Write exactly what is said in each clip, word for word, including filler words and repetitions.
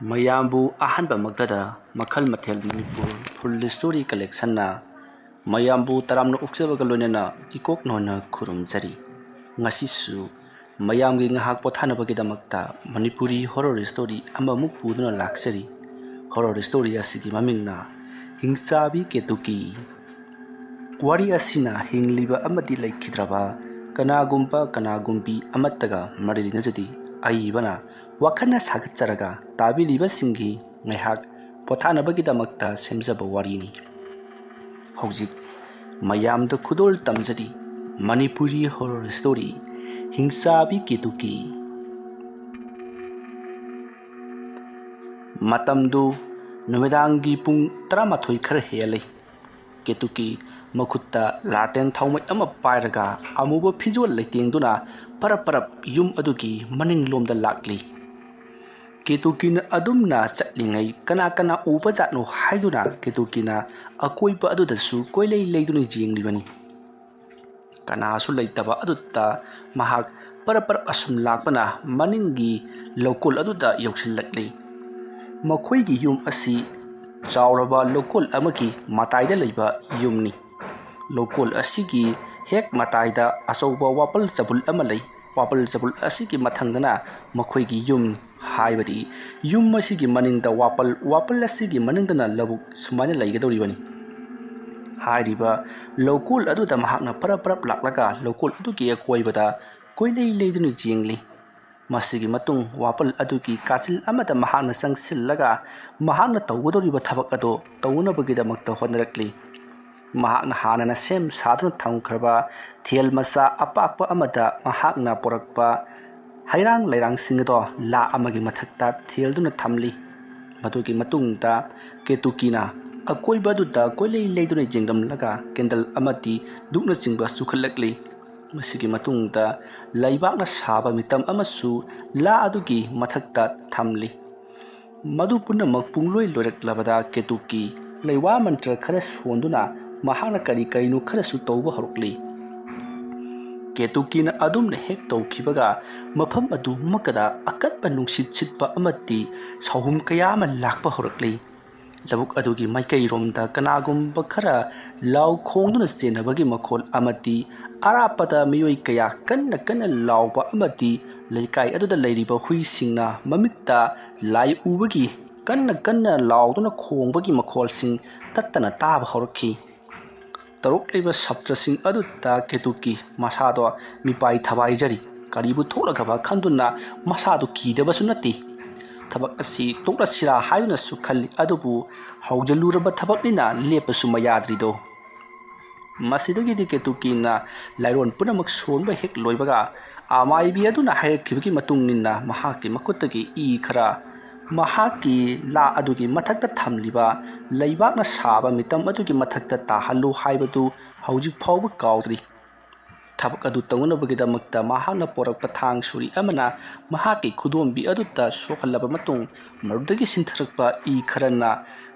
ꯃꯌꯥꯝꯕꯨ ꯑꯍꯥꯟꯕꯃꯛꯇꯗ ꯃꯈꯜ ꯃꯊꯦꯜ ꯃꯅꯤꯄꯨꯔ ꯐꯨꯜ ꯁ꯭ꯇꯣꯔꯤ ꯀꯂꯦꯛꯁꯟꯅ ꯃꯌꯥꯝꯕꯨ ꯇꯔꯥꯝꯅ ꯑꯣꯛꯆꯕꯒ ꯂꯣꯏꯅꯅ ꯏꯀꯣꯛ ꯅꯣꯟꯅ ꯈꯨꯔꯨꯝꯖꯔꯤ꯫ ꯉꯁꯤꯁꯨ ꯃꯌꯥꯝꯒꯤ ꯉꯥꯏꯍꯥꯛ ꯄꯣꯊꯥꯅꯕꯒꯤꯗꯃꯛꯇ ꯃꯅꯤꯄꯨꯔꯤ ꯍꯣꯔꯣꯔ ꯁ꯭ꯇꯣꯔꯤ ꯑꯃꯃꯨꯛ ꯄꯨꯗꯨꯅ ꯂꯥꯛꯆꯔꯤ꯫ ꯍꯣꯔꯣꯔ ꯁ꯭ꯇꯣꯔꯤ ꯑꯁꯤꯒꯤ ꯃꯃꯤꯡꯅ ꯍꯤꯡꯆꯥꯕꯤ ꯀꯦꯇꯨꯀꯤ꯫ ꯋꯥꯔꯤ ꯑꯁꯤꯅ ꯍꯤꯡꯂꯤꯕ ꯑꯃꯗꯤ ꯂꯩꯈꯤꯗ꯭ꯔꯕ ꯀꯅꯥꯒꯨꯝꯕ ꯀꯅꯥꯒꯨꯝꯕꯤ ꯑꯃꯠꯇꯒ ꯃꯔꯤ ꯂꯩꯅꯖꯗꯦ꯫ ꯑꯏꯕꯅ ꯋꯥꯈꯜꯅ ꯁꯥꯒꯠꯆꯔꯒ ꯇꯥꯕꯤꯔꯤꯕꯁꯤꯡꯒꯤ ꯉꯥꯏꯍꯥꯛ ꯄꯣꯊꯥꯅꯕꯒꯤꯗꯃꯛꯇ ꯁꯦꯝꯖꯕ ꯋꯥꯔꯤꯅꯤ꯫ ꯍꯧꯖꯤꯛ ꯃꯌꯥꯝꯗ ꯈꯨꯗꯣꯜ ꯇꯝꯖꯔꯤ ꯃꯅꯤꯄꯨꯔꯤ ꯍꯣꯔꯣꯔ ꯁ꯭ꯇꯣꯔꯤ ꯍꯤꯡꯆꯥꯕꯤ ꯀꯦꯇꯨꯀꯤ꯫ ꯃꯇꯝꯗꯨ ꯅꯨꯃꯤꯗꯥꯡꯒꯤ ꯄꯨꯡ ꯇꯔꯥꯃꯥꯊꯣꯏ ꯈꯔ ꯍꯦꯜꯂꯤ꯫ ꯀꯦꯇꯨꯀꯤ ꯃꯈꯨꯠꯇ ꯂꯥꯇꯦꯟ ꯊꯥꯎꯃꯩ ꯑꯃ ꯄꯥꯏꯔꯒ ꯑꯃꯨꯕ ꯐꯤꯖꯣꯜ ꯂꯩꯇꯦꯡꯗꯨꯅ ꯄꯔꯞ ꯄꯔꯞ ꯌꯨꯝ ꯑꯗꯨꯒꯤ ꯃꯅꯤꯡꯂꯣꯝꯗ ꯂꯥꯛꯂꯤ꯫ ꯀꯦꯇꯨꯀꯤꯅ ꯑꯗꯨꯝꯅ ꯆꯠꯂꯤꯉꯩ ꯀꯅꯥ ꯀꯅꯥ ꯎꯕ ꯖꯥꯠꯅꯣ ꯍꯥꯏꯗꯨꯅ ꯀꯦꯇꯨꯀꯤꯅ ꯑꯀꯣꯏꯕ ꯑꯗꯨꯗꯁꯨ ꯀꯣꯏꯂꯩ ꯂꯩꯗꯨꯅ ꯌꯦꯡꯂꯤꯕꯅꯤ꯫ ꯀꯅꯥꯁꯨ ꯂꯩꯇꯕ ꯑꯗꯨꯗ ꯃꯍꯥꯛ ꯄꯔꯞ ꯄꯔꯞ ꯑꯁꯨꯝ ꯂꯥꯛꯇꯨꯅ ꯃꯅꯤꯡꯒꯤ ꯂꯧꯀꯣꯜ ꯑꯗꯨꯗ ꯌꯧꯁꯤꯜꯂꯛꯂꯤ꯫ ꯃꯈꯣꯏꯒꯤ ꯌꯨꯝ ꯑꯁꯤ ꯆꯥꯎꯔꯕ ꯂꯧꯀꯣꯜ ꯑꯃꯒꯤ ꯃꯇꯥꯏꯗ ꯂꯩꯕ ꯌꯨꯝꯅꯤ꯫ ꯂꯧꯀꯣꯜ ꯑꯁꯤꯒꯤ ꯍꯦꯛ ꯃꯇꯥꯏꯗ ꯑꯆꯧꯕ ꯋꯥꯄꯜ ꯆꯕꯨꯜ ꯑꯃ ꯂꯩ꯫ ꯋꯥꯄꯜ ꯆꯕꯨꯜ ꯑꯁꯤꯒꯤ ꯃꯊꯪꯗꯅ ꯃꯈꯣꯏꯒꯤ ꯌꯨꯝ, ꯍꯥꯏꯕꯗꯤ ꯌꯨꯝ ꯑꯁꯤꯒꯤ ꯃꯅꯤꯡꯗ ꯋꯥꯄꯜ, ꯋꯥꯄꯜ ꯑꯁꯤꯒꯤ ꯃꯅꯤꯡꯗꯅ ꯂꯧꯕꯨꯛ ꯁꯨꯃꯥꯏꯅ ꯂꯩꯒꯗꯧꯔꯤꯕꯅꯤ꯫ ꯍꯥꯏꯔꯤꯕ ꯂꯧꯀꯣꯜ ꯑꯗꯨꯗ ꯃꯍꯥꯛꯅ ꯄꯔꯞ ꯄꯔꯞ ꯂꯥꯛꯂꯒ ꯂꯧꯀꯣꯜ ꯑꯗꯨꯒꯤ ꯑꯀꯣꯏꯕꯗ ꯀꯣꯏꯂꯩ ꯂꯩꯗꯨꯅ ꯌꯦꯡꯂꯤ꯫ ꯃꯁꯤꯒꯤ ꯃꯇꯨꯡ ꯋꯥꯄꯜ ꯑꯗꯨꯒꯤ ꯀꯥꯆꯤꯜ ꯑꯃꯗ ꯃꯍꯥꯛꯅ ꯆꯪꯁꯤꯜꯂꯒ ꯃꯍꯥꯛꯅ ꯇꯧꯒꯗꯧꯔꯤꯕ ꯊꯕꯛ ꯑꯗꯨ ꯇꯧꯅꯕꯒꯤꯗꯃꯛꯇ ꯍꯣꯠꯅꯔꯛꯂꯤ꯫ ꯃꯍꯥꯛꯅ ꯍꯥꯟꯅꯅ ꯁꯦꯝ ꯁꯥꯗꯨꯅ ꯊꯝꯈ꯭ꯔꯕ ꯊꯦꯜ ꯃꯆꯥ ꯑꯄꯥꯛꯄ ꯑꯃꯗ ꯃꯍꯥꯛꯅ ꯄꯨꯔꯛꯄ ꯍꯩꯔꯥꯡ ꯂꯩꯔꯥꯡꯁꯤꯡ ꯑꯗꯣ ꯂꯥ ꯑꯃꯒꯤ ꯃꯊꯛꯇ ꯊꯦꯜꯗꯨꯅ ꯊꯝꯂꯤ꯫ ꯃꯗꯨꯒꯤ ꯃꯇꯨꯡꯗ ꯀꯦꯇꯨꯀꯤꯅ ꯑꯀꯣꯏꯕ ꯑꯗꯨꯗ ꯀꯣꯏꯂꯩ ꯂꯩꯗꯨꯅ ꯌꯦꯡꯂꯝꯂꯒ ꯀꯦꯟꯗꯜ ꯑꯃꯗꯤ ꯙꯨꯞꯅꯆꯤꯡꯕ ꯆꯨꯈꯠꯂꯛꯂꯤ꯫ ꯃꯁꯤꯒꯤ ꯃꯇꯨꯡꯗ ꯂꯩꯕꯥꯛꯅ ꯁꯥꯕ ꯃꯤꯇꯝ ꯑꯃꯁꯨ ꯂꯥ ꯑꯗꯨꯒꯤ ꯃꯊꯛꯇ ꯊꯝꯂꯤ꯫ ꯃꯗꯨ ꯄꯨꯝꯅꯃꯛ ꯄꯨꯡꯂꯣꯏ ꯂꯣꯏꯔꯛꯂꯕꯗ ꯀꯦꯇꯨꯀꯤ ꯂꯩꯋꯥ ꯃꯟꯇ꯭ꯔ ꯈꯔ ꯁꯣꯟꯗꯨꯅ ꯃꯍꯥꯛꯅ ꯀꯔꯤ ꯀꯔꯤꯅꯣ ꯈꯔꯁꯨ ꯇꯧꯕ ꯍꯧꯔꯛꯂꯤ꯫ ꯀꯦꯇꯨꯀꯤꯅ ꯑꯗꯨꯝꯅ ꯍꯦꯛ ꯇꯧꯈꯤꯕꯒ, ꯃꯐꯝ ꯑꯗꯨꯃꯛꯇꯗ ꯑꯀꯟꯕ ꯅꯨꯡꯁꯤꯠ ꯁꯤꯠꯄ ꯑꯃꯗꯤ ꯁꯥꯍꯨꯝ ꯀꯌꯥ ꯑꯃ ꯂꯥꯛꯄ ꯍꯧꯔꯛꯂꯤ꯫ ꯂꯧꯕꯨꯛ ꯑꯗꯨꯒꯤ ꯃꯥꯏꯀꯩꯔꯣꯝꯗ ꯀꯅꯥꯒꯨꯝꯕ ꯈꯔ ꯂꯥꯎ ꯈꯣꯡꯗꯨꯅ ꯆꯦꯟꯅꯕꯒꯤ ꯃꯈꯣꯜ ꯑꯃꯗꯤ ꯑꯔꯥꯞꯄꯗ ꯃꯤꯑꯣꯏ ꯀꯌꯥ ꯀꯟꯅ ꯀꯟꯅ ꯂꯥꯎꯕ ꯑꯃꯗꯤ ꯂꯩꯀꯥꯏ ꯑꯗꯨꯗ ꯂꯩꯔꯤꯕ ꯍꯨꯏꯁꯤꯡꯅ ꯃꯃꯤꯠꯇ ꯂꯥꯏ ꯎꯕꯒꯤ ꯀꯟꯅ ꯀꯟꯅ ꯂꯥꯎꯗꯨꯅ ꯈꯣꯡꯕꯒꯤ ꯃꯈꯣꯜꯁꯤꯡ ꯇꯠꯇꯅ ꯇꯥꯕ ꯍꯧꯔꯛꯈꯤ꯫ ꯇꯧꯔꯛꯂꯤꯕ ꯁꯞꯇ꯭ꯔꯁꯤꯡ ꯑꯗꯨꯗ ꯀꯦꯇꯨꯀꯤ ꯃꯁꯥꯗꯣ ꯃꯤꯄꯥꯏ ꯊꯕꯥꯏꯖꯔꯤ꯫ ꯀꯔꯤꯕꯨ ꯊꯣꯛꯂꯒꯕ ꯈꯟꯗꯨꯅ ꯃꯁꯥꯗꯨ ꯀꯤꯗꯕꯁꯨ ꯅꯠꯇꯦ꯫ ꯊꯕꯛ ꯑꯁꯤ ꯇꯣꯛꯂꯁꯤꯔꯥ ꯍꯥꯏꯗꯨꯅꯁꯨ ꯈꯜꯂꯤ, ꯑꯗꯨꯕꯨ ꯍꯧꯖꯤꯜꯂꯨꯔꯕ ꯊꯕꯛꯅꯤꯅ ꯂꯦꯞꯄꯁꯨ ꯃꯌꯥꯗ꯭ꯔꯤꯗꯣ꯫ ꯃꯁꯤꯗꯒꯤꯗꯤ ꯀꯦꯇꯨꯀꯤꯅ ꯂꯥꯏꯔꯣꯟ ꯄꯨꯝꯅꯃꯛ ꯁꯣꯟꯕ ꯍꯦꯛ ꯂꯣꯏꯕꯒ, ꯑꯃꯥꯏꯕꯤ ꯑꯗꯨꯅ ꯍꯥꯏꯔꯛꯈꯤꯕꯒꯤ ꯃꯇꯨꯡ ꯏꯟꯅ ꯃꯍꯥꯛꯀꯤ ꯃꯈꯨꯠꯇꯒꯤ ꯏ ꯈꯔ ꯃꯍꯥꯛꯀꯤ ꯂꯥ ꯑꯗꯨꯒꯤ ꯃꯊꯛꯇ ꯊꯝꯂꯤꯕ ꯂꯩꯕꯥꯛꯅ ꯁꯥꯕ ꯃꯤꯇꯝ ꯑꯗꯨꯒꯤ ꯃꯊꯛꯇ ꯇꯥꯍꯜꯂꯨ ꯍꯥꯏꯕꯗꯨ ꯍꯧꯖꯤꯛ ꯐꯥꯎꯕ ꯀꯥꯎꯗ꯭ꯔꯤ꯫ ꯊꯕꯛ ꯑꯗꯨ ꯇꯧꯅꯅꯕꯒꯤꯗꯃꯛꯇ ꯃꯍꯥꯛꯅ ꯄꯣꯔꯛꯄ ꯊꯥꯡ ꯁꯨꯔꯤ ꯑꯃꯅ ꯃꯍꯥꯛꯀꯤ ꯈꯨꯗꯣꯝꯕꯤ ꯑꯗꯨꯗ ꯁꯣꯛꯍꯜꯂꯕ ꯃꯇꯨꯡ, ꯃꯗꯨꯗꯒꯤ ꯁꯤꯟꯊꯔꯛꯄ ꯏ ꯈꯔꯅ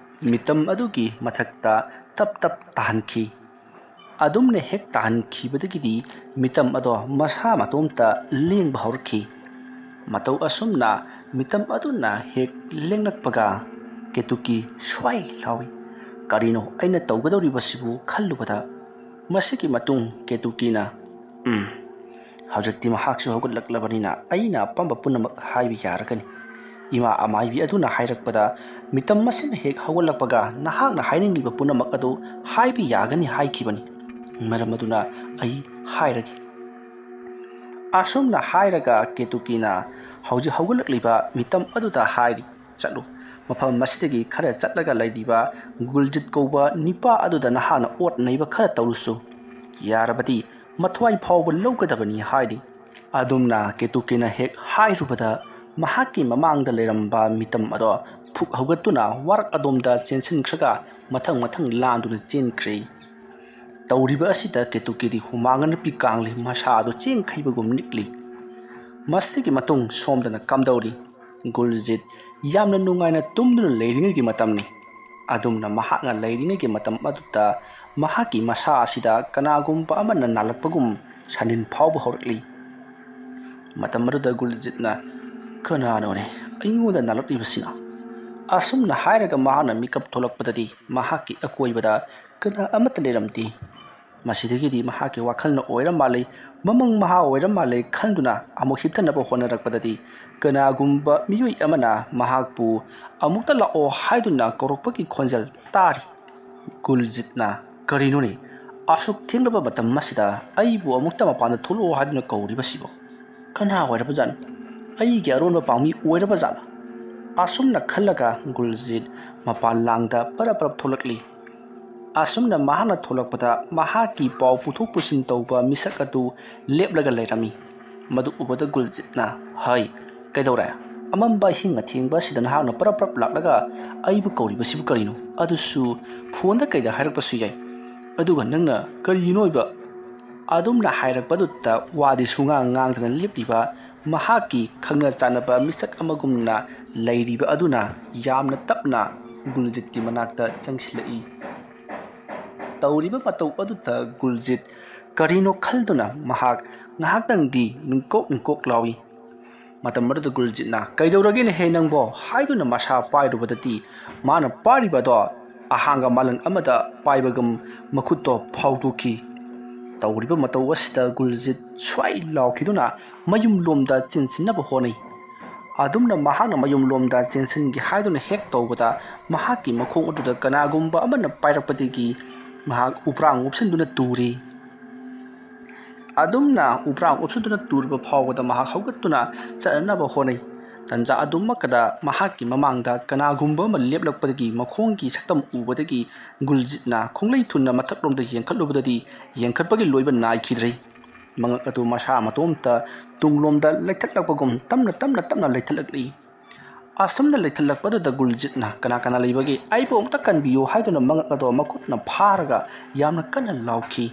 ꯃꯤꯇꯝ ꯑꯗꯨꯒꯤ ꯃꯊꯛꯇ ꯇꯞ ꯇꯞ ꯇꯥꯍꯟꯈꯤ꯫ ꯑꯗꯨꯝꯅ ꯍꯦꯛ ꯇꯥꯍꯟꯈꯤꯕꯗꯒꯤꯗꯤ ꯃꯤꯇꯝ ꯑꯗꯣ ꯃꯁꯥ ꯃꯇꯣꯝꯇ ꯂꯦꯡꯕ ꯍꯧꯔꯛꯈꯤ꯫ ꯃꯇꯧ ꯑꯁꯨꯝꯅ ꯃꯤꯇꯝ ꯑꯗꯨꯅ ꯍꯦꯛ ꯂꯦꯡꯂꯛꯄꯒ ꯀꯦꯇꯨꯀꯤ ꯁ꯭ꯋꯥꯏ ꯂꯥꯎꯏ꯫ "ꯀꯔꯤꯅꯣ ꯑꯩꯅ ꯇꯧꯒꯗꯧꯔꯤꯕꯁꯤꯕꯨ?" ꯈꯜꯂꯨꯕꯗ, ꯃꯁꯤꯒꯤ ꯃꯇꯨꯡ ꯀꯦꯇꯨꯀꯤꯅ, "ꯎꯝ, ꯍꯧꯖꯤꯛꯇꯤ ꯃꯍꯥꯛꯁꯨ ꯍꯧꯒꯠꯂꯛꯂꯕꯅꯤꯅ ꯑꯩꯅ ꯑꯄꯥꯝꯕ ꯄꯨꯝꯅꯃꯛ ꯍꯥꯏꯕ ꯌꯥꯔꯒꯅꯤ꯫ ꯏꯃꯥ ꯑꯃꯥꯏꯕꯤ ꯑꯗꯨꯅ ꯍꯥꯏꯔꯛꯄꯗ, ꯃꯤꯇꯝ ꯑꯁꯤꯅ ꯍꯦꯛ ꯍꯧꯒꯠꯂꯛꯄꯒ ꯅꯍꯥꯛꯅ ꯍꯥꯏꯅꯤꯡꯂꯤꯕ ꯄꯨꯝꯅꯃꯛ ꯑꯗꯨ ꯍꯥꯏꯕ ꯌꯥꯒꯅꯤ ꯍꯥꯏꯈꯤꯕꯅꯤ꯫ ꯃꯔꯝ ꯑꯗꯨꯅ ꯑꯩ ꯍꯥꯏꯔꯒꯦ꯫" ꯑꯁꯨꯝꯅ ꯍꯥꯏꯔꯒ ꯀꯦꯇꯨꯀꯤꯅ ꯍꯧꯖꯤꯛ ꯍꯧꯒꯠꯂꯛꯂꯤꯕ ꯃꯤꯇꯝ ꯑꯗꯨꯗ ꯍꯥꯏꯔꯤ, "ꯆꯠꯂꯨ, ꯃꯐꯝ ꯑꯁꯤꯗꯒꯤ ꯈꯔ ꯆꯠꯂꯒ ꯂꯩꯔꯤꯕ ꯒꯨꯜꯖꯤꯠ ꯀꯧꯕ ꯅꯤꯄꯥ ꯑꯗꯨꯗ ꯅꯍꯥꯛꯅ ꯑꯣꯠ ꯅꯩꯕ ꯈꯔ ꯇꯧꯔꯨꯁꯨ꯫ ꯌꯥꯔꯕꯗꯤ ꯃꯊ꯭ꯋꯥꯏ ꯐꯥꯎꯕ ꯂꯧꯒꯗꯕꯅꯤ" ꯍꯥꯏꯔꯤ꯫ ꯑꯗꯨꯝꯅ ꯀꯦꯇꯨꯀꯤꯅ ꯍꯦꯛ ꯍꯥꯏꯔꯨꯕꯗ, ꯃꯍꯥꯛꯀꯤ ꯃꯃꯥꯡꯗ ꯂꯩꯔꯝꯕ ꯃꯤꯇꯝ ꯑꯗꯣ ꯐꯨꯛ ꯍꯧꯒꯠꯇꯨꯅ ꯋꯥꯔꯛ ꯑꯗꯣꯝꯗ ꯆꯦꯟꯁꯤꯟꯈ꯭ꯔꯒ ꯃꯊꯪ ꯃꯊꯪ ꯂꯥꯟꯗꯨꯅ ꯆꯦꯟꯈ꯭ꯔꯦ꯫ ꯇꯧꯔꯤꯕ ꯑꯁꯤꯗ ꯀꯦꯇꯨꯀꯤꯗꯤ ꯍꯨꯃꯥꯡ ꯑꯅꯞꯄꯤ ꯀꯥꯡꯂꯤ, ꯃꯁꯥ ꯑꯗꯨ ꯆꯦꯡꯈꯩꯕꯒꯨꯝ ꯅꯤꯛꯂꯤ꯫ ꯃꯁꯤꯒꯤ ꯃꯇꯨꯡ ꯁꯣꯝꯗꯅ ꯀꯝꯗꯧꯔꯤ? ꯒꯨꯜꯖꯤꯠ ꯌꯥꯝꯅ ꯅꯨꯡꯉꯥꯏꯅ ꯇꯨꯝꯗꯨꯅ ꯂꯩꯔꯤꯉꯩꯒꯤ ꯃꯇꯝꯅꯤ꯫ ꯑꯗꯨꯝꯅ ꯃꯍꯥꯛꯅ ꯂꯩꯔꯤꯉꯩꯒꯤ ꯃꯇꯝ ꯑꯗꯨꯗ ꯃꯍꯥꯛꯀꯤ ꯃꯁꯥ ꯑꯁꯤꯗ ꯀꯅꯥꯒꯨꯝꯕ ꯑꯃꯅ ꯅꯥꯜꯂꯛꯄꯒꯨꯝ ꯁꯥꯅꯤꯟ ꯐꯥꯎꯕ ꯍꯧꯔꯛꯂꯤ꯫ ꯃꯇꯝ ꯑꯗꯨꯗ ꯒꯨꯜꯖꯤꯠꯅ, "ꯀꯅꯥꯅꯣꯅꯦ ꯑꯩꯉꯣꯟꯗ ꯅꯥꯜꯂꯛꯂꯤꯕꯁꯤꯅ?" ꯑꯁꯨꯝꯅ ꯍꯥꯏꯔꯒ ꯃꯍꯥꯛꯅ ꯃꯤꯀꯞ ꯊꯣꯛꯂꯛꯄꯗꯗꯤ ꯃꯍꯥꯛꯀꯤ ꯑꯀꯣꯏꯕꯗ ꯀꯅꯥ ꯑꯃꯠꯇ ꯂꯩꯔꯝꯗꯦ꯫ ꯃꯁꯤꯗꯒꯤꯗꯤ ꯃꯍꯥꯛꯀꯤ ꯋꯥꯈꯜꯅ ꯑꯣꯏꯔ ꯃꯥꯜꯂꯦ, ꯃꯃꯪ ꯃꯍꯥ ꯑꯣꯏꯔ ꯃꯥꯜꯂꯦ ꯈꯟꯗꯨꯅ ꯑꯃꯨꯛ ꯍꯤꯞꯊꯅꯕ ꯍꯣꯠꯅꯔꯛꯄꯗꯗꯤ ꯀꯅꯥꯒꯨꯝꯕ ꯃꯤꯑꯣꯏ ꯑꯃꯅ ꯃꯍꯥꯛꯄꯨ "ꯑꯃꯨꯛꯇ ꯂꯥꯛꯑꯣ" ꯍꯥꯏꯗꯨꯅ ꯀꯧꯔꯛꯄꯒꯤ ꯈꯣꯟꯖꯦꯜ ꯇꯥꯔꯤ꯫ ꯒꯨꯜꯖꯤꯠꯅ, "ꯀꯔꯤꯅꯣꯅꯦ? ꯑꯁꯨꯛ ꯊꯦꯡꯂꯕ ꯃꯇꯝ ꯑꯁꯤꯗ ꯑꯩꯕꯨ ꯑꯃꯨꯛꯇ ꯃꯄꯥꯟꯗ ꯊꯣꯛꯂꯛꯑꯣ ꯍꯥꯏꯗꯨꯅ ꯀꯧꯔꯤꯕꯁꯤꯕꯨ ꯀꯅꯥ ꯑꯣꯏꯔꯕꯖꯥꯠꯅꯣ? ꯑꯩꯒꯤ ꯑꯔꯣꯟꯕ ꯄꯥꯎꯃꯤ ꯑꯣꯏꯔꯕꯖꯥꯠꯂꯣ?" ꯑꯁꯨꯝꯅ ꯈꯜꯂꯒ ꯒꯨꯜꯖꯤꯠ ꯃꯄꯥꯟ ꯂꯥꯡꯗ ꯄꯔꯞ ꯄꯔꯞ ꯊꯣꯛꯂꯛꯂꯤ꯫ ꯑꯁꯨꯝꯅ ꯃꯍꯥꯛꯅ ꯊꯣꯛꯂꯛꯄꯗ ꯃꯍꯥꯛꯀꯤ ꯄꯥꯎ ꯄꯨꯊꯣꯛ ꯄꯨꯁꯤꯟ ꯇꯧꯕ ꯃꯤꯁꯛ ꯑꯗꯨ ꯂꯦꯞꯂꯒ ꯂꯩꯔꯝꯃꯤ꯫ ꯃꯗꯨ ꯎꯕꯗ ꯒꯨꯜꯖꯤꯠꯅ, "ꯍꯩ, ꯀꯩꯗꯧꯔꯦ? ꯑꯃꯝꯕ ꯑꯍꯤꯡ ꯑꯊꯦꯡꯕ ꯑꯁꯤꯗ ꯅꯍꯥꯛꯅ ꯄꯔꯞ ꯄꯔꯞ ꯂꯥꯛꯂꯒ ꯑꯩꯕꯨ ꯀꯧꯔꯤꯕꯁꯤꯕꯨ ꯀꯔꯤꯅꯣ? ꯑꯗꯨꯁꯨ ꯐꯣꯟꯗ ꯀꯩꯗ ꯍꯥꯏꯔꯛꯄꯁꯨ ꯌꯥꯏ꯫ ꯑꯗꯨꯒ ꯅꯪꯅ ꯀꯔꯤꯅꯣ ꯑꯣꯏꯕ?" ꯑꯗꯨꯝꯅ ꯍꯥꯏꯔꯛꯄꯗꯨꯗ ꯋꯥꯗꯤ ꯁꯨꯉꯥꯡ ꯉꯥꯡꯗꯅ ꯂꯦꯞꯂꯤꯕ ꯃꯍꯥꯛꯀꯤ ꯈꯪꯅ ꯆꯥꯟꯅꯕ ꯃꯤꯁꯛ ꯑꯃꯒꯨꯝꯅ ꯂꯩꯔꯤꯕ ꯑꯗꯨꯅ ꯌꯥꯝꯅ ꯇꯞꯅ ꯒꯨꯜꯖꯤꯠꯀꯤ ꯃꯅꯥꯛꯇ ꯆꯪꯁꯤꯜꯂꯛꯏ꯫ ꯇꯧꯔꯤꯕ ꯃꯇꯧ ꯑꯗꯨꯗ ꯒꯨꯜꯖꯤꯠ ꯀꯔꯤꯅꯣ ꯈꯜꯗꯨꯅ ꯃꯍꯥꯛ ꯉꯥꯏꯍꯥꯛꯇꯪꯗꯤ ꯅꯤꯡꯀꯣꯛ ꯅꯤꯡꯀꯣꯛ ꯂꯥꯎꯏ꯫ ꯃꯇꯝ ꯑꯗꯨꯗ ꯒꯨꯜꯖꯤꯠꯅ, "ꯀꯩꯗꯧꯔꯒꯦꯅꯦꯍꯦ ꯅꯪꯕꯣ?" ꯍꯥꯏꯗꯨꯅ ꯃꯁꯥ ꯄꯥꯏꯔꯨꯕꯗꯗꯤ ꯃꯥꯅ ꯄꯥꯏꯔꯤꯕ ꯑꯗꯣ ꯑꯍꯥꯡꯕ ꯃꯥꯂꯪ ꯑꯃꯗ ꯄꯥꯏꯕꯒꯨꯝ ꯃꯈꯨꯠꯇꯣ ꯐꯥꯎꯗꯣꯛꯈꯤ꯫ ꯇꯧꯔꯤꯕ ꯃꯇꯧ ꯑꯁꯤꯗ ꯒꯨꯜꯖꯤꯠ ꯁ꯭ꯋꯥꯏ ꯂꯥꯎꯈꯤꯗꯨꯅ ꯃꯌꯨꯝꯂꯣꯝꯗ ꯆꯦꯟꯁꯤꯟꯅꯕ ꯍꯣꯠꯅꯩ꯫ ꯑꯗꯨꯝꯅ ꯃꯍꯥꯛꯅ ꯃꯌꯨꯝꯂꯣꯝꯗ ꯆꯦꯟꯁꯤꯟꯒꯦ ꯍꯥꯏꯗꯨꯅ ꯍꯦꯛ ꯇꯧꯕꯗ ꯃꯍꯥꯛꯀꯤ ꯃꯈꯣꯡ ꯑꯗꯨꯗ ꯀꯅꯥꯒꯨꯝꯕ ꯑꯃꯅ ꯄꯥꯏꯔꯛꯄꯗꯒꯤ ꯃꯍꯥꯛ ꯎꯄ꯭ꯔꯥꯡ ꯎꯞꯁꯤꯟꯗꯨꯅ ꯇꯨꯔꯤ꯫ ꯑꯗꯨꯝꯅ ꯎꯄ꯭ꯔꯥꯡ ꯎꯞꯁꯤꯟꯗꯨꯅ ꯇꯨꯔꯕ ꯐꯥꯎꯕꯗ ꯃꯍꯥꯛ ꯍꯧꯒꯠꯇꯨꯅ ꯆꯠꯅꯅꯕ ꯍꯣꯠꯅꯩ꯫ ꯇꯟꯖꯥ ꯑꯗꯨꯃꯛꯀꯗ ꯃꯍꯥꯛꯀꯤ ꯃꯃꯥꯡꯗ ꯀꯅꯥꯒꯨꯝꯕ ꯑꯃ ꯂꯦꯞꯂꯛꯄꯗꯒꯤ ꯃꯈꯣꯡꯒꯤ ꯁꯛꯇꯝ ꯎꯕꯗꯒꯤ ꯒꯨꯜꯖꯤꯠꯅ ꯈꯣꯡꯂꯩ ꯊꯨꯅ ꯃꯊꯛꯂꯣꯝꯗ ꯌꯦꯡꯈꯠꯂꯨꯕꯗꯗꯤ ꯌꯦꯡꯈꯠꯄꯒꯤ ꯂꯣꯏꯕ ꯅꯥꯏꯈꯤꯗ꯭ꯔꯦ꯫ ꯃꯉꯛ ꯑꯗꯨ ꯃꯁꯥ ꯃꯇꯣꯝꯇ ꯇꯨꯡꯂꯣꯝꯗ ꯂꯩꯊꯠꯂꯛꯄꯒꯨꯝ ꯇꯞꯅ ꯇꯞꯅ ꯇꯞꯅ ꯂꯩꯊꯠꯂꯛꯂꯤ꯫ ꯑꯁꯨꯝꯅ ꯂꯩꯊꯠꯂꯛꯄꯗꯨꯗ ꯒꯨꯜꯖꯤꯠꯅ, "ꯀꯅꯥ ꯀꯅꯥ ꯂꯩꯕꯒꯦ? ꯑꯩꯕꯨ ꯑꯃꯨꯛꯇ ꯀꯟꯕꯤꯌꯨ" ꯍꯥꯏꯗꯨꯅ ꯃꯉꯛ ꯑꯗꯣ ꯃꯈꯨꯠꯅ ꯐꯥꯔꯒ ꯌꯥꯝꯅ ꯀꯟꯅ ꯂꯥꯎꯈꯤ꯫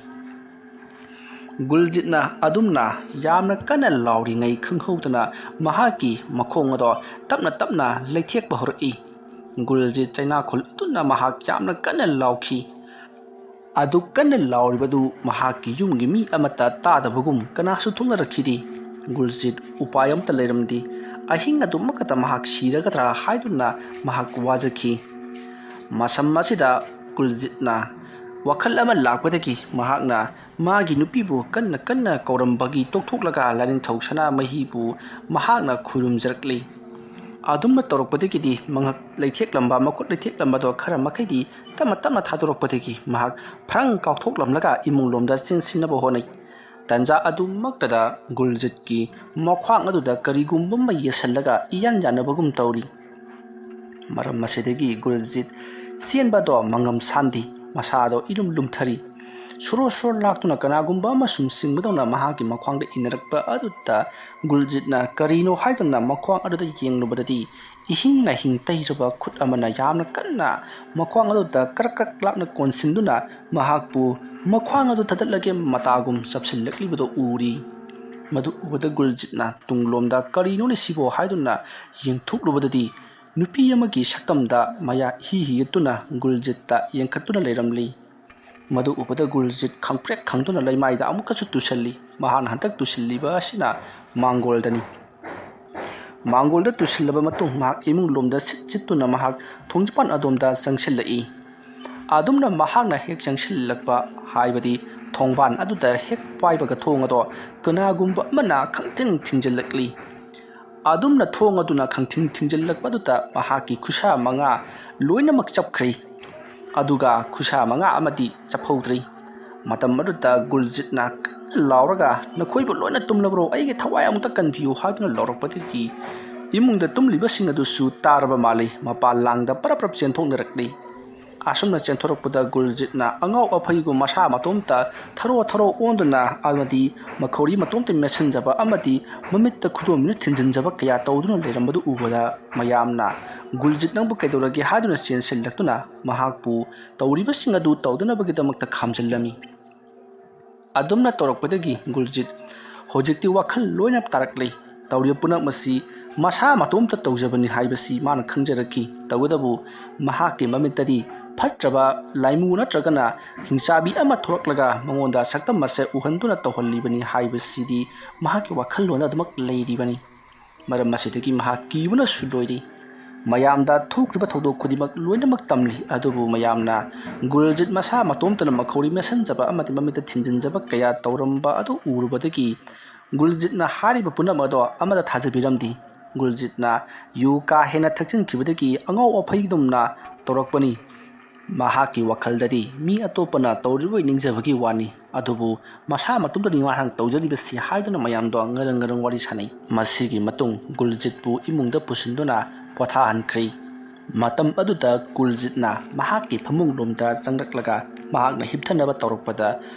ꯒꯨꯜꯖꯤꯠꯅ ꯑꯗꯨꯝꯅ ꯌꯥꯝꯅ ꯀꯟꯅ ꯂꯥꯎꯔꯤꯉꯩ ꯈꯪꯍꯧꯗꯅ ꯃꯍꯥꯛꯀꯤ ꯃꯈꯣꯡ ꯑꯗꯣ ꯇꯞꯅ ꯇꯞꯅ ꯂꯩꯊꯦꯛꯄ ꯍꯧꯔꯛꯏ꯫ ꯒꯨꯜꯖꯤꯠ ꯆꯩꯅꯥꯈꯨꯜ ꯑꯗꯨꯅ ꯃꯍꯥꯛ ꯌꯥꯝꯅ ꯀꯟꯅ ꯂꯥꯎꯈꯤ꯫ ꯑꯗꯨ ꯀꯟꯅ ꯂꯥꯎꯔꯤꯕꯗꯨ ꯃꯍꯥꯛꯀꯤ ꯌꯨꯝꯒꯤ ꯃꯤ ꯑꯃꯠꯇ ꯇꯥꯗꯕꯒꯨꯝ ꯀꯅꯥꯁꯨ ꯊꯣꯛꯅꯔꯛꯈꯤꯗꯦ꯫ ꯒꯨꯜꯖꯤꯠ ꯎꯄꯥꯏ ꯑꯃꯠꯇ ꯂꯩꯔꯝꯗꯦ꯫ ꯑꯍꯤꯡ ꯑꯗꯨꯃꯛꯇꯗ ꯃꯍꯥꯛ ꯁꯤꯔꯒꯗ꯭ꯔꯥ ꯍꯥꯏꯗꯨꯅ ꯃꯍꯥꯛ ꯋꯥꯖꯈꯤ꯫ ꯃꯁꯝ ꯑꯁꯤꯗ ꯒꯨꯜꯖꯤꯠꯅ ꯋꯥꯈꯜ ꯑꯃ ꯂꯥꯛꯄꯗꯒꯤ ꯃꯍꯥꯛꯅ ꯃꯥꯒꯤ ꯅꯨꯄꯤꯕꯨ ꯀꯟꯅ ꯀꯟꯅ ꯀꯧꯔꯝꯕꯒꯤ ꯇꯣꯛꯊꯣꯛꯂꯒ ꯂꯥꯏꯅꯤꯡꯊꯧ ꯁꯅꯥꯃꯍꯤꯕꯨ ꯃꯍꯥꯛꯅ ꯈꯨꯔꯨꯝꯖꯔꯛꯂꯤ꯫ ꯑꯗꯨꯝꯅ ꯇꯧꯔꯛꯄꯗꯒꯤꯗꯤ ꯃꯉꯛ ꯂꯩꯊꯦꯛꯂꯝꯕ, ꯃꯈꯨꯠ ꯂꯩꯊꯦꯛꯂꯝꯕꯗꯣ ꯈꯔ ꯃꯈꯩꯗꯤ ꯇꯞꯅ ꯇꯞꯅ ꯊꯥꯗꯣꯔꯛꯄꯗꯒꯤ ꯃꯍꯥꯛ ꯐ꯭ꯔꯪ ꯀꯥꯎꯊꯣꯛꯂꯝꯂꯒ ꯏꯃꯨꯡꯂꯣꯝꯗ ꯆꯦꯟꯁꯤꯟꯅꯕ ꯍꯣꯠꯅꯩ꯫ ꯇꯟꯖꯥ ꯑꯗꯨꯃꯛꯇꯗ ꯒꯨꯜꯖꯤꯠꯀꯤ ꯃꯈ꯭ꯋꯥꯡ ꯑꯗꯨꯗ ꯀꯔꯤꯒꯨꯝꯕ ꯑꯃ ꯌꯦꯁꯜꯂꯒ ꯏꯌꯥꯟ ꯌꯥꯟꯅꯕꯒꯨꯝ ꯇꯧꯔꯤ꯫ ꯃꯔꯝ ꯑꯁꯤꯗꯒꯤ ꯒꯨꯜꯖꯤꯠ ꯆꯦꯟꯕꯗꯣ ꯃꯉꯝ ꯁꯥꯟꯗꯦ, ꯃꯁꯥꯗꯣ ꯏꯂꯨꯝ ꯂꯨꯝꯊꯔꯤ꯫ ꯁꯣꯔꯣ ꯁꯣꯔꯣ ꯂꯥꯛꯇꯨꯅ ꯀꯅꯥꯒꯨꯝꯕ ꯑꯃ ꯁꯨꯝ ꯆꯤꯡꯕꯗꯧꯅ ꯃꯍꯥꯛꯀꯤ ꯃꯈ꯭ꯋꯥꯡꯗ ꯏꯟꯅꯔꯛꯄ ꯑꯗꯨꯗ ꯒꯨꯜꯖꯤꯠꯅ ꯀꯔꯤꯅꯣ ꯍꯥꯏꯗꯨꯅ ꯃꯈ꯭ꯋꯥꯡ ꯑꯗꯨꯗ ꯌꯦꯡꯂꯨꯕꯗꯗꯤ ꯏꯍꯤꯡ ꯅꯥꯍꯤꯡ ꯇꯩꯔꯕ ꯈꯨꯠ ꯑꯃꯅ ꯌꯥꯝꯅ ꯀꯟꯅ ꯃꯈ꯭ꯋꯥꯡ ꯑꯗꯨꯗ ꯀ꯭ꯔꯛ ꯀ꯭ꯔꯛ ꯂꯥꯛꯅ ꯀꯣꯟꯁꯤꯟꯗꯨꯅ ꯃꯍꯥꯛꯄꯨ ꯃꯈ꯭ꯋꯥꯡ ꯑꯗꯨ ꯊꯗꯠꯂꯒꯦ ꯃꯇꯥꯒꯨꯝ ꯆꯞꯁꯤꯜꯂꯛꯂꯤꯕꯗꯨ ꯎꯔꯤ꯫ ꯃꯗꯨ ꯎꯕꯗ ꯒꯨꯜꯖꯤꯠꯅ ꯇꯨꯡꯂꯣꯝꯗ "ꯀꯔꯤꯅꯣꯅꯦ ꯁꯤꯕꯣ?" ꯍꯥꯏꯗꯨꯅ ꯌꯦꯡꯊꯣꯛꯂꯨꯕꯗꯗꯤ ꯅꯨꯄꯤ ꯑꯃꯒꯤ ꯁꯛꯇꯝꯗ ꯃꯌꯥ ꯏꯍꯤ ꯍꯤꯒꯠꯇꯨꯅ ꯒꯨꯜꯖꯤꯠꯇ ꯌꯦꯡꯈꯠꯇꯨꯅ ꯂꯩꯔꯝꯂꯤ꯫ ꯃꯗꯨ ꯎꯕꯗ ꯒꯨꯜꯖꯤꯠ ꯈꯪꯄ꯭ꯔꯦꯛ ꯈꯪꯗꯨꯅ ꯂꯩꯃꯥꯏꯗ ꯑꯃꯨꯛꯀꯁꯨ ꯇꯨꯁꯤꯜꯂꯤ꯫ ꯃꯍꯥꯛꯅ ꯍꯟꯗꯛ ꯇꯨꯁꯤꯜꯂꯤꯕ ꯑꯁꯤꯅ ꯃꯥꯡꯒꯣꯜꯗꯅꯤ꯫ ꯃꯥꯡꯒꯣꯜꯗ ꯇꯨꯁꯤꯜꯂꯕ ꯃꯇꯨꯡ ꯃꯍꯥꯛ ꯏꯃꯨꯡ ꯂꯣꯝꯗ ꯁꯤꯠ ꯁꯤꯠꯇꯨꯅ ꯃꯍꯥꯛ ꯊꯣꯡꯖꯤꯄꯥꯟ ꯑꯗꯣꯝꯗ ꯆꯪꯁꯤꯜꯂꯛꯏ꯫ ꯑꯗꯨꯝꯅ ꯃꯍꯥꯛꯅ ꯍꯦꯛ ꯆꯪꯁꯤꯜꯂꯛꯄ, ꯍꯥꯏꯕꯗꯤ ꯊꯣꯡꯕꯥꯟ ꯑꯗꯨꯗ ꯍꯦꯛ ꯄꯥꯏꯕꯒ ꯊꯣꯡ ꯑꯗꯣ ꯀꯅꯥꯒꯨꯝꯕ ꯑꯃꯅ ꯈꯪꯊꯤꯡ ꯊꯤꯡꯖꯤꯜꯂꯛꯂꯤ꯫ ꯑꯗꯨꯝꯅ ꯊꯣꯡ ꯑꯗꯨꯅ ꯈꯪꯊꯤꯡ ꯊꯤꯡꯖꯤꯜꯂꯛꯄꯗꯨꯗ ꯃꯍꯥꯛꯀꯤ ꯈꯨꯠꯁꯥ ꯃꯉꯥ ꯂꯣꯏꯅꯃꯛ ꯆꯞꯈ꯭ꯔꯦ꯫ ꯑꯗꯨꯒ ꯈꯨꯠꯁꯥ ꯃꯉꯥ ꯑꯃꯗꯤ ꯆꯞꯍꯧꯗ꯭ꯔꯦ꯫ ꯃꯇꯝ ꯑꯗꯨꯗ ꯒꯨꯜꯖꯤꯠꯅ ꯀꯟꯅ ꯂꯥꯎꯔꯒ, "ꯅꯈꯣꯏꯕꯨ ꯂꯣꯏꯅ ꯇꯨꯝꯂꯕ꯭ꯔꯣ? ꯑꯩꯒꯤ ꯊꯋꯥꯏ ꯑꯃꯨꯛꯇ ꯀꯟꯕꯤꯌꯨ" ꯍꯥꯏꯗꯨꯅ ꯂꯥꯎꯔꯛꯄꯗꯒꯤ ꯏꯃꯨꯡꯗ ꯇꯨꯝꯂꯤꯕꯁꯤꯡ ꯑꯗꯨꯁꯨ ꯇꯥꯔꯕ ꯃꯥꯜꯂꯤ꯫ ꯃꯄꯥꯟ ꯂꯥꯡꯗ ꯄꯔꯞ ꯄꯔꯞ ꯆꯦꯟꯊꯣꯛꯅꯔꯛꯂꯤ꯫ ꯑꯁꯨꯝꯅ ꯆꯦꯟꯊꯣꯔꯛꯄꯗ ꯒꯨꯜꯖꯤꯠꯅ ꯑꯉꯥꯎ ꯑꯐꯩꯒꯨꯝ ꯃꯁꯥ ꯃꯇꯣꯝꯇ ꯊꯔꯣ ꯊꯔꯣ ꯑꯣꯟꯗꯨꯅ ꯑꯃꯗꯤ ꯃꯈꯧꯔꯤ ꯃꯇꯣꯝꯇ ꯃꯦꯠꯁꯤꯟꯖꯕ ꯑꯃꯗꯤ ꯃꯃꯤꯠꯇ ꯈꯨꯗꯣꯝꯕꯤꯅ ꯊꯤꯟꯖꯤꯟꯖꯕ ꯀꯌꯥ ꯇꯧꯗꯨꯅ ꯂꯩꯔꯝꯕꯗꯨ ꯎꯕꯗ ꯃꯌꯥꯝꯅ "ꯒꯨꯜꯖꯤꯠ, ꯅꯪꯕꯨ ꯀꯩꯗꯧꯔꯒꯦ?" ꯍꯥꯏꯗꯨꯅ ꯆꯦꯟꯁꯤꯜꯂꯛꯇꯨꯅ ꯃꯍꯥꯛꯄꯨ ꯇꯧꯔꯤꯕꯁꯤꯡ ꯑꯗꯨ ꯇꯧꯗꯅꯕꯒꯤꯗꯃꯛꯇ ꯈꯥꯝꯖꯤꯜꯂꯝꯃꯤ꯫ ꯑꯗꯨꯝꯅ ꯇꯧꯔꯛꯄꯗꯒꯤ ꯒꯨꯜꯖꯤꯠ ꯍꯧꯖꯤꯛꯇꯤ ꯋꯥꯈꯜ ꯂꯣꯏꯅ ꯇꯥꯔꯛꯂꯦ꯫ ꯇꯧꯔꯤꯕ ꯄꯨꯝꯅꯃꯛ ꯑꯁꯤ ꯃꯁꯥ ꯃꯇꯣꯝꯇ ꯇꯧꯖꯕꯅꯤ ꯍꯥꯏꯕꯁꯤ ꯃꯥꯅ ꯈꯪꯖꯔꯛꯈꯤ꯫ ꯇꯧꯕꯇꯕꯨ ꯃꯍꯥꯛꯀꯤ ꯃꯃꯤꯠꯇꯗꯤ ꯐꯠꯇ꯭ꯔꯕ ꯂꯥꯏꯃꯨ ꯅꯠꯇ꯭ꯔꯒꯅ ꯍꯤꯡꯆꯥꯕꯤ ꯑꯃ ꯊꯣꯛꯂꯛꯂꯒ ꯃꯉꯣꯟꯗ ꯁꯛꯇꯝ ꯑꯁꯦ ꯎꯍꯟꯗꯨꯅ ꯇꯧꯍꯜꯂꯤꯕꯅꯤ ꯍꯥꯏꯕꯁꯤꯗꯤ ꯃꯍꯥꯛꯀꯤ ꯋꯥꯈꯜꯂꯣꯟꯗ ꯑꯗꯨꯃꯛ ꯂꯩꯔꯤꯕꯅꯤ꯫ ꯃꯔꯝ ꯑꯁꯤꯗꯒꯤ ꯃꯍꯥꯛ ꯀꯤꯕꯅꯁꯨ ꯂꯣꯏꯔꯤ꯫ ꯃꯌꯥꯝꯗ ꯊꯣꯛꯈ꯭ꯔꯤꯕ ꯊꯧꯗꯣꯛ ꯈꯨꯗꯤꯡꯃꯛ ꯂꯣꯏꯅꯃꯛ ꯇꯝꯂꯤ, ꯑꯗꯨꯕꯨ ꯃꯌꯥꯝꯅ ꯒꯨꯜꯖꯤꯠ ꯃꯁꯥ ꯃꯇꯣꯝꯇꯅ ꯃꯈꯧꯔꯤ ꯃꯦꯠꯁꯤꯟꯖꯕ ꯑꯃꯗꯤ ꯃꯃꯤꯠꯇ ꯊꯤꯟꯖꯤꯟꯖꯕ ꯀꯌꯥ ꯇꯧꯔꯝꯕ ꯑꯗꯨ ꯎꯔꯨꯕꯗꯒꯤ ꯒꯨꯜꯖꯤꯠꯅ ꯍꯥꯏꯔꯤꯕ ꯄꯨꯝꯅꯃꯛ ꯑꯗꯣ ꯑꯃꯠꯇ ꯊꯥꯖꯕꯤꯔꯝꯗꯦ꯫ ꯒꯨꯜꯖꯤꯠꯅ ꯌꯨ ꯀꯥ ꯍꯦꯟꯅ ꯊꯛꯆꯤꯟꯈꯤꯕꯗꯒꯤ ꯑꯉꯥꯎ ꯑꯐꯩꯗꯨꯝꯅ ꯇꯧꯔꯛꯄꯅꯤ꯫ ꯃꯍꯥꯛꯀꯤ ꯋꯥꯈꯜꯗꯗꯤ ꯃꯤ ꯑꯇꯣꯞꯄꯅ ꯇꯧꯔꯤꯕꯣꯏ ꯅꯤꯡꯖꯕꯒꯤ ꯋꯥꯅꯤ, ꯑꯗꯨꯕꯨ ꯃꯁꯥ ꯃꯇꯣꯝꯇꯅꯤ ꯉꯔꯥꯡ ꯇꯧꯖꯔꯤꯕꯁꯤ ꯍꯥꯏꯗꯨꯅ ꯃꯌꯥꯝꯗꯣ ꯉꯔꯪ ꯉꯔꯪ ꯋꯥꯔꯤ ꯁꯥꯅꯩ꯫ ꯃꯁꯤꯒꯤ ꯃꯇꯨꯡ ꯒꯨꯜꯖꯤꯠꯄꯨ ꯏꯃꯨꯡꯗ ꯄꯨꯁꯤꯟꯗꯨꯅ ꯄꯣꯊꯥꯍꯟꯈ꯭ꯔꯦ꯫ ꯃꯇꯝ ꯑꯗꯨꯗ ꯒꯨꯜꯖꯤꯠꯅ ꯃꯍꯥꯛꯀꯤ ꯐꯃꯨꯡꯂꯣꯝꯗ ꯆꯪꯂꯛꯂꯒ ꯃꯍꯥꯛꯅ ꯍꯤꯞꯊꯅꯕ ꯇꯧꯔꯛꯄꯗ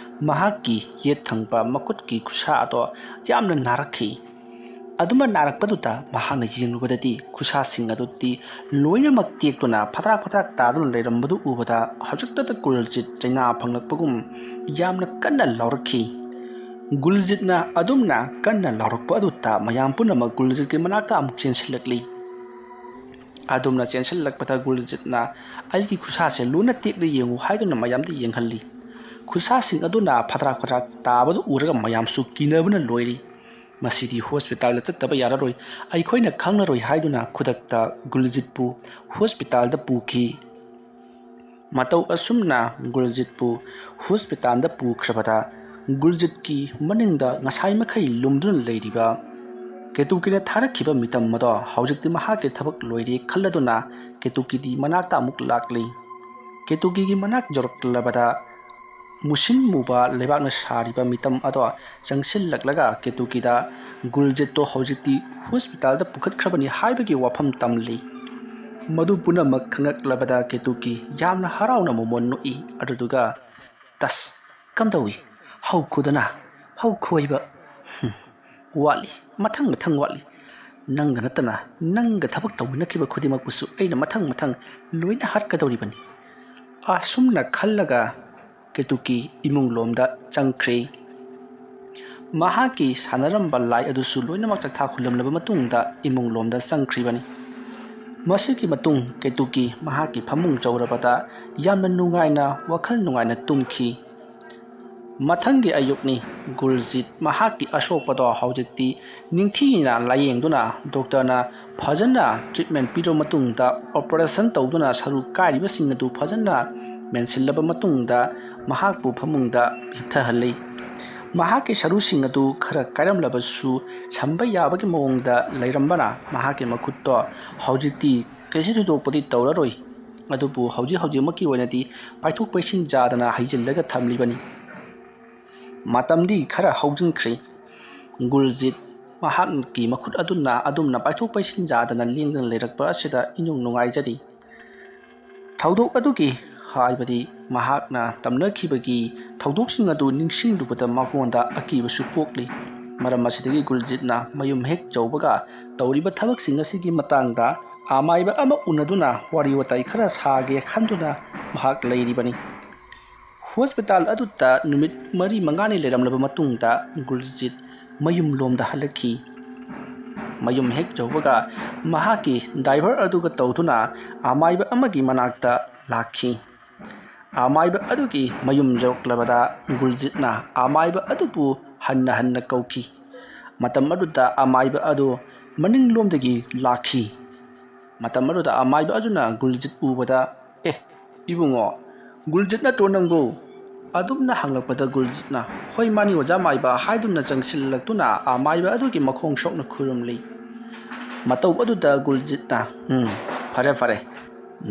ꯃꯍꯥꯛꯀꯤ ꯌꯦꯠ ꯊꯪꯕ ꯃꯈꯨꯠꯀꯤ ꯈꯨꯠꯁꯥ ꯑꯗꯣ ꯌꯥꯝꯅ ꯅꯥꯔꯛꯈꯤ꯫ ꯑꯗꯨꯃ ꯅꯥꯔꯛꯄꯗꯨꯗ ꯃꯍꯥꯛꯅ ꯌꯦꯡꯂꯨꯕꯗꯗꯤ ꯈꯨꯠꯁꯥꯁꯤꯡ ꯑꯗꯨꯗꯤ ꯂꯣꯏꯅꯃꯛ ꯇꯦꯛꯇꯨꯅ ꯐꯗ꯭ꯔꯥꯛ ꯐꯗ꯭ꯔꯥꯛ ꯇꯥꯗꯨꯅ ꯂꯩꯔꯝꯕꯗꯨ ꯎꯕꯗ ꯍꯧꯖꯤꯛꯇꯗ ꯒꯨꯜꯖꯤꯠ ꯆꯩꯅꯥ ꯐꯪꯂꯛꯄꯒꯨꯝ ꯌꯥꯝꯅ ꯀꯟꯅ ꯂꯥꯎꯔꯛꯈꯤ꯫ ꯒꯨꯜꯖꯤꯠꯅ ꯑꯗꯨꯝꯅ ꯀꯟꯅ ꯂꯥꯎꯔꯛꯄ ꯑꯗꯨꯗ ꯃꯌꯥꯝ ꯄꯨꯝꯅꯃꯛ ꯒꯨꯜꯖꯤꯠꯀꯤ ꯃꯅꯥꯛꯇ ꯑꯃꯨꯛ ꯆꯦꯟꯁꯤꯜꯂꯛꯂꯤ꯫ ꯑꯗꯨꯝꯅ ꯆꯦꯟꯁꯤꯜꯂꯛꯄꯗ ꯒꯨꯜꯖꯤꯠꯅ "ꯑꯩꯒꯤ ꯈꯨꯠꯁꯥꯁꯦ ꯂꯣꯏꯅ ꯇꯦꯛꯂꯦ ꯌꯦꯡꯉꯨ" ꯍꯥꯏꯗꯨꯅ ꯃꯌꯥꯝꯗ ꯌꯦꯡꯍꯜꯂꯤ꯫ ꯈꯨꯠꯁꯥꯁꯤꯡ ꯑꯗꯨꯅ ꯐꯗ꯭ꯔꯥꯛ ꯐꯗ꯭ꯔꯥꯛ ꯇꯥꯕꯗꯨ ꯎꯔꯒ ꯃꯌꯥꯝꯁꯨ ꯀꯤꯅꯕꯅ ꯂꯣꯏꯔꯤ꯫ "ꯃꯁꯤꯗꯤ ꯍꯣꯁꯄꯤꯇꯥꯜꯗ ꯆꯠꯇꯕ ꯌꯥꯔꯔꯣꯏ, ꯑꯩꯈꯣꯏꯅ ꯈꯪꯂꯔꯣꯏ" ꯍꯥꯏꯗꯨꯅ ꯈꯨꯗꯛꯇ ꯒꯨꯜꯖꯤꯠꯄꯨ ꯍꯣꯁꯄꯤꯇꯥꯜꯗ ꯄꯨꯈꯤ꯫ ꯃꯇꯧ ꯑꯁꯨꯝꯅ ꯒꯨꯜꯖꯤꯠꯄꯨ ꯍꯣꯁꯄꯤꯇꯥꯜꯗ ꯄꯨꯈ꯭ꯔꯕꯗ ꯒꯨꯜꯖꯤꯠꯀꯤ ꯃꯅꯤꯡꯗ ꯉꯁꯥꯏ ꯃꯈꯩ ꯂꯨꯝꯗꯨꯅ ꯂꯩꯔꯤꯕ ꯀꯦꯇꯨꯀꯤꯅ ꯊꯥꯔꯛꯈꯤꯕ ꯃꯤꯇꯝ ꯑꯗꯣ ꯍꯧꯖꯤꯛꯇꯤ ꯃꯍꯥꯛꯀꯤ ꯊꯕꯛ ꯂꯣꯏꯔꯦ ꯈꯜꯂꯗꯨꯅ ꯀꯦꯇꯨꯀꯤꯗꯤ ꯃꯅꯥꯛꯇ ꯑꯃꯨꯛ ꯂꯥꯛꯂꯤ꯫ ꯀꯦꯇꯨꯀꯤꯒꯤ ꯃꯅꯥꯛ ꯌꯧꯔꯛꯂꯕꯗ ꯃꯨꯁꯤꯟ ꯃꯨꯕ ꯂꯩꯕꯥꯛꯅ ꯁꯥꯔꯤꯕ ꯃꯤꯇꯝ ꯑꯗꯣ ꯆꯪꯁꯤꯜꯂꯛꯂꯒ ꯀꯦꯇꯨꯀꯤꯗ ꯒꯨꯜꯖꯤꯠꯇꯣ ꯍꯧꯖꯤꯛꯇꯤ ꯍꯣꯁꯄꯤꯇꯥꯜꯗ ꯄꯨꯈꯠꯈ꯭ꯔꯕꯅꯤ ꯍꯥꯏꯕꯒꯤ ꯋꯥꯐꯝ ꯇꯝꯂꯤ꯫ ꯃꯗꯨ ꯄꯨꯝꯅꯃꯛ ꯈꯪꯉꯛꯂꯕꯗ ꯀꯦꯇꯨꯀꯤ ꯌꯥꯝꯅ ꯍꯔꯥꯎꯅ ꯃꯣꯃꯣꯟ ꯅꯣꯛꯏ꯫ ꯑꯗꯨꯗꯨꯒ, "ꯇꯁ, ꯀꯝꯗꯧꯏ? ꯍꯧꯈꯣꯗꯅ, ꯍꯧꯈꯣꯏꯕ꯫ ꯍꯨꯝ, ꯋꯥꯠꯂꯤ, ꯃꯊꯪ ꯃꯊꯪ ꯋꯥꯠꯂꯤ꯫ ꯅꯪꯗ ꯅꯠꯇꯅ ꯅꯪꯒ ꯊꯕꯛ ꯇꯧꯃꯤꯟꯅꯈꯤꯕ ꯈꯨꯗꯤꯡꯃꯛꯄꯨꯁꯨ ꯑꯩꯅ ꯃꯊꯪ ꯃꯊꯪ ꯂꯣꯏꯅ ꯍꯥꯠꯀꯗꯧꯔꯤꯕꯅꯤ"꯫ ꯑꯁꯨꯝꯅ ꯈꯜꯂꯒ ꯀꯦꯇꯨꯀꯤ ꯏꯃꯨꯡꯂꯣꯝꯗ ꯆꯪꯈ꯭ꯔꯦ꯫ ꯃꯍꯥꯛꯀꯤ ꯁꯥꯟꯅꯔꯝꯕ ꯂꯥꯏ ꯑꯗꯨꯁꯨ ꯂꯣꯏꯅꯃꯛ ꯆꯥꯛꯊꯥ ꯈꯨꯜꯂꯝꯂꯕ ꯃꯇꯨꯡꯗ ꯏꯃꯨꯡꯂꯣꯝꯗ ꯆꯪꯈ꯭ꯔꯤꯕꯅꯤ꯫ ꯃꯁꯤꯒꯤ ꯃꯇꯨꯡ ꯀꯦꯇꯨꯀꯤ ꯃꯍꯥꯛꯀꯤ ꯐꯃꯨꯡ ꯆꯧꯔꯕꯗ ꯌꯥꯝꯅ ꯅꯨꯡꯉꯥꯏꯅ, ꯋꯥꯈꯜ ꯅꯨꯡꯉꯥꯏꯅ ꯇꯨꯝꯈꯤ꯫ ꯃꯊꯪꯒꯤ ꯑꯌꯨꯛꯅꯤ꯫ ꯒꯨꯜꯖꯤꯠ ꯃꯍꯥꯛꯀꯤ ꯑꯁꯣꯛꯄꯗꯣ ꯍꯧꯖꯤꯛꯇꯤ ꯅꯤꯡꯊꯤꯅ ꯂꯥꯌꯦꯡꯗꯨꯅ, ꯗꯣꯛꯇꯔꯅ ꯐꯖꯅ ꯇ꯭ꯔꯤꯠꯃꯦꯟ ꯄꯤꯔꯕ ꯃꯇꯨꯡꯗ, ꯑꯣꯄꯔꯦꯁꯟ ꯇꯧꯗꯨꯅ ꯁꯔꯨ ꯀꯥꯏꯔꯤꯕꯁꯤꯡ ꯑꯗꯨ ꯐꯖꯅ ꯃꯦꯟꯁꯤꯜꯂꯕ ꯃꯇꯨꯡꯗ, ꯃꯍꯥꯛꯄꯨ ꯐꯃꯨꯡꯗ ꯍꯤꯞꯊꯍꯜꯂꯤ꯫ ꯃꯍꯥꯛꯀꯤ ꯁꯔꯨꯁꯤꯡ ꯑꯗꯨ ꯈꯔ ꯀꯥꯏꯔꯝꯂꯕꯁꯨ, ꯁꯝꯕ ꯌꯥꯕꯒꯤ ꯃꯑꯣꯡꯗ ꯂꯩꯔꯝꯕꯅ, ꯃꯍꯥꯛꯀꯤ ꯃꯈꯨꯠꯇꯣ ꯍꯧꯖꯤꯛꯇꯤ ꯀꯩꯁꯨ ꯊꯣꯏꯗꯣꯛꯄꯗꯤ ꯇꯧꯔꯔꯣꯏ꯫ ꯑꯗꯨꯕꯨ ꯍꯧꯖꯤꯛ ꯍꯧꯖꯤꯛꯃꯛꯀꯤ ꯑꯣꯏꯅꯗꯤ ꯄꯥꯏꯊꯣꯛ ꯄꯥꯏꯁꯤꯟ ꯌꯥꯗꯅ ꯍꯩꯖꯤꯜꯂꯒ ꯊꯝꯂꯤꯕꯅꯤ꯫ ꯃꯇꯝꯗꯤ ꯈꯔ ꯍꯧꯖꯤꯟꯈ꯭ꯔꯦ꯫ ꯒꯨꯜꯖꯤꯠ ꯃꯍꯥꯛꯀꯤ ꯃꯈꯨꯠ ꯑꯗꯨꯅ ꯑꯗꯨꯝꯅ ꯄꯥꯏꯊꯣꯛ ꯄꯥꯏꯁꯤꯟ ꯌꯥꯗꯅ ꯂꯦꯡꯗꯅ ꯂꯩꯔꯛꯄ ꯑꯁꯤꯗ ꯏꯅꯨꯡ ꯅꯨꯡꯉꯥꯏꯖꯔꯤ꯫ ꯊꯧꯗꯣꯛ ꯑꯗꯨꯒꯤ, ꯍꯥꯏꯕꯗꯤ ꯃꯍꯥꯛꯅ ꯇꯝꯅꯈꯤꯕꯒꯤ ꯊꯧꯗꯣꯛꯁꯤꯡ ꯑꯗꯨ ꯅꯤꯡꯁꯤꯡꯂꯨꯕꯗ, ꯃꯉꯣꯟꯗ ꯑꯀꯤꯕꯁꯨ ꯄꯣꯛꯂꯤ꯫ ꯃꯔꯝ ꯑꯁꯤꯗꯒꯤ ꯒꯨꯜꯖꯤꯠꯅ ꯃꯌꯨꯝ ꯍꯦꯛ ꯌꯧꯕꯒ ꯇꯧꯔꯤꯕ ꯊꯕꯛꯁꯤꯡ ꯑꯁꯤꯒꯤ ꯃꯇꯥꯡꯗ ꯑꯃꯥꯏꯕ ꯑꯃ ꯎꯅꯗꯨꯅ ꯋꯥꯔꯤ ꯋꯥꯇꯥꯏ ꯈꯔ ꯁꯥꯒꯦ ꯈꯟꯗꯨꯅ ꯃꯍꯥꯛ ꯂꯩꯔꯤꯕꯅꯤ꯫ ꯍꯣꯁꯄꯤꯇꯥꯜ ꯑꯗꯨꯗ ꯅꯨꯃꯤꯠ ꯃꯔꯤ ꯃꯉꯥꯅꯤ ꯂꯩꯔꯝꯂꯕ ꯃꯇꯨꯡꯗ ꯒꯨꯜꯖꯤꯠ ꯃꯌꯨꯝꯂꯣꯝꯗ ꯍꯜꯂꯛꯈꯤ꯫ ꯃꯌꯨꯝ ꯍꯦꯛ ꯌꯧꯕꯒ ꯃꯍꯥꯛꯀꯤ ꯗ꯭ꯔꯥꯏꯚꯔ ꯑꯗꯨꯒ ꯇꯧꯗꯨꯅ ꯑꯃꯥꯏꯕ ꯑꯃꯒꯤ ꯃꯅꯥꯛꯇ ꯂꯥꯛꯈꯤ꯫ ꯑꯃꯥꯏꯕ ꯑꯗꯨꯒꯤ ꯃꯌꯨꯝ ꯌꯧꯔꯛꯂꯕꯗ ꯒꯨꯜꯖꯤꯠꯅ ꯑꯃꯥꯏꯕ ꯑꯗꯨꯕꯨ ꯍꯟꯅ ꯍꯟꯅ ꯀꯧꯈꯤ꯫ ꯃꯇꯝ ꯑꯗꯨꯗ ꯑꯃꯥꯏꯕ ꯑꯗꯨ ꯃꯅꯤꯡꯂꯣꯝꯗꯒꯤ ꯂꯥꯛꯈꯤ꯫ ꯃꯇꯝ ꯑꯗꯨꯗ ꯑꯃꯥꯏꯕ ꯑꯗꯨꯅ ꯒꯨꯜꯖꯤꯠ ꯎꯕꯗ, "ꯑꯦ, ꯏꯕꯨꯡꯉꯣ, ꯒꯨꯜꯖꯤꯠ ꯅꯠꯇ꯭ꯔꯣ ꯅꯪꯕꯨ?" ꯑꯗꯨꯝꯅ ꯍꯪꯂꯛꯄꯗ ꯒꯨꯜꯖꯤꯠꯅ, "ꯍꯣꯏ, ꯃꯥꯅꯤ ꯑꯣꯖꯥ ꯃꯥꯏꯕ" ꯍꯥꯏꯗꯨꯅ ꯆꯪꯁꯤꯜꯂꯛꯇꯨꯅ ꯑꯃꯥꯏꯕ ꯑꯗꯨꯒꯤ ꯃꯈꯣꯡ ꯁꯣꯛꯅ ꯈꯨꯔꯨꯝꯂꯤ꯫ ꯃꯇꯧ ꯑꯗꯨꯗ ꯒꯨꯜꯖꯤꯠꯅ, "ꯎꯝ, ꯐꯔꯦ, ꯐꯔꯦ꯫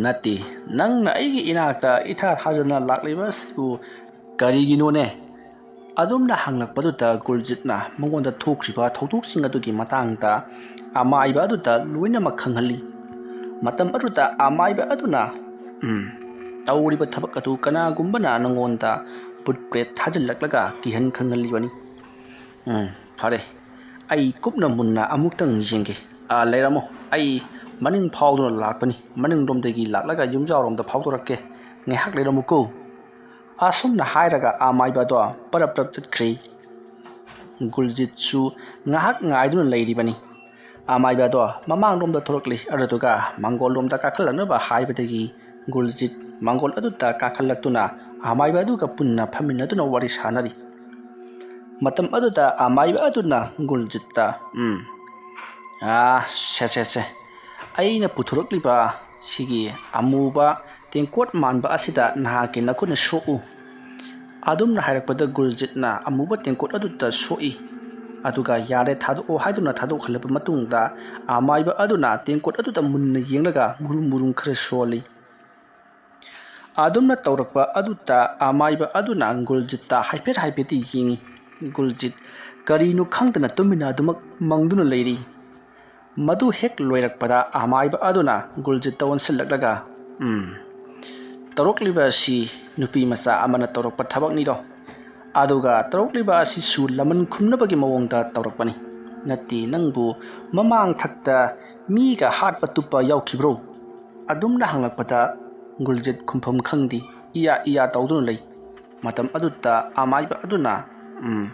ꯅꯠꯇꯦ, ꯅꯪꯅ ꯑꯩꯒꯤ ꯏꯅꯥꯛꯇ ꯏꯊꯥ ꯊꯥꯖꯅ ꯂꯥꯛꯂꯤꯕ ꯑꯁꯤꯕꯨ ꯀꯔꯤꯒꯤꯅꯣꯅꯦ?" ꯑꯗꯨꯝꯅ ꯍꯪꯂꯛꯄꯗꯨꯗ ꯒꯨꯜꯖꯤꯠꯅ ꯃꯉꯣꯟꯗ ꯊꯣꯛꯈ꯭ꯔꯤꯕ ꯊꯧꯗꯣꯛꯁꯤꯡ ꯑꯗꯨꯒꯤ ꯃꯇꯥꯡꯗ ꯑꯃꯥꯏꯕ ꯑꯗꯨꯗ ꯂꯣꯏꯅꯃꯛ ꯈꯪꯍꯜꯂꯤ꯫ ꯃꯇꯝ ꯑꯗꯨꯗ ꯑꯃꯥꯏꯕ ꯑꯗꯨꯅ, "ꯎꯝ, ꯇꯧꯔꯤꯕ ꯊꯕꯛ ꯑꯗꯨ ꯀꯅꯥꯒꯨꯝꯕꯅ ꯅꯉꯣꯟꯗ ꯚꯨꯠ ꯄ꯭ꯔꯦꯠ ꯊꯥꯖꯤꯜꯂꯛꯂꯒ ꯀꯤꯍꯟ ꯈꯪꯍꯜꯂꯤꯕꯅꯤ꯫ ꯎꯝ, ꯐꯔꯦ, ꯑꯩ ꯀꯨꯞꯅ ꯃꯨꯟꯅ ꯑꯃꯨꯛꯇꯪ ꯌꯦꯡꯒꯦ꯫ ꯑꯥ, ꯂꯩꯔꯝꯃꯣ, ꯑꯩ ꯃꯅꯤꯡ ꯐꯥꯎꯗꯨꯅ ꯂꯥꯛꯄꯅꯤ, ꯃꯅꯤꯡꯂꯣꯝꯗꯒꯤ ꯂꯥꯛꯂꯒ ꯌꯨꯝꯖꯥꯎꯔꯣꯝꯗ ꯐꯥꯎꯗꯣꯔꯛꯀꯦ, ꯉꯥꯏꯍꯥꯛ ꯂꯩꯔꯝꯃꯨꯀꯣ"꯫ ꯑꯁꯨꯝꯅ ꯍꯥꯏꯔꯒ ꯑꯃꯥꯏꯕ ꯑꯗꯣ ꯄꯔꯞ ꯄꯔꯞ ꯆꯠꯈ꯭ꯔꯦ꯫ ꯒꯨꯜꯖꯤꯠꯁꯨ ꯉꯥꯏꯍꯥꯛ ꯉꯥꯏꯗꯨꯅ ꯂꯩꯔꯤꯕꯅꯤ꯫ ꯑꯃꯥꯏꯕ ꯑꯗꯣ ꯃꯃꯥꯡꯂꯣꯝꯗ ꯊꯣꯛꯂꯛꯂꯤ꯫ ꯑꯗꯨꯗꯨꯒ ꯃꯪꯒꯣꯜꯂꯣꯝꯗ ꯀꯥꯈꯠꯂꯛꯅꯕ ꯍꯥꯏꯕꯗꯒꯤ ꯒꯨꯜꯖꯤꯠ ꯃꯪꯒꯣꯜ ꯑꯗꯨꯗ ꯀꯥꯈꯠꯂꯛꯇꯨꯅ ꯑꯃꯥꯏꯕ ꯑꯗꯨꯒ ꯄꯨꯟꯅ ꯐꯝꯃꯤꯟꯅꯗꯨꯅ ꯋꯥꯔꯤ ꯁꯥꯟꯅꯔꯤ꯫ ꯃꯇꯝ ꯑꯗꯨꯗ ꯑꯃꯥꯏꯕ ꯑꯗꯨꯅ ꯒꯨꯜꯖꯤꯠꯇ, "ꯎꯝ, ꯑꯥ, ꯁꯦ, ꯁꯦ, ꯁꯦ, ꯑꯩꯅ ꯄꯨꯊꯣꯔꯛꯂꯤꯕ ꯁꯤꯒꯤ ꯑꯃꯨꯕ ꯇꯦꯡꯀꯣꯠ ꯃꯥꯟꯕ ꯑꯁꯤꯗ ꯅꯍꯥꯛꯀꯤ ꯅꯈꯨꯠꯅ ꯁꯣꯛꯎ"꯫ ꯑꯗꯨꯝꯅ ꯍꯥꯏꯔꯛꯄꯗ ꯒꯨꯜꯖꯤꯠꯅ ꯑꯃꯨꯕ ꯇꯦꯡꯀꯣꯠ ꯑꯗꯨꯗ ꯁꯣꯛꯏ꯫ ꯑꯗꯨꯒ "ꯌꯥꯔꯦ, ꯊꯥꯗꯣꯛꯑꯣ" ꯍꯥꯏꯗꯨꯅ ꯊꯥꯗꯣꯛꯍꯜꯂꯕ ꯃꯇꯨꯡꯗ, ꯑꯃꯥꯏꯕ ꯑꯗꯨꯅ ꯇꯦꯡꯀꯣꯠ ꯑꯗꯨꯗ ꯃꯨꯟꯅ ꯌꯦꯡꯂꯒ ꯃꯨꯔꯨꯝ ꯃꯨꯔꯨꯝ ꯈꯔ ꯁꯣꯜꯂꯤ꯫ ꯑꯗꯨꯝꯅ ꯇꯧꯔꯛꯄ ꯑꯗꯨꯗ ꯑꯃꯥꯏꯕ ꯑꯗꯨꯅ ꯒꯨꯜꯖꯤꯠꯇ ꯍꯥꯏꯐꯦꯠ ꯍꯥꯏꯐꯦꯠꯇꯤ ꯌꯦꯡꯏ꯫ ꯒꯨꯜꯖꯤꯠ ꯀꯔꯤꯅꯣ ꯈꯪꯗꯅ ꯇꯨꯃꯤꯟꯅ ꯑꯗꯨꯃꯛ ꯃꯪꯗꯨꯅ ꯂꯩꯔꯤ꯫ ꯃꯗꯨ ꯍꯦꯛ ꯂꯣꯏꯔꯛꯄꯗ ꯑꯃꯥꯏꯕ ꯑꯗꯨꯅ ꯒꯨꯜꯖꯤꯠꯇ ꯑꯣꯟꯁꯤꯜꯂꯛꯂꯒ, "ꯎꯝ, ꯇꯧꯔꯛꯂꯤꯕ ꯑꯁꯤ ꯅꯨꯄꯤ ꯃꯆꯥ ꯑꯃꯅ ꯇꯧꯔꯛꯄ ꯊꯕꯛꯅꯤꯗꯣ꯫ ꯑꯗꯨꯒ ꯇꯧꯔꯛꯂꯤꯕ ꯑꯁꯤꯁꯨ ꯂꯃꯟ ꯈꯨꯝꯅꯕꯒꯤ ꯃꯑꯣꯡꯗ ꯇꯧꯔꯛꯄꯅꯤ꯫ ꯅꯠꯇꯦ, ꯅꯪꯕꯨ ꯃꯃꯥꯡ ꯊꯛꯇ ꯃꯤꯒ ꯍꯥꯠꯄ ꯇꯨꯞꯄ ꯌꯥꯎꯈꯤꯕ꯭ꯔꯣ?" ꯑꯗꯨꯝꯅ ꯍꯪꯂꯛꯄꯗ ꯒꯨꯜꯖꯤꯠ ꯈꯨꯝꯐꯝ ꯈꯪꯗꯦ, ꯏꯌꯥ ꯏꯌꯥ ꯇꯧꯗꯨꯅ ꯂꯩ꯫ ꯃꯇꯝ ꯑꯗꯨꯗ ꯑꯃꯥꯏꯕ ꯑꯗꯨꯅ, "ꯎꯝ,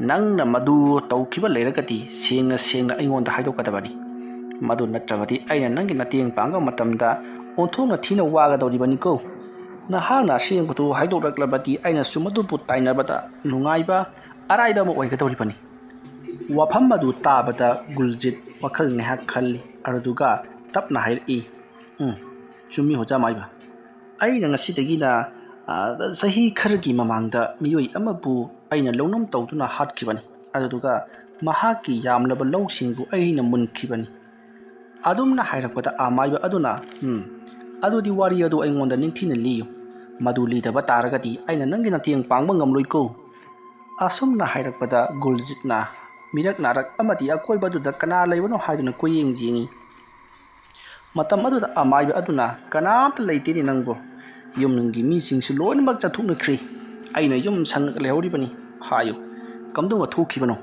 ꯅꯪꯅ ꯃꯗꯨ ꯇꯧꯈꯤꯕ ꯂꯩꯔꯒꯗꯤ ꯁꯦꯡꯅ ꯁꯦꯡꯅ ꯑꯩꯉꯣꯟꯗ ꯍꯥꯏꯗꯣꯛꯀꯗꯕꯅꯤ꯫ ꯃꯗꯨ ꯅꯠꯇ꯭ꯔꯕꯗꯤ ꯑꯩꯅ ꯅꯪꯒꯤ ꯃꯇꯦꯡ ꯄꯥꯡꯕ ꯃꯇꯝꯗ ꯑꯣꯟꯊꯣꯛꯅ ꯊꯤꯅ ꯋꯥꯒꯗꯧꯔꯤꯕꯅꯤꯀꯣ꯫ ꯅꯍꯥꯛꯅ ꯑꯁꯦꯡꯕꯗꯨ ꯍꯥꯏꯗꯣꯛꯂꯛꯂꯕꯗꯤ ꯑꯩꯅꯁꯨ ꯃꯗꯨꯕꯨ ꯇꯥꯏꯅꯕꯗ ꯅꯨꯡꯉꯥꯏꯕ ꯑꯔꯥꯏꯕ ꯑꯃ ꯑꯣꯏꯒꯗꯧꯔꯤꯕꯅꯤ"꯫ ꯋꯥꯐꯝ ꯑꯗꯨ ꯇꯥꯕꯗ ꯒꯨꯜꯖꯤꯠ ꯋꯥꯈꯜ ꯉꯥꯏꯍꯥꯛ ꯈꯜꯂꯤ꯫ ꯑꯗꯨꯗꯨꯒ ꯇꯞꯅ ꯍꯥꯏꯔꯛꯏ, "ꯎꯝ, ꯆꯨꯝꯃꯤ ꯑꯣꯖꯥ ꯃꯥꯏꯕ꯫ ꯑꯩꯅ ꯉꯁꯤꯗꯒꯤꯅ, ꯑ, ꯆꯍꯤ ꯈꯔꯒꯤ ꯃꯃꯥꯡꯗ ꯃꯤꯑꯣꯏ ꯑꯃꯕꯨ ꯑꯩꯅ ꯂꯧꯅꯝ ꯇꯧꯗꯨꯅ ꯍꯥꯠꯈꯤꯕꯅꯤ꯫ ꯑꯗꯨꯗꯨꯒ ꯃꯍꯥꯛꯀꯤ ꯌꯥꯝꯂꯕ ꯂꯧꯁꯤꯡꯕꯨ ꯑꯩꯅ ꯃꯨꯟꯈꯤꯕꯅꯤ"꯫ ꯑꯗꯨꯝꯅ ꯍꯥꯏꯔꯛꯄꯗ ꯑꯃꯥꯏꯕ ꯑꯗꯨꯅ, "ꯎꯝ, ꯑꯗꯨꯗꯤ ꯋꯥꯔꯤ ꯑꯗꯨ ꯑꯩꯉꯣꯟꯗ ꯅꯤꯡꯊꯤꯅ ꯂꯤꯌꯨ꯫ ꯃꯗꯨ ꯂꯤꯗꯕ ꯇꯥꯔꯒꯗꯤ ꯑꯩꯅ ꯅꯪꯒꯤ ꯃꯇꯦꯡ ꯄꯥꯡꯕ ꯉꯝꯂꯣꯏꯀꯣ"꯫ ꯑꯁꯨꯝꯅ ꯍꯥꯏꯔꯛꯄꯗ ꯒꯨꯜꯖꯤꯠꯅ ꯃꯤꯔꯛ ꯅꯥꯔꯛ ꯑꯃꯗꯤ ꯑꯀꯣꯏꯕꯗꯨꯗ ꯀꯅꯥ ꯂꯩꯕꯅꯣ ꯍꯥꯏꯗꯨꯅ ꯀꯣꯏꯌꯦꯡ ꯌꯦꯡꯏ꯫ ꯃꯇꯝ ꯑꯗꯨꯗ ꯑꯃꯥꯏꯕ ꯑꯗꯨꯅ, "ꯀꯅꯥꯝꯇ ꯂꯩꯇꯦꯅꯦ ꯅꯪꯕꯨ꯫ ꯌꯨꯝꯒꯤ ꯃꯤꯁꯤꯡꯁꯨ ꯂꯣꯏꯅꯃꯛ ꯆꯠꯊꯣꯛꯅꯈ꯭ꯔꯦ꯫ ꯑꯩꯅ ꯌꯨꯝ ꯁꯪꯉꯒ ꯂꯩꯍꯧꯔꯤꯕꯅꯤ꯫ ꯍꯥꯏꯌꯨ, ꯀꯝꯗꯧꯅ ꯊꯣꯛꯈꯤꯕꯅꯣ?"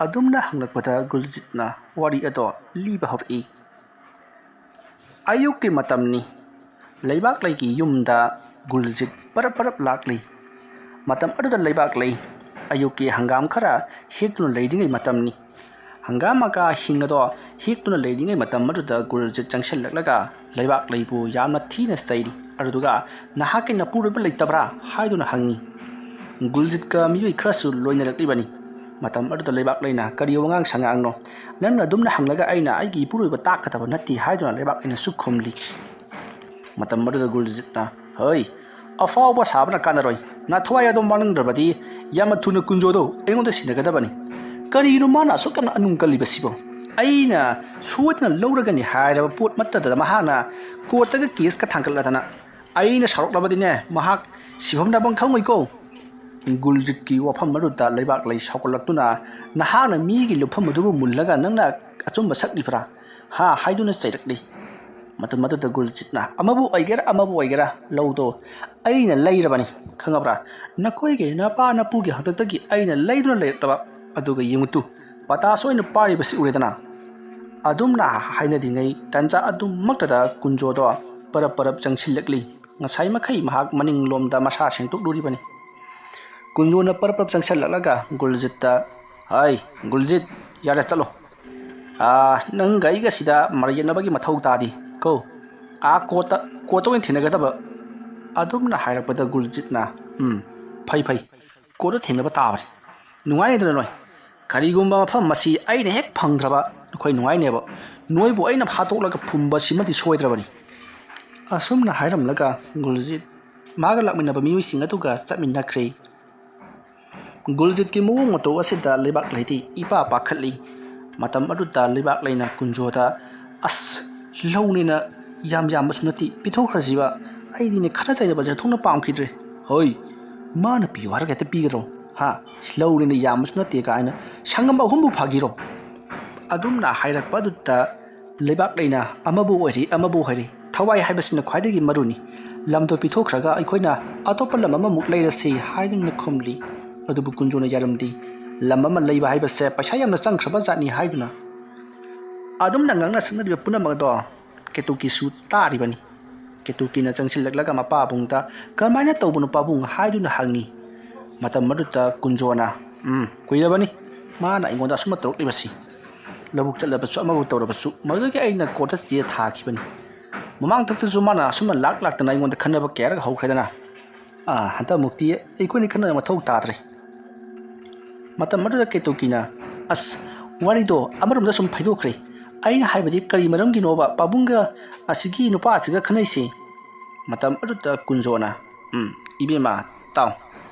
ꯑꯗꯨꯝꯅ ꯍꯪꯂꯛꯄꯗ ꯒꯨꯜꯖꯤꯠꯅ ꯋꯥꯔꯤ ꯑꯗꯣ ꯂꯤꯕ ꯍꯧꯔꯛꯏ꯫ ꯑꯌꯨꯛꯀꯤ ꯃꯇꯝꯅꯤ꯫ ꯂꯩꯕꯥꯛ ꯂꯩꯒꯤ ꯌꯨꯝꯗ ꯒꯨꯜꯖꯤꯠ ꯄꯔꯞ ꯄꯔꯞ ꯂꯥꯛꯂꯤ꯫ ꯃꯇꯝ ꯑꯗꯨꯗ ꯂꯩꯕꯥꯛ ꯂꯩ ꯑꯌꯨꯛꯀꯤ ꯍꯪꯒꯥꯝ ꯈꯔ ꯍꯦꯛꯇꯨꯅ ꯂꯩꯔꯤꯉꯩ ꯃꯇꯝꯅꯤ꯫ ꯍꯪꯒꯥꯝ ꯃꯀꯥ ꯍꯤꯡ ꯑꯗꯣ ꯍꯦꯛꯇꯨꯅ ꯂꯩꯔꯤꯉꯩ ꯃꯇꯝ ꯑꯗꯨꯗ ꯒꯨꯜꯖꯤꯠ ꯆꯪꯁꯤꯜꯂꯛꯂꯒ ꯂꯩꯕꯥꯛ ꯂꯩꯕꯨ ꯌꯥꯝꯅ ꯊꯤꯅ ꯆꯩꯔꯤ꯫ ꯑꯗꯨꯗꯨꯒ "ꯅꯍꯥꯛꯀꯤ ꯅꯄꯨꯔꯣꯏꯕ ꯂꯩꯇꯕ꯭ꯔꯥ?" ꯍꯥꯏꯗꯨꯅ ꯍꯪꯉꯤ꯫ ꯒꯨꯜꯖꯤꯠꯀ ꯃꯤꯑꯣꯏ ꯈꯔꯁꯨ ꯂꯣꯏꯅꯔꯛꯂꯤꯕꯅꯤ꯫ ꯃꯇꯝ ꯑꯗꯨꯗ ꯂꯩꯕꯥꯛ ꯂꯩꯅ "ꯀꯔꯤ ꯋꯥꯉꯥꯡ ꯁꯉꯥꯡꯅꯣ? ꯅꯪꯅ ꯑꯗꯨꯝꯅ ꯍꯪꯂꯒ ꯑꯩꯅ ꯑꯩꯒꯤ ꯏꯄꯨꯔꯣꯏꯕ ꯇꯥꯛꯀꯗꯕ ꯅꯠꯇꯦ" ꯍꯥꯏꯗꯨꯅ ꯂꯩꯕꯥꯛ ꯂꯩꯅꯁꯨ ꯈꯨꯝꯂꯤ꯫ ꯃꯇꯝ ꯑꯗꯨꯗ ꯒꯨꯜꯖꯤꯠꯅ, "ꯍꯣꯏ, ꯑꯐꯥꯎꯕ ꯁꯥꯕꯅ ꯀꯥꯟꯅꯔꯣꯏ꯫ ꯅꯊ꯭ꯋꯥꯏ ꯑꯗꯣ ꯃꯥꯡꯅꯤꯡꯗ꯭ꯔꯕꯗꯤ ꯌꯥꯝꯅ ꯊꯨꯅ ꯀꯨꯟꯖꯣꯗꯣ ꯑꯩꯉꯣꯟꯗ ꯁꯤꯟꯅꯒꯗꯕꯅꯤ꯫ ꯀꯔꯤꯅꯣ ꯃꯥꯅ ꯑꯁꯨꯛ ꯌꯥꯝꯅ ꯑꯅꯨꯡ ꯀꯜꯂꯤꯕꯁꯤꯕꯣ? ꯑꯩꯅ ꯁꯣꯏꯗꯅ ꯂꯧꯔꯒꯅꯤ ꯍꯥꯏꯔꯕ ꯄꯣꯠ ꯃꯠꯇꯗ ꯃꯍꯥꯛꯅ ꯀꯣꯔꯠꯇꯒ ꯀꯦꯁꯀ ꯊꯥꯡꯒꯠꯂꯗꯅ ꯑꯩꯅ ꯁꯥꯎꯔꯛꯂꯕꯗꯤꯅꯦ, ꯃꯍꯥꯛ ꯁꯤꯐꯝ ꯅꯥꯐꯝ ꯈꯪꯉꯣꯏꯀꯣ"꯫ ꯒꯨꯜꯖꯤꯠꯀꯤ ꯋꯥꯐꯝ ꯑꯗꯨꯗ ꯂꯩꯕꯥꯛ ꯂꯩ ꯁꯥꯎꯒꯠꯂꯛꯇꯨꯅ, "ꯅꯍꯥꯛꯅ ꯃꯤꯒꯤ ꯂꯨꯞꯐꯝ ꯑꯗꯨꯕꯨ ꯃꯨꯜꯂꯒ ꯅꯪꯅ ꯑꯆꯨꯝꯕ ꯁꯛꯂꯤꯕ꯭ꯔꯥ? ꯍꯥ?" ꯍꯥꯏꯗꯨꯅ ꯆꯩꯔꯛꯂꯤ꯫ ꯃꯇꯝ ꯑꯗꯨꯗ ꯒꯨꯜꯖꯤꯠꯅ, "ꯑꯃꯕꯨ ꯑꯣꯏꯒꯦꯔꯥ ꯑꯃꯕꯨ ꯑꯣꯏꯒꯦꯔꯥ, ꯂꯧꯗꯣ ꯑꯩꯅ ꯂꯩꯔꯕꯅꯤ, ꯈꯪꯉꯕ꯭ꯔꯥ? ꯅꯈꯣꯏꯒꯤ ꯅꯄꯥ ꯅꯄꯨꯒꯤ ꯍꯥꯛꯇꯛꯇꯒꯤ ꯑꯩꯅ ꯂꯩꯗꯨꯅ ꯂꯩꯔꯛꯂꯕ꯫ ꯑꯗꯨꯒ ꯌꯦꯡꯉꯨ ꯇꯨ, ꯄꯇꯥꯁ ꯑꯣꯏꯅ ꯄꯥꯔꯤꯕꯁꯤ ꯎꯔꯦꯗꯅ"꯫ ꯑꯗꯨꯝꯅ ꯍꯥꯏꯅꯔꯤꯉꯩ ꯇꯟꯖꯥ ꯑꯗꯨꯃꯛꯇꯗ ꯀꯨꯟꯖꯣꯗꯣ ꯄꯔꯞ ꯄꯔꯞ ꯆꯪꯁꯤꯜꯂꯛꯂꯤ꯫ ꯉꯁꯥꯏ ꯃꯈꯩ ꯃꯍꯥꯛ ꯃꯅꯤꯡꯂꯣꯝꯗ ꯃꯁꯥ ꯁꯦꯡꯗꯣꯛꯂꯨꯔꯤꯕꯅꯤ꯫ ꯀꯨꯟꯖꯣꯅ ꯄꯔꯞ ꯄꯔꯞ ꯆꯪꯁꯤꯜꯂꯛꯂꯒ ꯒꯨꯜꯖꯤꯠꯇ, "ꯍꯥꯏ, ꯒꯨꯜꯖꯤꯠ, ꯌꯥꯔꯦ, ꯆꯠꯂꯣ꯫ ꯑꯥ, ꯅꯪꯒ ꯑꯩꯒ ꯁꯤꯗ ꯃꯔꯩ ꯌꯦꯠꯅꯕꯒꯤ ꯃꯊꯧ ꯇꯥꯗꯦ ꯀꯣ꯫ ꯑꯥ, ꯀꯣꯔꯠꯇ, ꯀꯣꯔꯠꯇ ꯑꯣꯏꯅ ꯊꯦꯡꯅꯒꯗꯕ"꯫ ꯑꯗꯨꯝꯅ ꯍꯥꯏꯔꯛꯄꯗ ꯒꯨꯜꯖꯤꯠꯅ, "ꯎꯝ, ꯐꯩ, ꯐꯩ, ꯀꯣꯔꯠꯇ ꯊꯦꯡꯅꯕ ꯇꯥꯕꯅꯤ꯫ ꯅꯨꯡꯉꯥꯏꯅꯤꯗꯅ ꯅꯣꯏ꯫ ꯀꯔꯤꯒꯨꯝꯕ ꯃꯐꯝ ꯑꯁꯤ ꯑꯩꯅ ꯍꯦꯛ ꯐꯪꯗ꯭ꯔꯕ, ꯅꯈꯣꯏ ꯅꯨꯡꯉꯥꯏꯅꯦꯕ꯫ ꯅꯣꯏꯕꯨ ꯑꯩꯅ ꯐꯥꯗꯣꯛꯂꯒ ꯐꯨꯝꯕꯁꯤꯃꯗꯤ ꯁꯣꯏꯗ꯭ꯔꯕꯅꯤ"꯫ ꯑꯁꯨꯝꯅ ꯍꯥꯏꯔꯝꯂꯒ ꯒꯨꯜꯖꯤꯠ ꯃꯥꯒ ꯂꯥꯛꯃꯤꯟꯅꯕ ꯃꯤꯑꯣꯏꯁꯤꯡ ꯑꯗꯨꯒ ꯆꯠꯃꯤꯟꯅꯈ꯭ꯔꯦ꯫ ꯒꯨꯜꯖꯤꯠꯀꯤ ꯃꯑꯣꯡ ꯃꯇꯧ ꯑꯁꯤꯗ ꯂꯩꯕꯥꯛ ꯂꯩꯗꯤ ꯏꯄꯥ ꯄꯥꯈꯠꯂꯤ꯫ ꯃꯇꯝ ꯑꯗꯨꯗ ꯂꯩꯕꯥꯛ ꯂꯩꯅ ꯀꯨꯟꯖꯣꯗ, "ꯑꯁ, ꯂꯧꯅꯦꯅ ꯌꯥꯝ ꯌꯥꯝꯕꯁꯨ ꯅꯠꯇꯦ, ꯄꯤꯊꯣꯛꯈ꯭ꯔꯁꯤꯕ꯫ ꯑꯩꯗꯤꯅꯦ ꯈꯠꯅ ꯆꯩꯅꯕꯁꯦ ꯑꯣꯟꯊꯣꯛꯅ ꯄꯥꯝꯈꯤꯗ꯭ꯔꯦ꯫ ꯍꯣꯏ, ꯃꯥꯅ ꯄꯤꯌꯨ ꯍꯥꯏꯔꯒ ꯍꯦꯛꯇ ꯄꯤꯒꯗ꯭ꯔꯣ? ꯍꯥ? ꯂꯧꯅꯦꯅ ꯌꯥꯝꯕꯁꯨ ꯅꯠꯇꯦ" ꯀꯥꯏꯅ ꯁꯪꯒꯝ ꯑꯍꯨꯝꯕꯨ ꯐꯥꯒꯤꯔꯣ?" ꯑꯗꯨꯝꯅ ꯍꯥꯏꯔꯛꯄ ꯑꯗꯨꯗ ꯂꯩꯕꯥꯛ ꯂꯩꯅ ꯑꯃꯕꯨ ꯑꯣꯏꯔꯤ, ꯑꯃꯕꯨ ꯑꯣꯏꯔꯤ, ꯊꯋꯥꯏ ꯍꯥꯏꯕꯁꯤꯅ ꯈ꯭ꯋꯥꯏꯗꯒꯤ ꯃꯔꯨꯅꯤ꯫ ꯂꯝꯗꯣ ꯄꯤꯊꯣꯛꯈ꯭ꯔꯒ ꯑꯩꯈꯣꯏꯅ ꯑꯇꯣꯞꯄ ꯂꯝ ꯑꯃꯃꯨꯛ ꯂꯩꯔꯁꯤ ꯍꯥꯏꯗꯨꯅ ꯈꯨꯝꯂꯤ꯫ ꯑꯗꯨꯕꯨ ꯀꯨꯟꯖꯣꯅ ꯌꯥꯔꯝꯗꯦ꯫ ꯂꯝ ꯑꯃ ꯂꯩꯕ ꯍꯥꯏꯕꯁꯦ ꯄꯩꯁꯥ ꯌꯥꯝꯅ ꯆꯪꯈ꯭ꯔꯕ ꯖꯥꯠꯅꯤ ꯍꯥꯏꯗꯨꯅ꯫ ꯑꯗꯨꯝꯅ ꯉꯥꯡꯅ ꯁꯛꯅꯔꯤꯕ ꯄꯨꯝꯅꯃꯛ ꯑꯗꯣ ꯀꯦꯇꯨꯀꯤꯁꯨ ꯇꯥꯔꯤꯕꯅꯤ꯫ ꯀꯦꯇꯨꯀꯤꯅ ꯆꯪꯁꯤꯜꯂꯛꯂꯒ ꯃꯄꯥꯕꯨꯡꯗ, "ꯀꯔꯝꯍꯥꯏꯅ ꯇꯧꯕꯅꯣ ꯄꯥꯕꯨꯡ?" ꯍꯥꯏꯗꯨꯅ ꯍꯪꯉꯤ꯫ ꯃꯇꯝ ꯑꯗꯨꯗ ꯀꯨꯟꯖꯣꯅ, "ꯎꯝ, ꯀꯨꯏꯔꯕꯅꯤ ꯃꯥꯅ ꯑꯩꯉꯣꯟꯗ ꯑꯁꯨꯝꯅ ꯇꯧꯔꯛꯂꯤꯕꯁꯤ꯫ ꯂꯧꯕꯨꯛ ꯆꯠꯂꯕꯁꯨ ꯑꯃꯕꯨ ꯇꯧꯔꯕꯁꯨ ꯃꯗꯨꯗꯒꯤ ꯑꯩꯅ ꯀꯣꯔꯠꯇ ꯆꯦ ꯊꯥꯈꯤꯕꯅꯤ꯫ ꯃꯃꯥꯡ ꯊꯛꯇꯁꯨ ꯃꯥꯅ ꯑꯁꯨꯝꯅ ꯂꯥꯛ ꯂꯥꯛꯇꯅ ꯑꯩꯉꯣꯟꯗ ꯈꯟꯅꯕ ꯀꯌꯥꯔꯛ ꯍꯧꯈ꯭ꯔꯦꯗꯅ꯫ ꯑꯥ, ꯍꯟꯗꯛꯃꯨꯛꯇꯤ ꯑꯩꯈꯣꯏꯅ ꯈꯟꯅꯕ ꯃꯊꯧ ꯇꯥꯗ꯭ꯔꯦ꯫ ꯃꯇꯝ ꯑꯗꯨꯗ ꯀꯦꯇꯨꯀꯤꯅ, "ꯑꯁ, ꯋꯥꯔꯤꯗꯣ ꯑꯃꯔꯣꯝꯗ ꯁꯨꯝ ꯐꯩꯗꯣꯛꯈ꯭ꯔꯦ꯫ ꯑꯩꯅ ꯍꯥꯏꯕꯗꯤ ꯀꯔꯤ ꯃꯔꯝꯒꯤꯅꯣꯕ ꯄꯥꯕꯨꯡꯒ ꯑꯁꯤꯒꯤ ꯅꯨꯄꯥ ꯑꯁꯤꯒ ꯈꯟꯅꯩꯁꯦ?" ꯃꯇꯝ ꯑꯗꯨꯗ ꯀꯨꯟꯖꯣꯅ, "ꯎꯝ, ꯏꯕꯦꯝꯃ, ꯇꯥꯎ꯫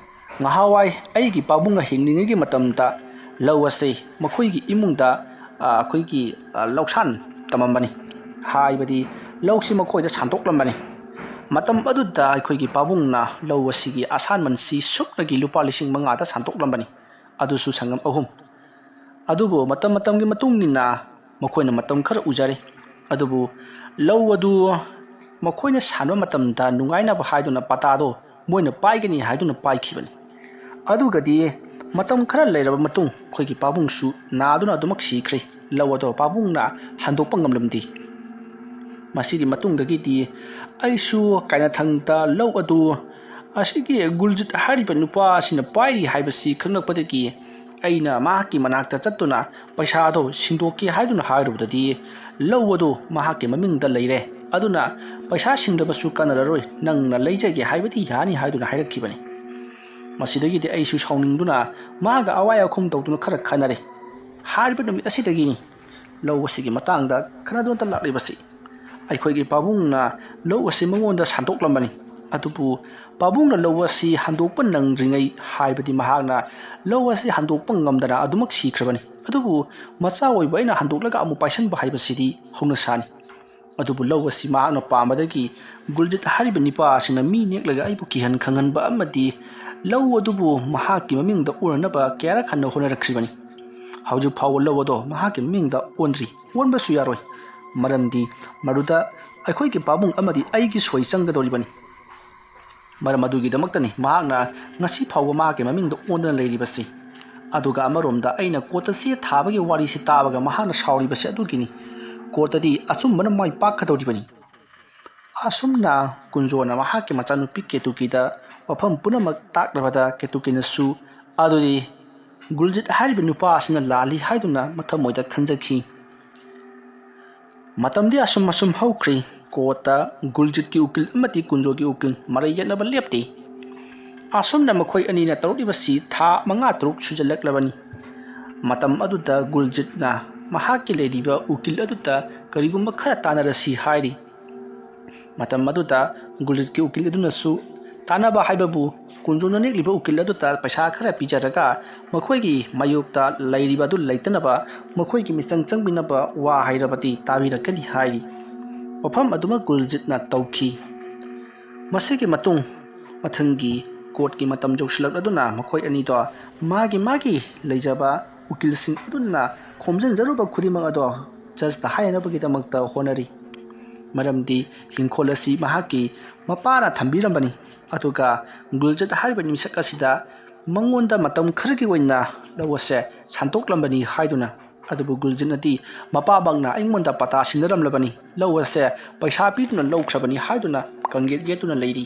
ꯉꯍꯥꯟꯋꯥꯏ ꯑꯩꯒꯤ ꯄꯥꯕꯨꯡꯅ ꯍꯤꯡꯂꯤꯉꯩꯒꯤ ꯃꯇꯝꯗ ꯂꯧ ꯑꯁꯤ ꯃꯈꯣꯏꯒꯤ ꯏꯃꯨꯡꯗ, ꯑ, ꯑꯩꯈꯣꯏꯒꯤ, ꯑ, ꯂꯧꯁꯥꯟ ꯇꯝꯃꯝꯕꯅꯤ꯫ ꯍꯥꯏꯕꯗꯤ ꯂꯧꯁꯤ ꯃꯈꯣꯏꯗ ꯁꯥꯟꯗꯣꯛꯂꯝꯕꯅꯤ꯫ ꯃꯇꯝ ꯑꯗꯨꯗ ꯑꯩꯈꯣꯏꯒꯤ ꯄꯥꯕꯨꯡꯅ ꯂꯧ ꯑꯁꯤꯒꯤ ꯑꯁꯥꯟꯃꯟꯁꯤ ꯁꯨꯞꯅꯒꯤ ꯂꯨꯄꯥ ꯂꯤꯁꯤꯡ ꯃꯉꯥꯗ ꯁꯥꯟꯗꯣꯛꯂꯝꯕꯅꯤ, ꯑꯗꯨꯁꯨ ꯁꯪꯒꯝ ꯑꯍꯨꯝ꯫ ꯑꯗꯨꯕꯨ ꯃꯇꯝ ꯃꯇꯝꯒꯤ ꯃꯇꯨꯡ ꯏꯟꯅ ꯃꯈꯣꯏꯅ ꯃꯇꯝ ꯈꯔ ꯎꯖꯔꯦ꯫ ꯑꯗꯨꯕꯨ ꯂꯧ ꯑꯗꯨ ꯃꯈꯣꯏꯅ ꯁꯥꯟꯕ ꯃꯇꯝꯗ ꯅꯨꯡꯉꯥꯏꯅꯕ ꯍꯥꯏꯗꯨꯅ ꯄꯇꯥꯗꯣ ꯃꯣꯏꯅ ꯄꯥꯏꯒꯅꯤ ꯍꯥꯏꯗꯨꯅ ꯄꯥꯏꯈꯤꯕꯅꯤ꯫ ꯑꯗꯨꯒꯗꯤ ꯃꯇꯝ ꯈꯔ ꯂꯩꯔꯕ ꯃꯇꯨꯡ ꯑꯩꯈꯣꯏꯒꯤ ꯄꯥꯕꯨꯡꯁꯨ ꯅꯥꯗꯨꯅ ꯑꯗꯨꯃꯛ ꯁꯤꯈ꯭ꯔꯦ꯫ ꯂꯧ ꯑꯗꯣ ꯄꯥꯕꯨꯡꯅ ꯍꯟꯗꯣꯛꯄ ꯉꯝꯂꯝꯗꯦ꯫ ꯃꯁꯤꯒꯤ ꯃꯇꯨꯡꯗꯒꯤꯗꯤ ꯑꯩꯁꯨ ꯀꯥꯏꯅꯊꯪꯗ ꯂꯧ ꯑꯗꯨ ꯑꯁꯤꯒꯤ ꯒꯨꯜꯖꯤꯠ ꯍꯥꯏꯔꯤꯕ ꯅꯨꯄꯥ ꯑꯁꯤꯅ ꯄꯥꯏꯔꯤ ꯍꯥꯏꯕꯁꯤ ꯈꯪꯂꯛꯄꯗꯒꯤ ꯑꯩꯅ ꯃꯍꯥꯛꯀꯤ ꯃꯅꯥꯛꯇ ꯆꯠꯇꯨꯅ ꯄꯩꯁꯥꯗꯣ ꯁꯤꯡꯗꯣꯛꯀꯦ ꯍꯥꯏꯗꯨꯅ ꯍꯥꯏꯔꯨꯕꯗꯗꯤ, "ꯂꯧ ꯑꯗꯨ ꯃꯍꯥꯛꯀꯤ ꯃꯃꯤꯡꯗ ꯂꯩꯔꯦ, ꯑꯗꯨꯅ ꯄꯩꯁꯥ ꯁꯤꯡꯗꯕꯁꯨ ꯀꯥꯟꯅꯔꯔꯣꯏ, ꯅꯪꯅ ꯂꯩꯖꯒꯦ ꯍꯥꯏꯕꯗꯤ ꯌꯥꯅꯤ" ꯍꯥꯏꯗꯨꯅ ꯍꯥꯏꯔꯛꯈꯤꯕꯅꯤ꯫ ꯃꯁꯤꯗꯒꯤꯗꯤ ꯑꯩꯁꯨ ꯁꯥꯎꯅꯤꯡꯗꯨꯅ ꯃꯍꯥꯛꯀ ꯑꯋꯥꯏ ꯑꯈꯨꯝ ꯇꯧꯗꯨꯅ ꯈꯔ ꯈꯟꯅꯔꯦ꯫ ꯍꯥꯏꯔꯤꯕ ꯅꯨꯃꯤꯠ ꯑꯁꯤꯗꯒꯤꯅꯤ ꯂꯧ ꯑꯁꯤꯒꯤ ꯃꯇꯥꯡꯗ ꯈꯟꯅꯗꯨꯅ ꯂꯥꯛꯂꯤꯕꯁꯤ꯫ ꯑꯩꯈꯣꯏꯒꯤ ꯄꯥꯕꯨꯡꯅ ꯂꯧ ꯑꯁꯤ ꯃꯉꯣꯟꯗ ꯁꯥꯟꯗꯣꯛꯂꯝꯕꯅꯤ꯫ ꯑꯗꯨꯕꯨ ꯄꯥꯕꯨꯡꯅ ꯂꯧ ꯑꯁꯤ ꯍꯟꯗꯣꯛꯄ ꯅꯪꯗ꯭ꯔꯤꯉꯩ, ꯍꯥꯏꯕꯗꯤ ꯃꯍꯥꯛꯅ ꯂꯧ ꯑꯁꯤ ꯍꯟꯗꯣꯛꯄ ꯉꯝꯗꯅ ꯑꯗꯨꯃꯛ ꯁꯤꯈ꯭ꯔꯕꯅꯤ꯫ ꯑꯗꯨꯕꯨ ꯃꯆꯥ ꯑꯣꯏꯕ ꯑꯩꯅ ꯍꯟꯗꯣꯛꯂꯒ ꯑꯃꯨꯛ ꯄꯥꯏꯁꯟꯕ ꯍꯥꯏꯕꯁꯤꯗꯤ ꯍꯧꯅꯁꯥꯅꯤ꯫ ꯑꯗꯨꯕꯨ ꯂꯧ ꯑꯁꯤ ꯃꯍꯥꯛꯅ ꯄꯥꯝꯕꯗꯒꯤ ꯒꯨꯜꯖꯤꯠ ꯍꯥꯏꯔꯤꯕ ꯅꯤꯄꯥ ꯑꯁꯤꯅ ꯃꯤ ꯅꯦꯛꯂꯒ ꯑꯩꯕꯨ ꯀꯤꯍꯟ ꯈꯪꯍꯟꯕ ꯑꯃꯗꯤ ꯂꯧ ꯑꯗꯨꯕꯨ ꯃꯍꯥꯛꯀꯤ ꯃꯃꯤꯡꯗ ꯑꯣꯟꯅꯅꯕ ꯀꯌꯥꯔꯛ ꯍꯟꯅ ꯍꯣꯠꯅꯔꯛꯈ꯭ꯔꯤꯕꯅꯤ꯫ ꯍꯧꯖꯤꯛ ꯐꯥꯎꯕ ꯂꯧ ꯑꯗꯣ ꯃꯍꯥꯛꯀꯤ ꯃꯃꯤꯡꯗ ꯑꯣꯟꯗ꯭ꯔꯤ, ꯑꯣꯟꯕꯁꯨ ꯌꯥꯔꯣꯏ꯫ ꯃꯔꯝꯗꯤ ꯃꯗꯨꯗ ꯑꯩꯈꯣꯏꯒꯤ ꯄꯥꯕꯨꯡ ꯑꯃꯗꯤ ꯑꯩꯒꯤ ꯁꯣꯏ ꯆꯪꯒꯗꯧꯔꯤꯕꯅꯤ꯫ ꯃꯔꯝ ꯑꯗꯨꯒꯤꯗꯃꯛꯇꯅꯤ ꯃꯍꯥꯛꯅ ꯉꯁꯤ ꯐꯥꯎꯕ ꯃꯍꯥꯛꯀꯤ ꯃꯃꯤꯡꯗ ꯑꯣꯟꯗꯅ ꯂꯩꯔꯤꯕꯁꯤ꯫ ꯑꯗꯨꯒ ꯑꯃꯔꯣꯝꯗ ꯑꯩꯅ ꯀꯣꯔꯠꯇ ꯆꯦ ꯊꯥꯕꯒꯤ ꯋꯥꯔꯤꯁꯤ ꯇꯥꯕꯒ ꯃꯍꯥꯛꯅ ꯁꯥꯎꯔꯤꯕꯁꯤ ꯑꯗꯨꯒꯤꯅꯤ꯫ ꯀꯣꯔꯠꯇꯗꯤ ꯑꯆꯨꯝꯕꯅ ꯃꯥꯏ ꯄꯥꯛꯀꯗꯧꯔꯤꯕꯅꯤ꯫ ꯑꯁꯨꯝꯅ ꯀꯨꯟꯖꯣꯅ ꯃꯍꯥꯛꯀꯤ ꯃꯆꯥꯅꯨꯄꯤ ꯀꯦꯇꯨꯀꯤꯗ ꯋꯥꯐꯝ ꯄꯨꯝꯅꯃꯛ ꯇꯥꯛꯂꯕꯗ ꯀꯦꯇꯨꯀꯤꯅꯁꯨ, "ꯑꯗꯨꯗꯤ ꯒꯨꯜꯖꯤꯠ ꯍꯥꯏꯔꯤꯕ ꯅꯨꯄꯥ ꯑꯁꯤꯅ ꯂꯥꯜꯂꯤ ꯍꯥꯏꯗꯨꯅ ꯃꯊꯃꯣꯏꯗ ꯈꯟꯖꯈꯤ꯫ ꯃꯇꯝꯗꯤ ꯑꯁꯨꯝ ꯑꯁꯨꯝ ꯍꯧꯈ꯭ꯔꯦ꯫ ꯀꯣꯔꯠꯇ ꯒꯨꯜꯖꯤꯠꯀꯤ ꯎꯀꯤꯜ ꯑꯃꯗꯤ ꯀꯨꯟꯖꯣꯒꯤ ꯎꯀꯤꯜ ꯃꯔꯩ ꯌꯦꯠꯅꯕ ꯂꯦꯞꯇꯦ꯫ ꯑꯁꯨꯝꯅ ꯃꯈꯣꯏ ꯑꯅꯤꯅ ꯇꯧꯔꯛꯂꯤꯕꯁꯤ ꯊꯥ ꯃꯉꯥ ꯇꯔꯨꯛ ꯁꯨꯖꯜꯂꯛꯂꯕꯅꯤ꯫ ꯃꯇꯝ ꯑꯗꯨꯗ ꯒꯨꯜꯖꯤꯠꯅ ꯃꯍꯥꯛꯀꯤ ꯂꯩꯔꯤꯕ ꯎꯀꯤꯜ ꯑꯗꯨꯗ ꯀꯔꯤꯒꯨꯝꯕ ꯈꯔ ꯇꯥꯟꯅꯔꯁꯤ ꯍꯥꯏꯔꯤ꯫ ꯃꯇꯝ ꯑꯗꯨꯗ ꯒꯨꯜꯖꯤꯠꯀꯤ ꯎꯀꯤꯜ ꯑꯗꯨꯅꯁꯨ ꯇꯥꯟꯅꯕ ꯍꯥꯏꯕꯕꯨ ꯀꯨꯟꯖꯣꯅ ꯅꯦꯛꯂꯤꯕ ꯎꯀꯤꯜ ꯑꯗꯨꯗ ꯄꯩꯁꯥ ꯈꯔ ꯄꯤꯖꯔꯒ ꯃꯈꯣꯏꯒꯤ ꯃꯥꯌꯣꯛꯇ ꯂꯩꯔꯤꯕ ꯑꯗꯨ ꯂꯩꯇꯅꯕ ꯃꯈꯣꯏꯒꯤ ꯃꯤꯆꯪ ꯆꯪꯕꯤꯅꯕ ꯋꯥ ꯍꯥꯏꯔꯕꯗꯤ ꯇꯥꯕꯤꯔꯛꯀꯅꯤ ꯍꯥꯏꯔꯤ꯫ ꯋꯥꯐꯝ ꯑꯗꯨꯃꯛ ꯒꯨꯜꯖꯤꯠꯅ ꯇꯧꯈꯤ꯫ ꯃꯁꯤꯒꯤ ꯃꯇꯨꯡ ꯃꯊꯪꯒꯤ ꯀꯣꯔꯠꯀꯤ ꯃꯇꯝ ꯌꯧꯁꯤꯜꯂꯛꯂꯗꯨꯅ ꯃꯈꯣꯏ ꯑꯅꯤꯗꯣ ꯃꯥꯒꯤ ꯃꯥꯒꯤ ꯂꯩꯖꯕ ꯎꯀꯤꯜꯁꯤꯡ ꯑꯗꯨꯅ ꯈꯣꯝꯖꯤꯟꯖꯔꯨꯕ ꯈꯨꯗꯤꯡꯃꯛ ꯑꯗꯣ ꯖꯖꯇ ꯍꯥꯏꯅꯅꯕꯒꯤꯗꯃꯛꯇ ꯍꯣꯠꯅꯔꯤ꯫ ꯃꯔꯝꯗꯤ ꯏꯪꯈꯣꯜ ꯑꯁꯤ ꯃꯍꯥꯛꯀꯤ ꯃꯄꯥꯅ ꯊꯝꯕꯤꯔꯝꯕꯅꯤ꯫ ꯑꯗꯨꯒ ꯒꯨꯜꯖꯠ ꯍꯥꯏꯔꯤꯕ ꯃꯤꯁꯛ ꯑꯁꯤꯗ ꯃꯉꯣꯟꯗ ꯃꯇꯝ ꯈꯔꯒꯤ ꯑꯣꯏꯅ ꯂꯧ ꯑꯁꯦ ꯁꯥꯟꯗꯣꯛꯂꯝꯕꯅꯤ ꯍꯥꯏꯗꯨꯅ, ꯑꯗꯨꯕꯨ ꯒꯨꯜꯖꯠꯅꯗꯤ ꯃꯄꯥꯃꯛꯅ ꯑꯩꯉꯣꯟꯗ ꯄꯇꯥ ꯁꯤꯟꯅꯔꯝꯂꯕꯅꯤ, ꯂꯧ ꯑꯁꯦ ꯄꯩꯁꯥ ꯄꯤꯗꯨꯅ ꯂꯧꯈ꯭ꯔꯕꯅꯤ ꯍꯥꯏꯗꯨꯅ ꯀꯪꯌꯦꯠ ꯌꯦꯠꯇꯨꯅ ꯂꯩꯔꯤ꯫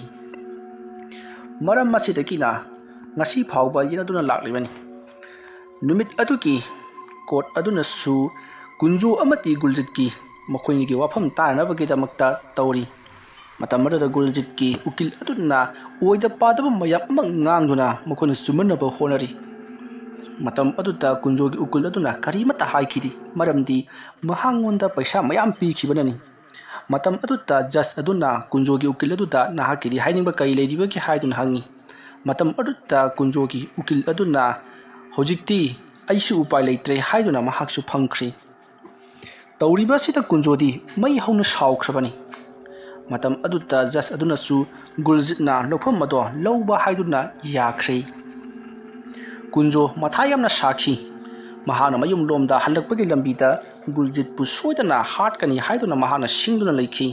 ꯃꯔꯝ ꯑꯁꯤꯗꯒꯤꯅ ꯉꯁꯤ ꯐꯥꯎꯕ ꯌꯦꯠꯅꯗꯨꯅ ꯂꯥꯛꯂꯤꯕꯅꯤ꯫ ꯅꯨꯃꯤꯠ ꯑꯗꯨꯒꯤ ꯀꯣꯔꯠ ꯑꯗꯨꯅꯁꯨ ꯀꯨꯟꯖꯣ ꯑꯃꯗꯤ ꯒꯨꯜꯖꯤꯠꯀꯤ ꯃꯈꯣꯏꯅꯤꯒꯤ ꯋꯥꯐꯝ ꯇꯥꯅꯅꯕꯒꯤꯗꯃꯛꯇ ꯇꯧꯔꯤ꯫ ꯃꯇꯝ ꯑꯗꯨꯗ ꯒꯨꯜꯖꯤꯠꯀꯤ ꯎꯀꯤꯜ ꯑꯗꯨꯅ ꯑꯣꯏꯗ ꯄꯥꯗꯕ ꯃꯌꯥꯝ ꯑꯃ ꯉꯥꯡꯗꯨꯅ ꯃꯈꯣꯏꯅ ꯆꯨꯝꯍꯟꯅꯕ ꯍꯣꯠꯅꯔꯤ꯫ ꯃꯇꯝ ꯑꯗꯨꯗ ꯀꯨꯟꯖꯣꯒꯤ ꯎꯀꯤꯜ ꯑꯗꯨꯅ ꯀꯔꯤꯃꯠꯇ ꯍꯥꯏꯈꯤꯗꯦ, ꯃꯔꯝꯗꯤ ꯃꯍꯥꯛꯉꯣꯟꯗ ꯄꯩꯁꯥ ꯃꯌꯥꯝ ꯄꯤꯈꯤꯕꯅꯅꯤ꯫ ꯃꯇꯝ ꯑꯗꯨꯗ ꯖꯖ ꯑꯗꯨꯅ ꯀꯨꯟꯖꯣꯒꯤ ꯎꯀꯤꯜ ꯑꯗꯨꯗ ꯅꯍꯥꯛꯀꯤꯗꯤ ꯍꯥꯏꯅꯤꯡꯕ ꯀꯔꯤ ꯂꯩꯔꯤꯕꯒꯦ ꯍꯥꯏꯗꯨꯅ ꯍꯪꯉꯤ꯫ ꯃꯇꯝ ꯑꯗꯨꯗ ꯀꯨꯟꯖꯣꯒꯤ ꯎꯀꯤꯜ ꯑꯗꯨꯅ ꯍꯧꯖꯤꯛꯇꯤ ꯑꯩꯁꯨ ꯎꯄꯥꯏ ꯂꯩꯇ꯭ꯔꯦ ꯍꯥꯏꯗꯨꯅ ꯃꯍꯥꯛꯁꯨ ꯐꯝꯈ꯭ꯔꯦ꯫ ꯇꯧꯔꯤꯕ ꯑꯁꯤꯗ ꯀꯨꯟꯖꯣꯗꯤ ꯃꯩ ꯍꯧꯅ ꯁꯥꯎꯈ꯭ꯔꯕꯅꯤ꯫ ꯃꯇꯝ ꯑꯗꯨꯗ ꯖꯖ ꯑꯗꯨꯅꯁꯨ ꯒꯨꯜꯖꯤꯠꯅ ꯂꯧꯐꯝ ꯑꯗꯣ ꯂꯧꯕ ꯍꯥꯏꯗꯨꯅ ꯌꯥꯈ꯭ꯔꯦ꯫ ꯀꯨꯟꯖꯣ ꯃꯊꯥ ꯌꯥꯝꯅ ꯁꯥꯈꯤ꯫ ꯃꯍꯥꯛꯅ ꯃꯌꯨꯝ ꯂꯣꯝꯗ ꯍꯜꯂꯛꯄꯒꯤ ꯂꯝꯕꯤꯗ ꯒꯨꯜꯖꯤꯠꯄꯨ ꯁꯣꯏꯗꯅ ꯍꯥꯠꯀꯅꯤ ꯍꯥꯏꯗꯨꯅ ꯃꯍꯥꯛꯅ ꯁꯤꯡꯗꯨꯅ ꯂꯩꯈꯤ꯫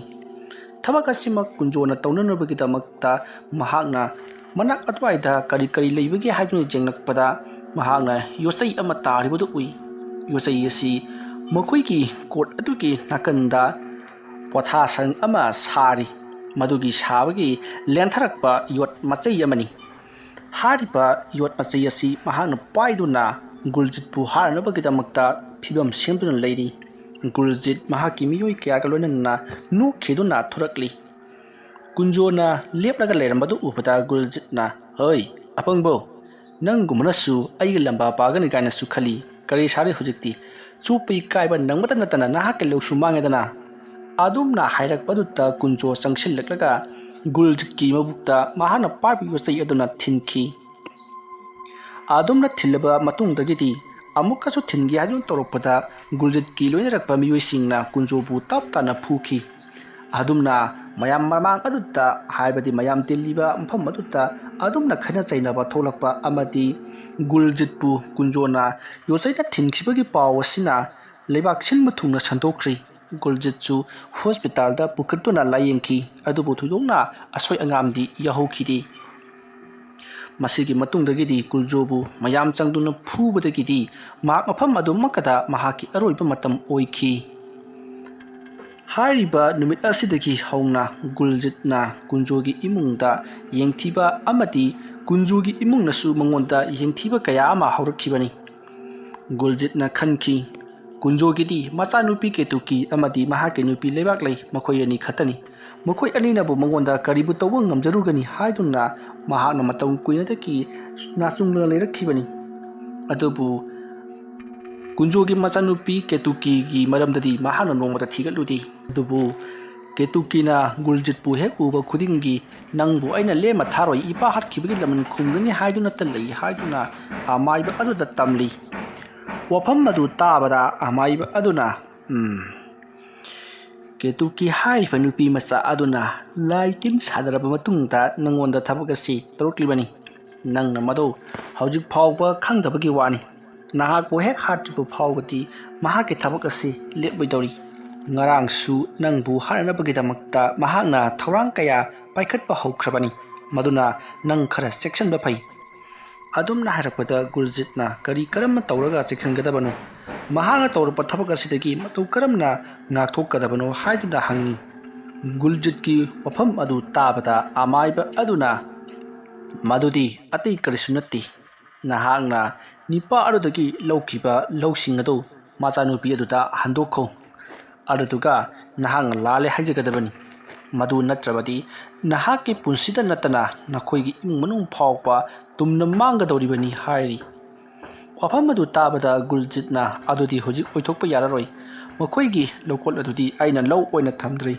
ꯊꯕꯛ ꯑꯁꯤꯃꯛ ꯀꯨꯟꯖꯣꯅ ꯇꯧꯅꯅꯕꯒꯤꯗꯃꯛꯇ ꯃꯍꯥꯛꯅ ꯃꯅꯥꯛ ꯑꯗꯨꯋꯥꯏꯗ ꯀꯔꯤ ꯀꯔꯤ ꯂꯩꯕꯒꯦ ꯍꯥꯏꯗꯨꯅ ꯌꯦꯡꯂꯛꯄꯗ ꯃꯍꯥꯛꯅ ꯌꯣꯠꯆꯩ ꯑꯃ ꯇꯥꯔꯤꯕꯗꯨ ꯎꯏ꯫ ꯌꯣꯠꯆꯩ ꯑꯁꯤ ꯃꯈꯣꯏꯒꯤ ꯀꯣꯔꯠ ꯑꯗꯨꯒꯤ ꯅꯥꯀꯟꯗ ꯄꯣꯊꯥꯁꯪ ꯑꯃ ꯁꯥꯔꯤ꯫ ꯃꯗꯨꯒꯤ ꯁꯥꯕꯒꯤ ꯂꯦꯟꯊꯔꯛꯄ ꯌꯣꯠ ꯃꯆꯩ ꯑꯃꯅꯤ꯫ ꯍꯥꯏꯔꯤꯕ ꯌꯣꯠ ꯃꯆꯩ ꯑꯁꯤ ꯃꯍꯥꯛꯅ ꯄꯥꯏꯗꯨꯅ ꯒꯨꯜꯖꯤꯠꯄꯨ ꯍꯥꯠꯅꯅꯕꯒꯤꯗꯃꯛꯇ ꯐꯤꯕꯝ ꯁꯦꯝꯗꯨꯅ ꯂꯩꯔꯤ꯫ ꯒꯨꯜꯖꯤꯠ ꯃꯍꯥꯛꯀꯤ ꯃꯤꯑꯣꯏ ꯀꯌꯥꯒ ꯂꯣꯏꯅꯅ ꯅꯣꯛꯈꯤꯗꯨꯅ ꯊꯣꯔꯛꯂꯤ꯫ ꯀꯨꯟꯖꯣꯅ ꯂꯦꯞꯂꯒ ꯂꯩꯔꯝꯕꯗꯨ ꯎꯕꯗ ꯒꯨꯜꯖꯤꯠꯅ, "ꯍꯣꯏ, ꯑꯄꯪꯕꯣ, ꯅꯪꯒꯨꯝꯕꯅꯁꯨ ꯑꯩꯒꯤ ꯂꯝꯕꯥ ꯄꯥꯒꯅꯤ ꯀꯥꯏꯅꯁꯨ ꯈꯜꯂꯤ꯫ ꯀꯔꯤ ꯁꯥꯔꯦ ꯍꯧꯖꯤꯛꯇꯤ? ꯆꯣꯞꯄ ꯏꯀꯥꯏꯕ ꯅꯪꯕꯇ ꯅꯠꯇꯅ ꯅꯍꯥꯛꯀꯤ ꯂꯧꯁꯨ ꯃꯥꯡꯉꯦꯗꯅ?" ꯑꯗꯨꯝꯅ ꯍꯥꯏꯔꯛꯄꯗꯨꯗ ꯀꯨꯟꯖꯣ ꯆꯪꯁꯤꯜꯂꯛꯂꯒ ꯒꯨꯜꯖꯤꯠꯀꯤ ꯃꯕꯨꯛꯇ ꯃꯍꯥꯛꯅ ꯄꯥꯏꯕ ꯌꯣꯠꯆꯩ ꯑꯗꯨꯅ ꯊꯤꯟꯈꯤ꯫ ꯑꯗꯨꯝꯅ ꯊꯤꯜꯂꯕ ꯃꯇꯨꯡꯗꯒꯤꯗꯤ ꯑꯃꯨꯛꯀꯁꯨ ꯊꯤꯟꯒꯦ ꯍꯥꯏꯗꯨꯅ ꯇꯧꯔꯛꯄꯗ ꯒꯨꯜꯖꯤꯠꯀꯤ ꯂꯣꯏꯅꯔꯛꯄ ꯃꯤꯑꯣꯏꯁꯤꯡꯅ ꯀꯨꯟꯖꯣꯕꯨ ꯇꯞ ꯇꯥꯅ ꯐꯨꯈꯤ꯫ ꯑꯗꯨꯝꯅ ꯃꯌꯥꯝ ꯃꯃꯥꯡ ꯑꯗꯨꯗ, ꯍꯥꯏꯕꯗꯤ ꯃꯌꯥꯝ ꯇꯤꯜꯂꯤꯕ ꯃꯐꯝ ꯑꯗꯨꯗ ꯑꯗꯨꯝꯅ ꯈꯠꯅ ꯆꯩꯅꯕ ꯊꯣꯛꯂꯛꯄ ꯑꯃꯗꯤ ꯒꯨꯜꯖꯤꯠꯄꯨ ꯀꯨꯟꯖꯣꯅ ꯌꯣꯠꯆꯩꯅ ꯊꯤꯟꯈꯤꯕꯒꯤ ꯄꯥꯎ ꯑꯁꯤꯅ ꯂꯩꯕꯥꯛ ꯁꯤꯟꯕ ꯊꯨꯡꯅ ꯁꯟꯗꯣꯛꯈ꯭ꯔꯤ꯫ ꯒꯨꯜꯖꯤꯠꯁꯨ ꯍꯣꯁꯄꯤꯇꯥꯜꯗ ꯄꯨꯈꯠꯇꯨꯅ ꯂꯥꯌꯦꯡꯈꯤ, ꯑꯗꯨꯕꯨ ꯊꯣꯏꯗꯣꯛꯅ ꯑꯁꯣꯏ ꯑꯉꯥꯝꯗꯤ ꯌꯥꯎꯍꯧꯈꯤꯗꯦ꯫ ꯃꯁꯤꯒꯤ ꯃꯇꯨꯡꯗꯒꯤꯗꯤ ꯀꯨꯟꯖꯣꯕꯨ ꯃꯌꯥꯝ ꯆꯪꯗꯨꯅ ꯐꯨꯕꯗꯒꯤꯗꯤ ꯃꯍꯥꯛ ꯃꯐꯝ ꯑꯗꯨꯃꯛꯀꯗ ꯃꯍꯥꯛꯀꯤ ꯑꯔꯣꯏꯕ ꯃꯇꯝ ꯑꯣꯏꯈꯤ꯫ ꯍꯥꯏꯔꯤꯕ ꯅꯨꯃꯤꯠ ꯑꯁꯤꯗꯒꯤ ꯍꯧꯅ ꯒꯨꯜꯖꯤꯠꯅ ꯀꯨꯟꯖꯣꯒꯤ ꯏꯃꯨꯡꯗ ꯌꯦꯡꯊꯤꯕ ꯑꯃꯗꯤ ꯀꯨꯟꯖꯣꯒꯤ ꯏꯃꯨꯡꯅꯁꯨ ꯃꯉꯣꯟꯗ ꯌꯦꯡꯊꯤꯕ ꯀꯌꯥ ꯑꯃ ꯍꯧꯔꯛꯈꯤꯕꯅꯤ꯫ ꯒꯨꯜꯖꯤꯠꯅ ꯈꯟꯈꯤ, "ꯀꯨꯟꯖꯣꯒꯤꯗꯤ ꯃꯆꯥꯅꯨꯄꯤ ꯀꯦꯇꯨꯀꯤ ꯑꯃꯗꯤ ꯃꯍꯥꯛꯀꯤ ꯅꯨꯄꯤ ꯂꯩꯕꯥꯛꯂꯩ ꯃꯈꯣꯏ ꯑꯅꯤ ꯈꯛꯇꯅꯤ꯫ ꯃꯈꯣꯏ ꯑꯅꯤꯅꯕꯨ ꯃꯉꯣꯟꯗ ꯀꯔꯤꯕꯨ ꯇꯧꯕ ꯉꯝꯖꯔꯨꯒꯅꯤ?" ꯍꯥꯏꯗꯨꯅ ꯃꯍꯥꯛꯅ ꯃꯇꯝ ꯀꯨꯏꯅꯗꯒꯤ ꯅꯥꯆꯨꯡꯗꯨꯅ ꯂꯩꯔꯛꯈꯤꯕꯅꯤ꯫ ꯑꯗꯨꯕꯨ ꯀꯨꯟꯖꯣꯒꯤ ꯃꯆꯥꯅꯨꯄꯤ ꯀꯦꯇꯨꯀꯤꯒꯤ ꯃꯔꯝꯗꯗꯤ ꯃꯍꯥꯛꯅ ꯅꯣꯡꯃꯇ ꯊꯤꯒꯠꯂꯨꯗꯦ꯫ ꯑꯗꯨꯕꯨ ꯀꯦꯇꯨꯀꯤꯅ ꯒꯨꯜꯖꯤꯠꯄꯨ ꯍꯦꯛ ꯎꯕ ꯈꯨꯗꯤꯡꯒꯤ, "ꯅꯪꯕꯨ ꯑꯩꯅ ꯂꯦꯝꯅ ꯊꯥꯔꯣꯏ, ꯏꯄꯥ ꯍꯥꯠꯈꯤꯕꯒꯤ ꯂꯃꯟ ꯈꯨꯝꯒꯅꯤ" ꯍꯥꯏꯗꯨꯅꯇ ꯂꯩ ꯍꯥꯏꯗꯨꯅ ꯑꯃꯥꯏꯕ ꯑꯗꯨꯗ ꯇꯝꯂꯤ꯫ ꯋꯥꯐꯝ ꯑꯗꯨ ꯇꯥꯕꯗ ꯑꯃꯥꯏꯕ ꯑꯗꯨꯅ, "ꯎꯝ, ꯀꯦꯇꯨꯀꯤ ꯍꯥꯏꯔꯤꯕ ꯅꯨꯄꯤ ꯃꯆꯥ ꯑꯗꯨꯅ ꯂꯥꯏ ꯇꯤꯟ ꯁꯥꯟꯅꯔꯕ ꯃꯇꯨꯡꯗ ꯅꯪꯉꯣꯟꯗ ꯊꯕꯛ ꯑꯁꯤ ꯇꯧꯔꯛꯂꯤꯕꯅꯤ꯫ ꯅꯪꯅ ꯃꯗꯨ ꯍꯧꯖꯤꯛ ꯐꯥꯎꯕ ꯈꯪꯗꯕꯒꯤ ꯋꯥꯅꯤ꯫ ꯅꯍꯥꯛꯄꯨ ꯍꯦꯛ ꯍꯥꯠꯇ꯭ꯔꯤꯕ ꯐꯥꯎꯕꯗꯤ ꯃꯍꯥꯛꯀꯤ ꯊꯕꯛ ꯑꯁꯤ ꯂꯦꯞꯂꯣꯏꯗꯧꯔꯤ꯫ ꯉꯔꯥꯡꯁꯨ ꯅꯪꯕꯨ ꯍꯥꯠꯅꯅꯕꯒꯤꯗꯃꯛꯇ ꯃꯍꯥꯛꯅ ꯊꯧꯔꯥꯡ ꯀꯌꯥ ꯄꯥꯏꯈꯠꯄ ꯍꯧꯈ꯭ꯔꯕꯅꯤ꯫ ꯃꯗꯨꯅ ꯅꯪ ꯈꯔ ꯆꯦꯛꯁꯤꯟꯕ ꯐꯩ꯫" ꯑꯗꯨꯝꯅ ꯍꯥꯏꯔꯛꯄꯗ ꯒꯨꯜꯖꯤꯠꯅ ꯀꯔꯤ ꯀꯔꯝꯅ ꯇꯧꯔꯒ ꯆꯦꯛꯁꯤꯟꯒꯗꯕꯅꯣ, ꯃꯍꯥꯛꯅ ꯇꯧꯔꯛꯄ ꯊꯕꯛ ꯑꯁꯤꯗꯒꯤ ꯃꯇꯧ ꯀꯔꯝꯅ ꯉꯥꯛꯊꯣꯛꯀꯗꯕꯅꯣ ꯍꯥꯏꯗꯨꯅ ꯍꯪꯉꯤ꯫ ꯒꯨꯜꯖꯤꯠꯀꯤ ꯋꯥꯐꯝ ꯑꯗꯨ ꯇꯥꯕꯗ ꯑꯃꯥꯏꯕ ꯑꯗꯨꯅ, "ꯃꯗꯨꯗꯤ ꯑꯇꯩ ꯀꯔꯤꯁꯨ ꯅꯠꯇꯦ꯫ ꯅꯍꯥꯛꯅ ꯅꯤꯄꯥ ꯑꯗꯨꯗꯒꯤ ꯂꯧꯈꯤꯕ ꯂꯧꯁꯤꯡ ꯑꯗꯨ ꯃꯆꯥꯅꯨꯄꯤ ꯑꯗꯨꯗ ꯍꯟꯗꯣꯛꯈꯣ꯫ ꯑꯗꯨꯗꯨꯒ ꯅꯍꯥꯛꯅ ꯂꯥꯜꯂꯦ ꯍꯥꯏꯖꯒꯗꯕꯅꯤ꯫ ꯃꯗꯨ ꯅꯠꯇ꯭ꯔꯕꯗꯤ ꯅꯍꯥꯛꯀꯤ ꯄꯨꯟꯁꯤꯗ ꯅꯠꯇꯅ ꯅꯈꯣꯏꯒꯤ ꯏꯃꯨꯡ ꯃꯅꯨꯡ ꯐꯥꯎꯕ ꯇꯨꯝꯅ ꯃꯥꯡꯒꯗꯧꯔꯤꯕꯅꯤ" ꯍꯥꯏꯔꯤ꯫ ꯋꯥꯐꯝ ꯑꯗꯨ ꯇꯥꯕꯗ ꯒꯨꯜꯖꯤꯠꯅ, "ꯑꯗꯨꯗꯤ ꯍꯧꯖꯤꯛ ꯑꯣꯏꯊꯣꯛꯄ ꯌꯥꯔꯔꯣꯏ꯫ ꯃꯈꯣꯏꯒꯤ ꯂꯧꯀꯣꯜ ꯑꯗꯨꯗꯤ ꯑꯩꯅ ꯂꯧ ꯑꯣꯏꯅ ꯊꯝꯗ꯭ꯔꯤ꯫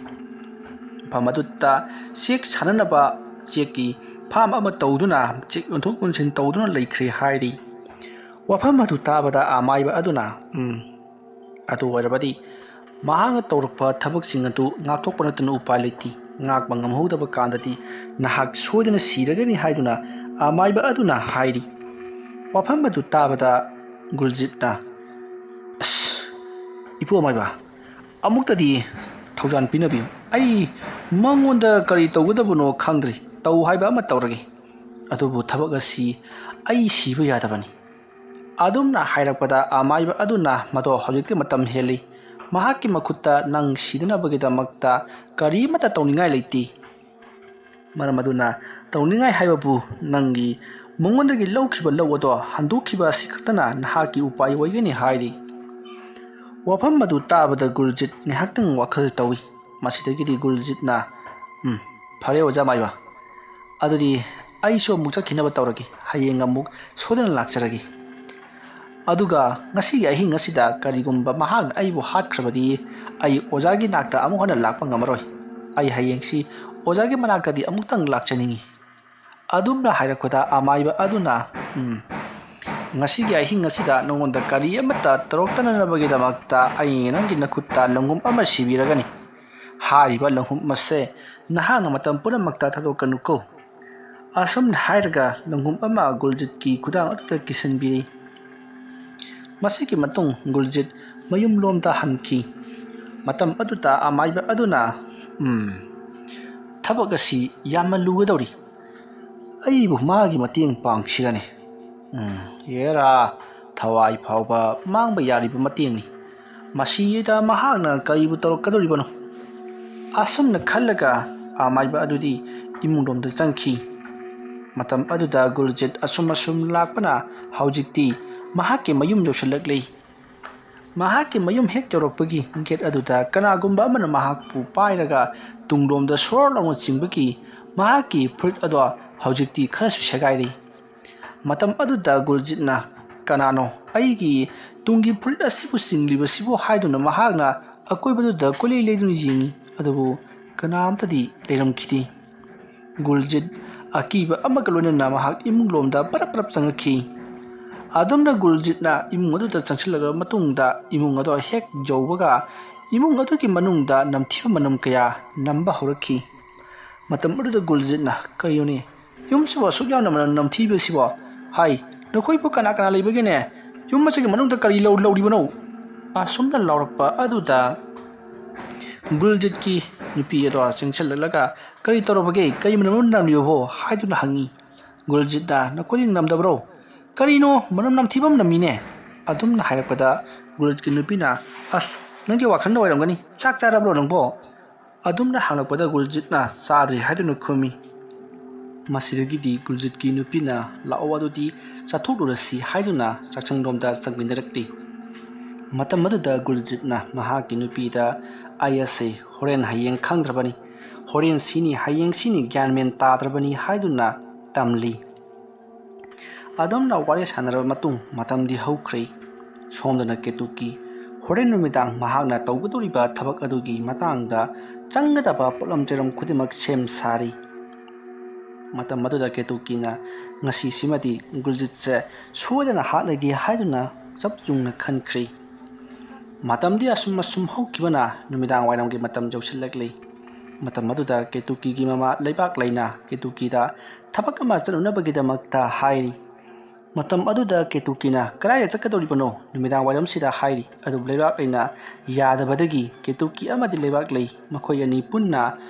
ꯃꯐꯝ ꯑꯗꯨꯗ ꯆꯦꯛ ꯁꯥꯟꯅꯅꯕ ꯆꯦꯛꯀꯤ ꯐꯥꯝ ꯑꯃ ꯇꯧꯗꯨꯅ ꯆꯦꯛ ꯌꯣꯟꯊꯣꯛ ꯌꯣꯟꯁꯤꯟ ꯇꯧꯗꯨꯅ ꯂꯩꯈ꯭ꯔꯦ" ꯍꯥꯏꯔꯤ꯫ ꯋꯥꯐꯝ ꯑꯗꯨ ꯇꯥꯕꯗ ꯑꯃꯥꯏꯕ ꯑꯗꯨꯅ, "ꯎꯝ, ꯑꯗꯨ ꯑꯣꯏꯔꯕꯗꯤ ꯃꯍꯥꯛꯅ ꯇꯧꯔꯛꯄ ꯊꯕꯛꯁꯤꯡ ꯑꯗꯨ ꯉꯥꯛꯊꯣꯛꯄ ꯅꯠꯇꯅ ꯎꯄꯥꯏ ꯂꯩꯇꯦ꯫ ꯉꯥꯛꯄ ꯉꯝꯍꯧꯗꯕ ꯀꯥꯟꯗꯗꯤ ꯅꯍꯥꯛ ꯁꯣꯏꯗꯅ ꯁꯤꯔꯒꯅꯤ" ꯍꯥꯏꯗꯨꯅ ꯑꯃꯥꯏꯕ ꯑꯗꯨꯅ ꯍꯥꯏꯔꯤ꯫ ꯋꯥꯐꯝ ꯑꯗꯨ ꯇꯥꯕꯗ ꯒꯨꯜꯖꯤꯠꯅ, "ꯑꯁ, ꯏꯄꯨ ꯑꯃꯥꯏꯕ, ꯑꯃꯨꯛꯇꯗꯤ ꯊꯧꯖꯥꯟ ꯄꯤꯅꯕꯤꯌꯨ꯫ ꯑꯩ ꯃꯉꯣꯟꯗ ꯀꯔꯤ ꯇꯧꯒꯗꯕꯅꯣ ꯈꯪꯗ꯭ꯔꯤ꯫ ꯇꯧ ꯍꯥꯏꯕ ꯑꯃ ꯇꯧꯔꯒꯦ꯫ ꯑꯗꯨꯕꯨ ꯊꯕꯛ ꯑꯁꯤ ꯑꯩ ꯁꯤꯕ ꯌꯥꯗꯕꯅꯤ"꯫ ꯑꯗꯨꯝꯅ ꯍꯥꯏꯔꯛꯄꯗ ꯑꯃꯥꯏꯕ ꯑꯗꯨꯅ, "ꯃꯗꯣ ꯍꯧꯖꯤꯛꯇꯤ ꯃꯇꯝ ꯍꯦꯜꯂꯤ꯫ ꯃꯍꯥꯛꯀꯤ ꯃꯈꯨꯠꯇ ꯅꯪ ꯁꯤꯗꯅꯕꯒꯤꯗꯃꯛꯇ ꯀꯔꯤꯃꯠꯇ ꯇꯧꯅꯤꯡꯉꯥꯏ ꯂꯩꯇꯦ꯫ ꯃꯔꯝ ꯑꯗꯨꯅ ꯇꯧꯅꯤꯡꯉꯥꯏ ꯍꯥꯏꯕꯕꯨ ꯅꯪꯒꯤ ꯃꯉꯣꯟꯗꯒꯤ ꯂꯧꯈꯤꯕ ꯂꯧ ꯑꯗꯣ ꯍꯟꯗꯣꯛꯈꯤꯕ ꯑꯁꯤ ꯈꯛꯇꯅ ꯅꯍꯥꯛꯀꯤ ꯎꯄꯥꯏ ꯑꯣꯏꯒꯅꯤ" ꯍꯥꯏꯔꯤ꯫ ꯋꯥꯐꯝ ꯑꯗꯨ ꯇꯥꯕꯗ ꯒꯨꯜꯖꯤꯠ ꯉꯥꯏꯍꯥꯛꯇꯪ ꯋꯥꯈꯜ ꯇꯧꯏ꯫ ꯃꯁꯤꯗꯒꯤꯗꯤ ꯒꯨꯜꯖꯤꯠꯅ, "ꯎꯝ, ꯐꯔꯦ ꯑꯣꯖꯥ ꯃꯥꯏꯕ, ꯑꯗꯨꯗꯤ ꯑꯩꯁꯨ ꯑꯃꯨꯛ ꯆꯠꯈꯤꯅꯕ ꯇꯧꯔꯒꯦ꯫ ꯍꯌꯦꯡ ꯑꯃꯨꯛ ꯁꯣꯏꯗꯅ ꯂꯥꯛꯆꯔꯒꯦ꯫ ꯑꯗꯨꯒ ꯉꯁꯤꯒꯤ ꯑꯍꯤꯡ ꯑꯁꯤꯗ ꯀꯔꯤꯒꯨꯝꯕ ꯃꯍꯥꯛꯅ ꯑꯩꯕꯨ ꯍꯥꯠꯈ꯭ꯔꯕꯗꯤ ꯑꯩ ꯑꯣꯖꯥꯒꯤ ꯅꯥꯛꯇ ꯑꯃꯨꯛ ꯍꯟꯅ ꯂꯥꯛꯄ ꯉꯝꯃꯔꯣꯏ꯫ ꯑꯩ ꯍꯌꯦꯡꯁꯤ ꯑꯣꯖꯥꯒꯤ ꯃꯅꯥꯛꯇꯗꯤ ꯑꯃꯨꯛꯇꯪ ꯂꯥꯛꯆꯅꯤꯡꯏ"꯫ ꯑꯗꯨꯝꯅ ꯍꯥꯏꯔꯛꯄꯗ ꯑꯃꯥꯏꯕ ꯑꯗꯨꯅ, "ꯎꯝ, ꯉꯁꯤꯒꯤ ꯑꯍꯤꯡ ꯑꯁꯤꯗ ꯅꯉꯣꯟꯗ ꯀꯔꯤ ꯑꯃꯠꯇ ꯇꯧꯔꯛꯇꯅꯅꯕꯒꯤꯗꯃꯛꯇ ꯑꯩ ꯅꯪꯒꯤ ꯅꯈꯨꯠꯇ ꯂꯪꯍꯨꯝ ꯑꯃ ꯁꯤꯕꯤꯔꯒꯅꯤ꯫ ꯍꯥꯏꯔꯤꯕ ꯂꯪꯍꯨꯝ ꯑꯁꯦ ꯅꯍꯥꯛꯅ ꯃꯇꯝ ꯄꯨꯝꯅꯃꯛꯇ ꯊꯥꯗꯣꯛꯀꯅꯨꯀꯣ"꯫ ꯑꯁꯨꯝꯅ ꯍꯥꯏꯔꯒ ꯂꯪꯍꯨꯝ ꯑꯃ ꯒꯨꯜꯖꯤꯠꯀꯤ ꯈꯨꯗꯥꯡ ꯑꯗꯨꯗ ꯀꯤꯁꯤꯟꯕꯤꯔꯤ꯫ ꯃꯁꯤꯒꯤ ꯃꯇꯨꯡ ꯒꯨꯜꯖꯤꯠ ꯃꯌꯨꯝꯂꯣꯝꯗ ꯍꯟꯈꯤ꯫ ꯃꯇꯝ ꯑꯗꯨꯗ ꯑꯃꯥꯏꯕ ꯑꯗꯨꯅ, "ꯎꯝ, ꯊꯕꯛ ꯑꯁꯤ ꯌꯥꯝꯅ ꯂꯨꯒꯗꯧꯔꯤ꯫ ꯑꯩꯕꯨ ꯃꯥꯒꯤ ꯃꯇꯦꯡ ꯄꯥꯡꯁꯤꯔꯅꯦ? ꯎꯝ, ꯑꯦꯔꯥ, ꯊꯋꯥꯏ ꯐꯥꯎꯕ ꯃꯥꯡꯕ ꯌꯥꯔꯤꯕ ꯃꯇꯦꯡꯅꯤ꯫ ꯃꯁꯤꯗ ꯃꯍꯥꯛꯅ ꯀꯔꯤꯕꯨ ꯇꯧꯔꯛꯀꯗꯧꯔꯤꯕꯅꯣ?" ꯑꯁꯨꯝꯅ ꯈꯜꯂꯒ ꯑꯃꯥꯏꯕ ꯑꯗꯨꯗꯤ ꯏꯃꯨꯡꯂꯣꯝꯗ ꯆꯪꯈꯤ꯫ ꯃꯇꯝ ꯑꯗꯨꯗ ꯒꯨꯜꯖꯤꯠ ꯑꯁꯨꯝ ꯑꯁꯨꯝ ꯂꯥꯛꯄꯅ ꯍꯧꯖꯤꯛꯇꯤ ꯃꯍꯥꯛꯀꯤ ꯃꯌꯨꯝ ꯌꯧꯁꯤꯜꯂꯛꯂꯤ꯫ ꯃꯍꯥꯛꯀꯤ ꯃꯌꯨꯝ ꯍꯦꯛ ꯌꯧꯔꯛꯄꯒꯤ ꯒꯦꯠ ꯑꯗꯨꯗ ꯀꯅꯥꯒꯨꯝꯕ ꯑꯃꯅ ꯃꯍꯥꯛꯄꯨ ꯄꯥꯏꯔꯒ ꯇꯨꯡꯂꯣꯝꯗ ꯁꯣꯔ ꯂꯥꯎꯅ ꯆꯤꯡꯕꯒꯤ ꯃꯍꯥꯛꯀꯤ ꯐꯨꯔꯤꯠ ꯑꯗꯣ ꯍꯧꯖꯤꯛꯇꯤ ꯈꯔꯁꯨ ꯁꯦꯒꯥꯏꯔꯤ꯫ ꯃꯇꯝ ꯑꯗꯨꯗ ꯒꯨꯜꯖꯤꯠꯅ, "ꯀꯅꯥꯅꯣ ꯑꯩꯒꯤ ꯇꯨꯡꯒꯤ ꯐꯨꯔꯤꯠ ꯑꯁꯤꯕꯨ ꯆꯤꯡꯂꯤꯕꯁꯤꯕꯨ?" ꯍꯥꯏꯗꯨꯅ ꯃꯍꯥꯛꯅ ꯑꯀꯣꯏꯕꯗꯨꯗ ꯀꯣꯏꯂꯩ ꯂꯩꯗꯨꯅ ꯌꯦꯡꯉꯤ, ꯑꯗꯨꯕꯨ ꯀꯅꯥꯝꯇꯗꯤ ꯂꯩꯔꯝꯈꯤꯗꯦ꯫ ꯒꯨꯜꯖꯤꯠ ꯑꯀꯤꯕ ꯑꯃꯒ ꯂꯣꯏꯅꯅ ꯃꯍꯥꯛ ꯏꯃꯨꯡ ꯂꯣꯝꯗ ꯄꯔꯞ ꯄꯔꯞ ꯆꯪꯉꯛꯈꯤ꯫ ꯑꯗꯨꯝꯅ ꯒꯨꯜꯖꯤꯠꯅ ꯏꯃꯨꯡ ꯑꯗꯨꯗ ꯆꯪꯁꯤꯜꯂꯛꯂꯕ ꯃꯇꯨꯡꯗ, ꯏꯃꯨꯡ ꯑꯗꯣ ꯍꯦꯛ ꯌꯧꯕꯒ ꯏꯃꯨꯡ ꯑꯗꯨꯒꯤ ꯃꯅꯨꯡꯗ ꯅꯝꯊꯤꯕ ꯃꯅꯝ ꯀꯌꯥ ꯅꯝꯕ ꯍꯧꯔꯛꯈꯤ꯫ ꯃꯇꯝ ꯑꯗꯨꯗ ꯒꯨꯜꯖꯤꯠꯅ, "ꯀꯔꯤꯅꯣꯅꯦ, ꯌꯨꯝꯁꯤꯕꯨ ꯑꯁꯨꯛ ꯌꯥꯝꯅ ꯃꯅꯝ ꯅꯝꯊꯤꯕꯁꯤꯕꯣ? ꯍꯥꯏ, ꯅꯈꯣꯏꯕꯨ ꯀꯅꯥ ꯀꯅꯥ ꯂꯩꯕꯒꯦꯅꯦ? ꯌꯨꯝ ꯑꯁꯤꯒꯤ ꯃꯅꯨꯡꯗ ꯀꯔꯤ ꯂꯧ-, ꯂꯧꯔꯤꯕꯅꯣ?" ꯑꯁꯨꯝꯅ ꯂꯥꯎꯔꯛꯄ ꯑꯗꯨꯗ ꯒꯨꯜꯖꯤꯠꯀꯤ ꯅꯨꯄꯤ ꯑꯗꯣ ꯆꯪꯁꯤꯜꯂꯛꯂꯒ, "ꯀꯔꯤ ꯇꯧꯔꯕꯒꯦ? ꯀꯔꯤ ꯃꯅꯝ ꯅꯝꯂꯤꯕꯣ?" ꯍꯥꯏꯗꯨꯅ ꯍꯪꯉꯤ꯫ ꯒꯨꯜꯖꯤꯠꯅ, "ꯅꯈꯣꯏꯗꯤ ꯅꯝꯗꯕ꯭ꯔꯣ? ꯀꯔꯤꯅꯣ, ꯃꯅꯝ ꯅꯝꯊꯤꯕ ꯑꯃ ꯅꯝꯃꯤꯅꯦ?" ꯑꯗꯨꯝꯅ ꯍꯥꯏꯔꯛꯄꯗ ꯒꯨꯜꯖꯤꯠꯀꯤ ꯅꯨꯄꯤꯅ, "ꯑꯁ, ꯅꯪꯒꯤ ꯋꯥꯈꯜꯗ ꯑꯣꯏꯔꯝꯒꯅꯤ꯫ ꯆꯥꯛ ꯆꯥꯔꯕ꯭ꯔꯣ ꯅꯪꯕꯣ?" ꯑꯗꯨꯝꯅ ꯍꯪꯂꯛꯄꯗ ꯒꯨꯜꯖꯤꯠꯅ, "ꯆꯥꯗ꯭ꯔꯤ" ꯍꯥꯏꯗꯨꯅ ꯈꯨꯝꯃꯤ꯫ ꯃꯁꯤꯗꯒꯤꯗꯤ ꯒꯨꯜꯖꯤꯠꯀꯤ ꯅꯨꯄꯤꯅ, "ꯂꯥꯛꯑꯣ, ꯑꯗꯨꯗꯤ ꯆꯥꯊꯣꯛꯂꯨꯔꯁꯤ" ꯍꯥꯏꯗꯨꯅ ꯆꯥꯛꯁꯪꯂꯣꯝꯗ ꯆꯪꯃꯤꯟꯅꯔꯛꯂꯤ꯫ ꯃꯇꯝ ꯑꯗꯨꯗ ꯒꯨꯜꯖꯤꯠꯅ ꯃꯍꯥꯛꯀꯤ ꯅꯨꯄꯤꯗ, "ꯑꯩ ꯑꯁꯤ ꯍꯣꯔꯦꯟ ꯍꯌꯦꯡ ꯈꯪꯗ꯭ꯔꯕꯅꯤ, ꯍꯣꯔꯦꯟ ꯁꯤꯅꯤ ꯍꯌꯦꯡ ꯁꯤꯅꯤ ꯒ꯭ꯌꯥꯟ ꯃꯦꯟ ꯇꯥꯗ꯭ꯔꯕꯅꯤ" ꯍꯥꯏꯗꯨꯅ ꯇꯝꯂꯤ꯫ ꯑꯗꯨꯝꯅ ꯋꯥꯔꯤ ꯁꯥꯟꯅꯔꯕ ꯃꯇꯨꯡ ꯃꯇꯝꯗꯤ ꯍꯧꯈ꯭ꯔꯦ꯫ ꯁꯣꯝꯗꯅ ꯀꯦꯇꯨꯀꯤ ꯍꯣꯔꯦꯟ ꯅꯨꯃꯤꯗꯥꯡ ꯃꯍꯥꯛꯅ ꯇꯧꯒꯗꯧꯔꯤꯕ ꯊꯕꯛ ꯑꯗꯨꯒꯤ ꯃꯇꯥꯡꯗ ꯆꯪꯒꯗꯕ ꯄꯣꯠꯂꯝ ꯆꯩꯔꯝ ꯈꯨꯗꯤꯡꯃꯛ ꯁꯦꯝ ꯁꯥꯔꯤ꯫ ꯃꯇꯝ ꯑꯗꯨꯗ ꯀꯦꯇꯨꯀꯤꯅ ꯉꯁꯤꯁꯤꯃꯗꯤ ꯒꯨꯜꯖꯤꯠꯁꯦ ꯁꯣꯏꯗꯅ ꯍꯥꯠꯂꯒꯦ ꯍꯥꯏꯗꯨꯅ ꯆꯞ ꯌꯨꯡꯅ ꯈꯟꯈ꯭ꯔꯤ꯫ ꯃꯇꯝꯗꯤ ꯑꯁꯨꯝ ꯑꯁꯨꯝ ꯍꯧꯈꯤꯕꯅ ꯅꯨꯃꯤꯗꯥꯡ ꯋꯥꯏꯔꯝꯒꯤ ꯃꯇꯝ ꯌꯧꯁꯤꯜꯂꯛꯂꯤ꯫ ꯃꯇꯝ ꯑꯗꯨꯗ ꯀꯦꯇꯨꯀꯤꯒꯤ ꯃꯃꯥ ꯂꯩꯕꯥꯛ ꯂꯩꯅ ꯀꯦꯇꯨꯀꯤꯗ ꯊꯕꯛ ꯑꯃ ꯆꯠꯅꯅꯕꯒꯤꯗꯃꯛꯇ ꯍꯥꯏꯔꯤ꯫ ꯃꯇꯝ ꯑꯗꯨꯗ ꯀꯦꯇꯨꯀꯤꯅ, "ꯀꯗꯥꯏꯗ ꯆꯠꯀꯗꯧꯔꯤꯕꯅꯣ ꯅꯨꯃꯤꯗꯥꯡ ꯋꯥꯏꯔꯝꯁꯤꯗ?" ꯍꯥꯏꯔꯤ꯫ ꯑꯗꯨꯕꯨ ꯂꯩꯕꯥꯛ ꯂꯩꯅ ꯌꯥꯗꯕꯗꯒꯤ ꯀꯦꯇꯨꯀꯤ ꯑꯃꯗꯤ ꯂꯩꯕꯥꯛ ꯂꯩ ꯃꯈꯣꯏ ꯑꯅꯤ ꯄꯨꯟꯅ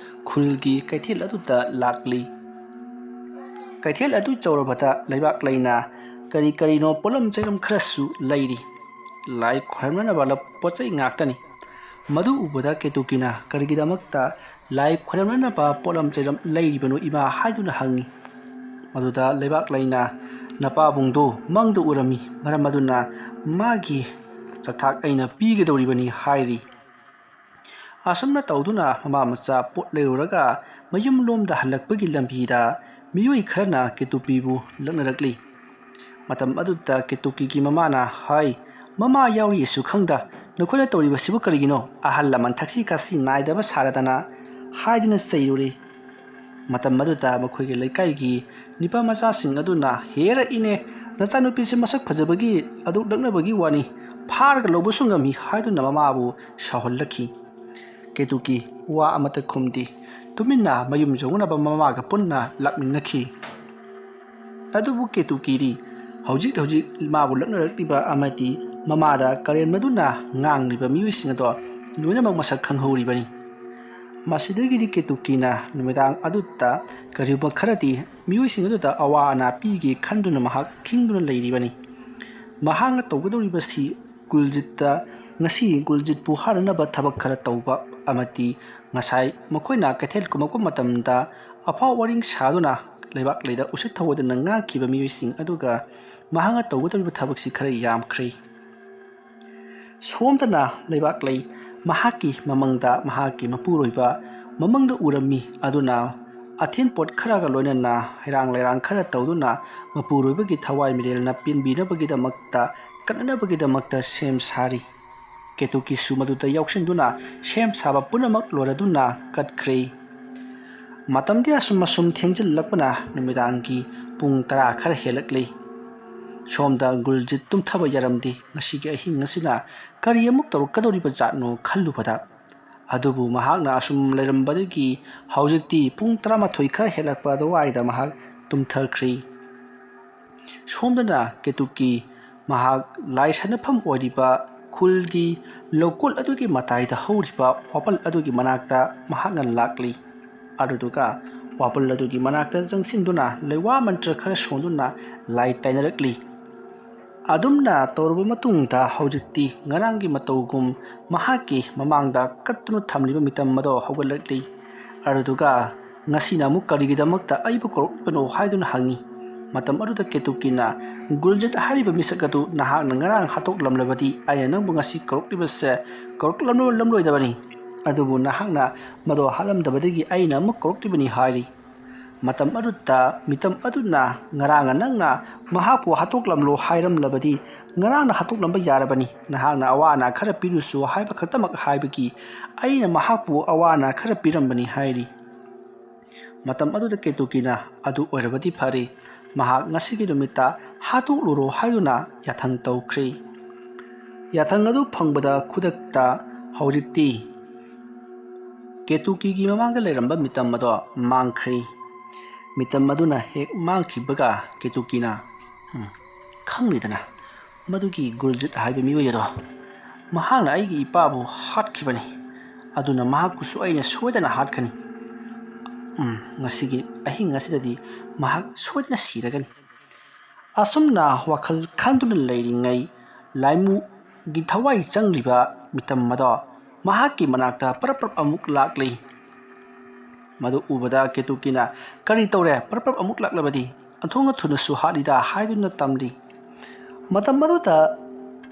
ꯈꯨꯜꯒꯤ ꯀꯩꯊꯦꯜ ꯑꯗꯨꯗ ꯂꯥꯛꯂꯤ꯫ ꯀꯩꯊꯦꯜ ꯑꯗꯨ ꯆꯧꯔꯕꯗ ꯂꯩꯕꯥꯛ ꯂꯩꯅ ꯀꯔꯤ ꯀꯔꯤꯅꯣ ꯄꯣꯠꯂꯝ ꯆꯩꯔꯝ ꯈꯔꯁꯨ ꯂꯩꯔꯤ꯫ ꯂꯥꯏ ꯈꯣꯏꯔꯝꯅꯅꯕ ꯄꯣꯠ ꯆꯩ ꯉꯥꯛꯇꯅꯤ꯫ ꯃꯗꯨ ꯎꯕꯗ ꯀꯦꯇꯨꯀꯤꯅ, "ꯀꯔꯤꯒꯤꯗꯃꯛꯇ ꯂꯥꯏ ꯈꯣꯏꯔꯝꯅꯅꯕ ꯄꯣꯠꯂꯝ ꯆꯩꯔꯝ ꯂꯩꯔꯤꯕꯅꯣ ꯏꯃꯥ?" ꯍꯥꯏꯗꯨꯅ ꯍꯪꯉꯤ꯫ ꯃꯗꯨꯗ ꯂꯩꯕꯥꯛ ꯂꯩꯅ ꯅꯄꯥꯕꯨꯡꯗꯨ ꯃꯪꯗ ꯎꯔꯝꯃꯤ, ꯃꯔꯝ ꯑꯗꯨꯅ ꯃꯥꯒꯤ ꯆꯥꯛꯊꯥꯛ ꯑꯩꯅ ꯄꯤꯒꯗꯧꯔꯤꯕꯅꯤ ꯍꯥꯏꯔꯤ꯫ ꯑꯁꯨꯝꯅ ꯇꯧꯗꯨꯅ ꯃꯃꯥ ꯃꯆꯥ ꯄꯣꯠ ꯂꯩꯔꯨꯔꯒ ꯃꯌꯨꯝꯂꯣꯝꯗ ꯍꯜꯂꯛꯄꯒꯤ ꯂꯝꯕꯤꯗ ꯃꯤꯑꯣꯏ ꯈꯔꯅ ꯀꯦꯇꯨꯀꯤꯕꯨ ꯂꯛꯅꯔꯛꯂꯤ꯫ ꯃꯇꯝ ꯑꯗꯨꯗ ꯀꯦꯇꯨꯀꯤꯒꯤ ꯃꯃꯥꯅ ꯍꯥꯏ, "ꯃꯃꯥ ꯌꯥꯎꯔꯤꯁꯨ ꯈꯪꯗ ꯅꯈꯣꯏꯅ ꯇꯧꯔꯤꯕꯁꯤꯕꯨ ꯀꯔꯤꯒꯤꯅꯣ? ꯑꯍꯜ ꯂꯃꯟ ꯊꯛꯁꯤ ꯈꯥꯁꯤ ꯅꯥꯏꯗꯕ ꯁꯥꯔꯗꯅ" ꯍꯥꯏꯗꯨꯅ ꯆꯩꯔꯨꯔꯦ꯫ ꯃꯇꯝ ꯑꯗꯨꯗ ꯃꯈꯣꯏꯒꯤ ꯂꯩꯀꯥꯏꯒꯤ ꯅꯤꯄꯥ ꯃꯆꯥꯁꯤꯡ ꯑꯗꯨꯅ, "ꯍꯦꯔ ꯏꯅꯦ, ꯅꯆꯥꯅꯨꯄꯤꯁꯤ ꯃꯁꯛ ꯐꯖꯕꯒꯤ ꯑꯗꯨꯛ ꯂꯛꯅꯕꯒꯤ ꯋꯥꯅꯤ, ꯐꯥꯔꯒ ꯂꯧꯕꯁꯨ ꯉꯝꯃꯤ" ꯍꯥꯏꯗꯨꯅ ꯃꯃꯥꯕꯨ ꯁꯥꯎꯍꯜꯂꯛꯈꯤ꯫ ꯀꯦꯇꯨꯀꯤ ꯋꯥ ꯑꯃꯠꯇ ꯈꯨꯝꯗꯦ꯫ ꯇꯨꯃꯤꯟꯅ ꯃꯌꯨꯝ ꯌꯧꯅꯅꯕ ꯃꯃꯥꯒ ꯄꯨꯟꯅ ꯂꯥꯛꯃꯤꯟꯅꯈꯤ꯫ ꯑꯗꯨꯕꯨ ꯀꯦꯇꯨꯀꯤꯗꯤ ꯍꯧꯖꯤꯛ ꯍꯧꯖꯤꯛ ꯃꯥꯕꯨ ꯂꯛꯅꯔꯛꯂꯤꯕ ꯑꯃꯗꯤ ꯃꯃꯥꯗ ꯀꯔꯦꯝꯅꯗꯨꯅ ꯉꯥꯡꯂꯤꯕ ꯃꯤꯑꯣꯏꯁꯤꯡ ꯑꯗꯣ ꯂꯣꯏꯅꯃꯛ ꯃꯁꯛ ꯈꯪꯍꯧꯔꯤꯕꯅꯤ꯫ ꯃꯁꯤꯗꯒꯤꯗꯤ ꯀꯦꯇꯨꯀꯤꯅ ꯅꯨꯃꯤꯗꯥꯡ ꯑꯗꯨꯗ ꯀꯔꯤꯒꯨꯝꯕ ꯈꯔꯗꯤ ꯃꯤꯑꯣꯏꯁꯤꯡ ꯑꯗꯨꯗ ꯑꯋꯥ ꯑꯅꯥ ꯄꯤꯒꯦ ꯈꯟꯗꯨꯅ ꯃꯍꯥꯛ ꯈꯤꯡꯗꯨꯅ ꯂꯩꯔꯤꯕꯅꯤ꯫ ꯃꯍꯥꯛꯅ ꯇꯧꯒꯗꯧꯔꯤꯕꯁꯤ ꯒꯨꯜꯖꯤꯠꯇ, ꯉꯁꯤ ꯒꯨꯜꯖꯤꯠꯄꯨ ꯍꯥꯠꯅꯅꯕ ꯊꯕꯛ ꯈꯔ ꯇꯧꯕ ꯑꯃꯗꯤ ꯉꯁꯥꯏ ꯃꯈꯣꯏꯅ ꯀꯩꯊꯦꯜ ꯀꯨꯝꯃꯛꯄ ꯃꯇꯝꯗ ꯑꯐꯥꯎ ꯑꯔꯤꯡ ꯁꯥꯗꯨꯅ ꯂꯩꯕꯥꯛ ꯂꯩꯗ ꯎꯁꯤꯠ ꯊꯑꯣꯏꯗꯅ ꯉꯥꯡꯈꯤꯕ ꯃꯤꯑꯣꯏꯁꯤꯡ ꯑꯗꯨꯒ ꯃꯍꯥꯛꯅ ꯇꯧꯒꯗꯧꯔꯤꯕ ꯊꯕꯛꯁꯤ ꯈꯔ ꯌꯥꯝꯈ꯭ꯔꯦ꯫ ꯁꯣꯝꯗꯅ ꯂꯩꯕꯥꯛ ꯂꯩ ꯃꯍꯥꯛꯀꯤ ꯃꯃꯪꯗ ꯃꯍꯥꯛꯀꯤ ꯃꯄꯨꯔꯣꯏꯕ ꯃꯃꯪꯗ ꯎꯔꯝꯃꯤ꯫ ꯑꯗꯨꯅ ꯑꯊꯦꯟ ꯄꯣꯠ ꯈꯔꯒ ꯂꯣꯏꯅꯅ ꯍꯩꯔꯥꯡ ꯂꯩꯔꯥꯡ ꯈꯔ ꯇꯧꯗꯨꯅ ꯃꯄꯨꯔꯣꯏꯕꯒꯤ ꯊꯋꯥꯏ ꯃꯤꯔꯦꯜꯅ ꯄꯦꯟꯕꯤꯅꯕꯒꯤꯗꯃꯛꯇ, ꯀꯠꯅꯅꯕꯒꯤꯗꯃꯛꯇ ꯁꯦꯝ ꯁꯥꯔꯤ꯫ ꯀꯦꯇꯨꯀꯤꯁꯨ ꯃꯗꯨꯗ ꯌꯥꯎꯁꯤꯟꯗꯨꯅ ꯁꯦꯝ ꯁꯥꯕ ꯄꯨꯝꯅꯃꯛ ꯂꯣꯏꯔꯗꯨꯅ ꯀꯠꯈ꯭ꯔꯦ꯫ ꯃꯇꯝꯗꯤ ꯑꯁꯨꯝ ꯑꯁꯨꯝ ꯊꯦꯡꯖꯤꯜꯂꯛꯄꯅ ꯅꯨꯃꯤꯗꯥꯡꯒꯤ ꯄꯨꯡ ꯇꯔꯥ ꯈꯔ ꯍꯦꯜꯂꯛꯂꯤ꯫ ꯁꯣꯝꯗ ꯒꯨꯜꯖꯤꯠ ꯇꯨꯝꯊꯕ ꯌꯥꯔꯝꯗꯦ꯫ ꯉꯁꯤꯒꯤ ꯑꯍꯤꯡ ꯑꯁꯤꯅ ꯀꯔꯤ ꯑꯃꯨꯛ ꯇꯧꯔꯛꯀꯗꯧꯔꯤꯕ ꯖꯥꯠꯅꯣ ꯈꯜꯂꯨꯕꯗ꯫ ꯑꯗꯨꯕꯨ ꯃꯍꯥꯛꯅ ꯑꯁꯨꯝ ꯂꯩꯔꯝꯕꯗꯒꯤ ꯍꯧꯖꯤꯛꯇꯤ ꯄꯨꯡ ꯇꯔꯥꯃꯥꯊꯣꯏ ꯈꯔ ꯍꯦꯜꯂꯛꯄ ꯑꯗꯨꯋꯥꯏꯗ ꯃꯍꯥꯛ ꯇꯨꯝꯊꯈ꯭ꯔꯦ꯫ ꯁꯣꯝꯗꯅ ꯀꯦꯇꯨꯀꯤ ꯃꯍꯥꯛ ꯂꯥꯏ ꯁꯥꯟꯅꯐꯝ ꯑꯣꯏꯔꯤꯕ ꯈꯨꯜꯒꯤ ꯂꯧꯀꯣꯜ ꯑꯗꯨꯒꯤ ꯃꯇꯥꯏꯗ ꯍꯧꯔꯤꯕ ꯋꯥꯄꯜ ꯑꯗꯨꯒꯤ ꯃꯅꯥꯛꯇ ꯃꯍꯥꯛꯅ ꯂꯥꯛꯂꯤ꯫ ꯑꯗꯨꯗꯨꯒ ꯋꯥꯄꯜ ꯑꯗꯨꯒꯤ ꯃꯅꯥꯛꯇ ꯆꯪꯁꯤꯟꯗꯨꯅ ꯂꯩꯋꯥ ꯃꯟꯇ꯭ꯔ ꯈꯔ ꯁꯣꯟꯗꯨꯅ ꯂꯥꯏ ꯇꯥꯏꯅꯔꯛꯂꯤ꯫ ꯑꯗꯨꯝꯅ ꯇꯧꯔꯕ ꯃꯇꯨꯡꯗ ꯍꯧꯖꯤꯛꯇꯤ ꯉꯔꯥꯡꯒꯤ ꯃꯇꯧꯒꯨꯝ ꯃꯍꯥꯛꯀꯤ ꯃꯃꯥꯡꯗ ꯀꯠꯇꯨꯅ ꯊꯝꯂꯤꯕ ꯃꯤꯇꯝ ꯑꯗꯣ ꯍꯧꯒꯠꯂꯛꯂꯤ꯫ ꯑꯗꯨꯗꯨꯒ "ꯉꯁꯤꯅ ꯑꯃꯨꯛ ꯀꯔꯤꯒꯤꯗꯃꯛꯇ ꯑꯩꯕꯨ ꯀꯧꯔꯛꯂꯤꯕꯅꯣ?" ꯍꯥꯏꯗꯨꯅ ꯍꯪꯉꯤ꯫ ꯃꯇꯝ ꯑꯗꯨꯗ ꯀꯦꯇꯨꯀꯤꯅ, "ꯒꯨꯜꯖꯤꯠ ꯍꯥꯏꯔꯤꯕ ꯃꯤꯁꯛ ꯑꯗꯨ ꯅꯍꯥꯛꯅ ꯉꯔꯥꯡ ꯍꯥꯠꯇꯣꯛꯂꯝꯂꯕꯗꯤ ꯑꯩꯅ ꯅꯪꯕꯨ ꯉꯁꯤ ꯀꯧꯔꯛꯂꯤꯕꯁꯦ ꯀꯧꯔꯛꯂꯝꯂꯣꯏꯗꯕꯅꯤ꯫ ꯑꯗꯨꯕꯨ ꯅꯍꯥꯛꯅ ꯃꯗꯣ ꯍꯥꯠꯂꯝꯗꯕꯗꯒꯤ ꯑꯩꯅ ꯑꯃꯨꯛ ꯀꯧꯔꯛꯂꯤꯕꯅꯤ" ꯍꯥꯏꯔꯤ꯫ ꯃꯇꯝ ꯑꯗꯨꯗ ꯃꯤꯇꯝ ꯑꯗꯨꯅ, "ꯉꯔꯥꯡ ꯅꯪꯅ ꯃꯍꯥꯛꯄꯨ ꯍꯥꯠꯇꯣꯛꯂꯝꯂꯣ ꯍꯥꯏꯔꯝꯂꯕꯗꯤ ꯉꯔꯥꯡꯅ ꯍꯥꯠꯇꯣꯛꯂꯝꯕ ꯌꯥꯔꯕꯅꯤ꯫ ꯅꯍꯥꯛꯅ ꯑꯋꯥ ꯑꯅꯥ ꯈꯔ ꯄꯤꯔꯨꯁꯨ ꯍꯥꯏꯕ ꯈꯛꯇꯃꯛ ꯍꯥꯏꯕꯒꯤ ꯑꯩꯅ ꯃꯍꯥꯛꯄꯨ ꯑꯋꯥ ꯑꯅꯥ ꯈꯔ ꯄꯤꯔꯝꯕꯅꯤ" ꯍꯥꯏꯔꯤ꯫ ꯃꯇꯝ ꯑꯗꯨꯗ ꯀꯦꯇꯨꯀꯤꯅ, "ꯑꯗꯨ ꯑꯣꯏꯔꯕꯗꯤ ꯐꯔꯦ, ꯃꯍꯥꯛ ꯉꯁꯤꯒꯤ ꯅꯨꯃꯤꯠꯇ ꯍꯥꯠꯇꯣꯛꯂꯨꯔꯣ" ꯍꯥꯏꯗꯨꯅ ꯌꯥꯊꯪ ꯇꯧꯈ꯭ꯔꯦ꯫ ꯌꯥꯊꯪ ꯑꯗꯨ ꯐꯪꯕꯗ ꯈꯨꯗꯛꯇ ꯍꯧꯖꯤꯛꯇꯤ ꯀꯦꯇꯨꯀꯤꯒꯤ ꯃꯃꯥꯡꯗ ꯂꯩꯔꯝꯕ ꯃꯤꯇꯝ ꯑꯗꯣ ꯃꯥꯡꯈ꯭ꯔꯦ꯫ ꯃꯤꯇꯝ ꯑꯗꯨꯅ ꯍꯦꯛ ꯃꯥꯡꯈꯤꯕꯒ ꯀꯦꯇꯨꯀꯤꯅ, "ꯎꯝ, ꯈꯪꯂꯤꯗꯅ, ꯃꯗꯨꯒꯤ ꯒꯨꯜꯖꯤꯠ ꯍꯥꯏꯕ ꯃꯤꯑꯣꯏ ꯑꯗꯣ, ꯃꯍꯥꯛꯅ ꯑꯩꯒꯤ ꯏꯄꯥꯕꯨ ꯍꯥꯠꯈꯤꯕꯅꯤ꯫ ꯑꯗꯨꯅ ꯃꯍꯥꯛꯄꯨꯁꯨ ꯑꯩꯅ ꯁꯣꯏꯗꯅ ꯍꯥꯠꯀꯅꯤ꯫ ꯎꯝ, ꯉꯁꯤꯒꯤ ꯑꯍꯤꯡ ꯑꯁꯤꯗꯗꯤ ꯃꯍꯥꯛ ꯁꯣꯏꯗꯅ ꯁꯤꯔꯒꯅꯤ"꯫ ꯑꯁꯨꯝꯅ ꯋꯥꯈꯜ ꯈꯟꯗꯨꯅ ꯂꯩꯔꯤꯉꯩ, ꯂꯥꯏꯃꯨꯒꯤ ꯊꯋꯥꯏ ꯆꯪꯂꯤꯕ ꯃꯤꯇꯝ ꯑꯗꯣ ꯃꯍꯥꯛꯀꯤ ꯃꯅꯥꯛꯇ ꯄꯔꯞ ꯄꯔꯞ ꯑꯃꯨꯛ ꯂꯥꯛꯂꯤ꯫ ꯃꯗꯨ ꯎꯕꯗ ꯀꯦꯇꯨꯀꯤꯅ, "ꯀꯔꯤ ꯇꯧꯔꯦ? ꯄꯔꯞ ꯄꯔꯞ ꯑꯃꯨꯛ ꯂꯥꯛꯂꯕꯗꯤ? ꯑꯣꯟꯊꯣꯛꯅ ꯊꯨꯅꯁꯨ ꯍꯥꯠꯂꯤꯗ" ꯍꯥꯏꯗꯨꯅ ꯇꯝꯂꯤ꯫ ꯃꯇꯝ ꯑꯗꯨꯗ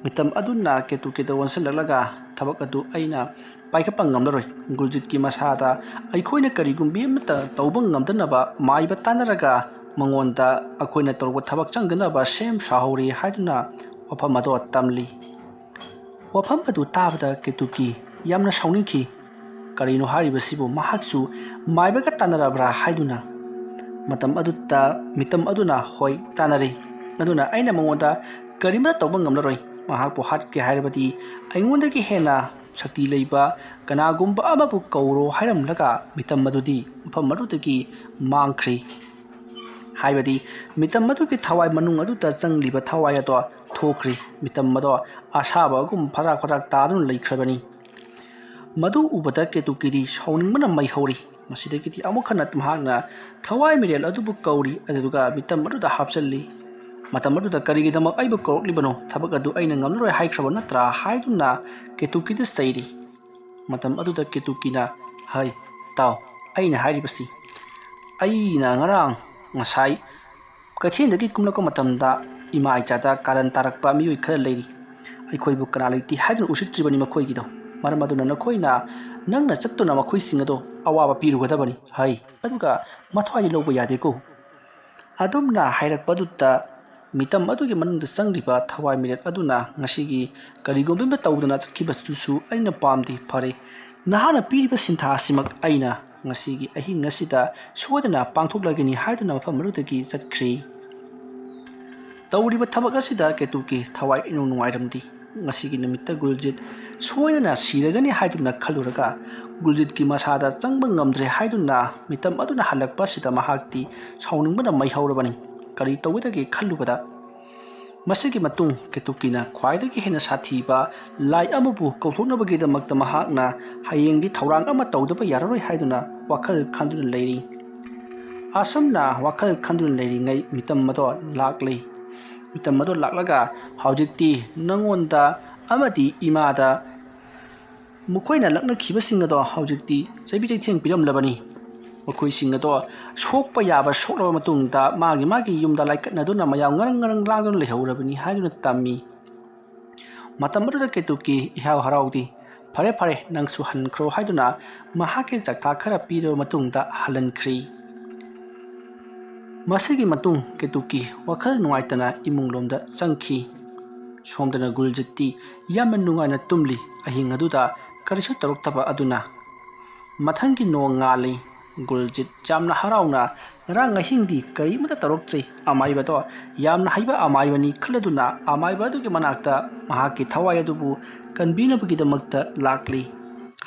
ꯃꯤꯇꯝ ꯑꯗꯨꯅ ꯀꯦꯇꯨꯀꯤꯗ ꯑꯣꯟꯁꯤꯜꯂꯛꯂꯒ, "ꯊꯕꯛ ꯑꯗꯨ ꯑꯩꯅ ꯄꯥꯏꯈꯠꯄ ꯉꯝꯂꯔꯣꯏ꯫ ꯒꯨꯜꯖꯤꯠꯀꯤ ꯃꯁꯥꯗ ꯑꯩꯈꯣꯏꯅ ꯀꯔꯤꯒꯨꯝꯕꯤ ꯑꯃꯠꯇ ꯇꯧꯕ ꯉꯝꯗꯅꯕ ꯃꯥꯏꯕ ꯇꯥꯟꯅꯔꯒ ꯃꯉꯣꯟꯗ ꯑꯩꯈꯣꯏꯅ ꯇꯧꯔꯨꯕ ꯊꯕꯛ ꯆꯪꯗꯅꯕ ꯁꯦꯝ ꯁꯥꯍꯧꯔꯤ" ꯍꯥꯏꯗꯨꯅ ꯋꯥꯐꯝ ꯑꯗꯣ ꯇꯝꯂꯤ꯫ ꯋꯥꯐꯝ ꯑꯗꯨ ꯇꯥꯕꯗ ꯀꯦꯇꯨꯀꯤ ꯌꯥꯝꯅ ꯁꯥꯎꯅꯤꯡꯈꯤ꯫ ꯀꯔꯤꯅꯣ ꯍꯥꯏꯔꯤꯕꯁꯤꯕꯨ? ꯃꯍꯥꯛꯁꯨ ꯃꯥꯏꯕꯒ ꯇꯥꯟꯅꯔꯕ꯭ꯔꯥ ꯍꯥꯏꯗꯨꯅ꯫ ꯃꯇꯝ ꯑꯗꯨꯗ ꯃꯤꯇꯝ ꯑꯗꯨꯅ, "ꯍꯣꯏ, ꯇꯥꯟꯅꯔꯦ꯫ ꯑꯗꯨꯅ ꯑꯩꯅ ꯃꯉꯣꯟꯗ ꯀꯔꯤꯃꯠꯇ ꯇꯧꯕ ꯉꯝꯂꯔꯣꯏ꯫ ꯃꯍꯥꯛꯄꯨ ꯍꯥꯠꯀꯦ ꯍꯥꯏꯔꯕꯗꯤ ꯑꯩꯉꯣꯟꯗꯒꯤ ꯍꯦꯟꯅ ꯁꯛꯇꯤ ꯂꯩꯕ ꯀꯅꯥꯒꯨꯝꯕ ꯑꯃꯕꯨ ꯀꯧꯔꯣ" ꯍꯥꯏꯔꯝꯂꯒ ꯃꯤꯇꯝ ꯑꯗꯨꯗꯤ ꯃꯐꯝ ꯑꯗꯨꯗꯒꯤ ꯃꯥꯡꯈ꯭ꯔꯤ꯫ ꯍꯥꯏꯕꯗꯤ ꯃꯤꯇꯝ ꯑꯗꯨꯒꯤ ꯊꯋꯥꯏ ꯃꯅꯨꯡ ꯑꯗꯨꯗ ꯆꯪꯂꯤꯕ ꯊꯋꯥꯏ ꯑꯗꯣ ꯊꯣꯛꯈ꯭ꯔꯤ꯫ ꯃꯤꯇꯝ ꯑꯗꯣ ꯑꯁꯥꯕꯒꯨꯝ ꯐꯗ꯭ꯔꯥꯛ ꯐꯗ꯭ꯔꯥꯛ ꯇꯥꯗꯨꯅ ꯂꯩꯈ꯭ꯔꯕꯅꯤ꯫ ꯃꯗꯨ ꯎꯕꯗ ꯀꯦꯇꯨꯀꯤꯗꯤ ꯁꯥꯎꯅꯤꯡꯕꯅ ꯃꯩ ꯍꯧꯔꯤ꯫ ꯃꯁꯤꯗꯒꯤꯗꯤ ꯑꯃꯨꯛ ꯍꯟꯅ ꯃꯍꯥꯛꯅ ꯊꯋꯥꯏ ꯃꯤꯔꯦꯜ ꯑꯗꯨꯕꯨ ꯀꯧꯔꯤ, ꯑꯗꯨꯗꯨꯒ ꯃꯤꯇꯝ ꯑꯗꯨꯗ ꯍꯥꯞꯆꯜꯂꯤ꯫ ꯃꯇꯝ ꯑꯗꯨꯗ "ꯀꯔꯤꯒꯤꯗꯃꯛ ꯑꯩꯕꯨ ꯀꯧꯔꯛꯂꯤꯕꯅꯣ? ꯊꯕꯛ ꯑꯗꯨ ꯑꯩꯅ ꯉꯝꯂꯔꯣꯏ ꯍꯥꯏꯈ꯭ꯔꯕ ꯅꯠꯇ꯭ꯔꯥ?" ꯍꯥꯏꯗꯨꯅ ꯀꯦꯇꯨꯀꯤꯗ ꯆꯩꯔꯤ꯫ ꯃꯇꯝ ꯑꯗꯨꯗ ꯀꯦꯇꯨꯀꯤꯅ, "ꯍꯩ, ꯇꯥꯎ, ꯑꯩꯅ ꯍꯥꯏꯔꯤꯕꯁꯤ ꯑꯩꯅ ꯉꯔꯥꯡ ꯉꯁꯥꯏ ꯀꯩꯊꯦꯜꯗꯒꯤ ꯀꯨꯝꯂꯛꯄ ꯃꯇꯝꯗ ꯏꯃꯥ ꯏꯆꯥꯗ ꯀꯥꯔꯟ ꯇꯥꯔꯛꯄ ꯃꯤꯑꯣꯏ ꯈꯔ ꯂꯩꯔꯤ꯫ ꯑꯩꯈꯣꯏꯕꯨ ꯀꯅꯥ ꯂꯩꯇꯦ ꯍꯥꯏꯗꯨꯅ ꯎꯁꯤꯠꯇ꯭ꯔꯤꯕꯅꯤ ꯃꯈꯣꯏꯒꯤꯗꯣ꯫ ꯃꯔꯝ ꯑꯗꯨꯅ ꯅꯈꯣꯏꯅ, ꯅꯪꯅ ꯆꯠꯇꯨꯅ ꯃꯈꯣꯏꯁꯤꯡ ꯑꯗꯣ ꯑꯋꯥꯕ ꯄꯤꯔꯨꯒꯗꯕꯅꯤ ꯍꯥꯏ꯫ ꯑꯗꯨꯒ ꯃꯊ꯭ꯋꯥꯏꯗꯤ ꯂꯧꯕ ꯌꯥꯗꯦꯀꯣ꯫ ꯑꯗꯨꯝꯅ ꯍꯥꯏꯔꯛꯄꯗꯨꯗ ꯃꯤꯇꯝ ꯑꯗꯨꯒꯤ ꯃꯅꯨꯡꯗ ꯆꯪꯂꯤꯕ ꯊꯋꯥꯏ ꯃꯤꯔꯦꯠ ꯑꯗꯨꯅ ꯉꯁꯤꯒꯤ ꯀꯔꯤꯒꯨꯝꯕ ꯑꯃ ꯇꯧꯗꯅ ꯆꯠꯈꯤꯕꯗꯨꯁꯨ ꯑꯩꯅ ꯄꯥꯝꯗꯦ꯫ ꯐꯔꯦ, ꯅꯍꯥꯛꯅ ꯄꯤꯔꯤꯕ ꯁꯤꯟꯊꯥ ꯑꯁꯤꯃꯛ ꯑꯩꯅ ꯉꯁꯤꯒꯤ ꯑꯍꯤꯡ ꯑꯁꯤꯗ ꯁꯣꯏꯗꯅ ꯄꯥꯡꯊꯣꯛꯂꯒꯅꯤ ꯍꯥꯏꯗꯨꯅ ꯃꯐꯝ ꯑꯗꯨꯗꯒꯤ ꯆꯠꯈ꯭ꯔꯤ꯫ ꯇꯧꯔꯤꯕ ꯊꯕꯛ ꯑꯁꯤꯗ ꯀꯦꯇꯨꯀꯤ ꯊꯋꯥꯏ ꯏꯅꯨꯡ ꯅꯨꯡꯉꯥꯏꯔꯝꯗꯦ꯫ ꯉꯁꯤꯒꯤ ꯅꯨꯃꯤꯠꯇ ꯒꯨꯜꯖꯤꯠ ꯁꯣꯏꯗꯅ ꯁꯤꯔꯒꯅꯤ ꯍꯥꯏꯗꯨꯅ ꯈꯜꯂꯨꯔꯒ ꯒꯨꯜꯖꯤꯠꯀꯤ ꯃꯁꯥꯗ ꯆꯪꯕ ꯉꯝꯗ꯭ꯔꯦ ꯍꯥꯏꯗꯨꯅ ꯃꯤꯇꯝ ꯑꯗꯨꯅ ꯍꯜꯂꯛꯄ ꯑꯁꯤꯗ ꯃꯍꯥꯛꯇꯤ ꯁꯥꯎꯅꯤꯡꯕꯅ ꯃꯩ ꯍꯧꯔꯕꯅꯤ꯫ ꯀꯔꯤ ꯇꯧꯒꯗꯒꯦ ꯈꯜꯂꯨꯕꯗ ꯃꯁꯤꯒꯤ ꯃꯇꯨꯡ ꯀꯦꯇꯨꯀꯤꯅ ꯈ꯭ꯋꯥꯏꯗꯒꯤ ꯍꯦꯟꯅ ꯁꯥꯊꯤꯕ ꯂꯥꯏ ꯑꯃꯕꯨ ꯀꯧꯊꯣꯛꯅꯕꯒꯤꯗꯃꯛꯇ ꯃꯍꯥꯛꯅ ꯍꯌꯦꯡꯗꯤ ꯊꯧꯔꯥꯡ ꯑꯃ ꯇꯧꯗꯕ ꯌꯥꯔꯔꯣꯏ ꯍꯥꯏꯗꯨꯅ ꯋꯥꯈꯜ ꯈꯟꯗꯨꯅ ꯂꯩꯔꯤ꯫ ꯑꯁꯨꯝꯅ ꯋꯥꯈꯜ ꯈꯟꯗꯨꯅ ꯂꯩꯔꯤꯉꯩ ꯃꯤꯇꯝ ꯑꯗꯣ ꯂꯥꯛꯂꯤ꯫ ꯃꯤꯇꯝ ꯑꯗꯣ ꯂꯥꯛꯂꯒ ꯍꯧꯖꯤꯛꯇꯤ ꯅꯪꯉꯣꯟꯗ ꯑꯃꯗꯤ ꯏꯃꯥꯗ ꯃꯈꯣꯏꯅ ꯂꯛꯅꯈꯤꯕꯁꯤꯡ ꯑꯗꯣ ꯍꯧꯖꯤꯛꯇꯤ ꯆꯩꯕꯤ ꯆꯩꯊꯦꯡ ꯄꯤꯔꯝꯂꯕꯅꯤ꯫ ꯃꯈꯣꯏꯁꯤꯡ ꯑꯗꯣ ꯁꯣꯛꯄ ꯌꯥꯕ ꯁꯣꯛꯂꯕ ꯃꯇꯨꯡꯗ ꯃꯥꯒꯤ ꯃꯥꯒꯤ ꯌꯨꯝꯗ ꯂꯥꯏꯀꯠꯅꯗꯨꯅ ꯃꯌꯥꯝ ꯉꯔꯪ ꯉꯔꯪ ꯂꯥꯡꯗꯨꯅ ꯂꯩꯍꯧꯔꯕꯅꯤ ꯍꯥꯏꯗꯨꯅ ꯇꯝꯃꯤ꯫ ꯃꯇꯝ ꯑꯗꯨꯗ ꯀꯦꯇꯨꯀꯤ ꯏꯍꯥꯎ ꯍꯔꯥꯎꯗꯤ, "ꯐꯔꯦ ꯐꯔꯦ, ꯅꯪꯁꯨ ꯍꯟꯈ꯭ꯔꯣ" ꯍꯥꯏꯗꯨꯅ ꯃꯍꯥꯛꯀꯤ ꯆꯥꯛꯊꯥ ꯈꯔ ꯄꯤꯔꯕ ꯃꯇꯨꯡꯗ ꯍꯜꯍꯟꯈ꯭ꯔꯤ꯫ ꯃꯁꯤꯒꯤ ꯃꯇꯨꯡ ꯀꯦꯇꯨꯀꯤ ꯋꯥꯈꯜ ꯅꯨꯡꯉꯥꯏꯇꯅ ꯏꯃꯨꯡꯂꯣꯝꯗ ꯆꯪꯈꯤ꯫ ꯁꯣꯝꯗꯅ ꯒꯨꯜꯖꯤꯠꯇꯤ ꯌꯥꯝꯅ ꯅꯨꯡꯉꯥꯏꯅ ꯇꯨꯝꯂꯤ꯫ ꯑꯍꯤꯡ ꯑꯗꯨꯗ ꯀꯔꯤꯁꯨ ꯇꯧꯔꯛꯇꯕ ꯑꯗꯨꯅ ꯃꯊꯪꯒꯤ ꯅꯣꯡ ꯉꯥꯜꯂꯤ꯫ ꯒꯨꯜꯖꯤꯠ ꯌꯥꯝꯅ ꯍꯔꯥꯎꯅ, "ꯉꯔꯥꯡ ꯑꯍꯤꯡꯗꯤ ꯀꯔꯤꯃꯠꯇ ꯇꯧꯔꯛꯇ꯭ꯔꯤ꯫ ꯑꯃꯥꯏꯕꯗꯣ ꯌꯥꯝꯅ ꯍꯩꯕ ꯑꯃꯥꯏꯕꯅꯤ" ꯈꯜꯂꯗꯨꯅ ꯑꯃꯥꯏꯕ ꯑꯗꯨꯒꯤ ꯃꯅꯥꯛꯇ ꯃꯍꯥꯛꯀꯤ ꯊꯋꯥꯏ ꯑꯗꯨꯕꯨ ꯀꯟꯕꯤꯅꯕꯒꯤꯗꯃꯛꯇ ꯂꯥꯛꯂꯤ꯫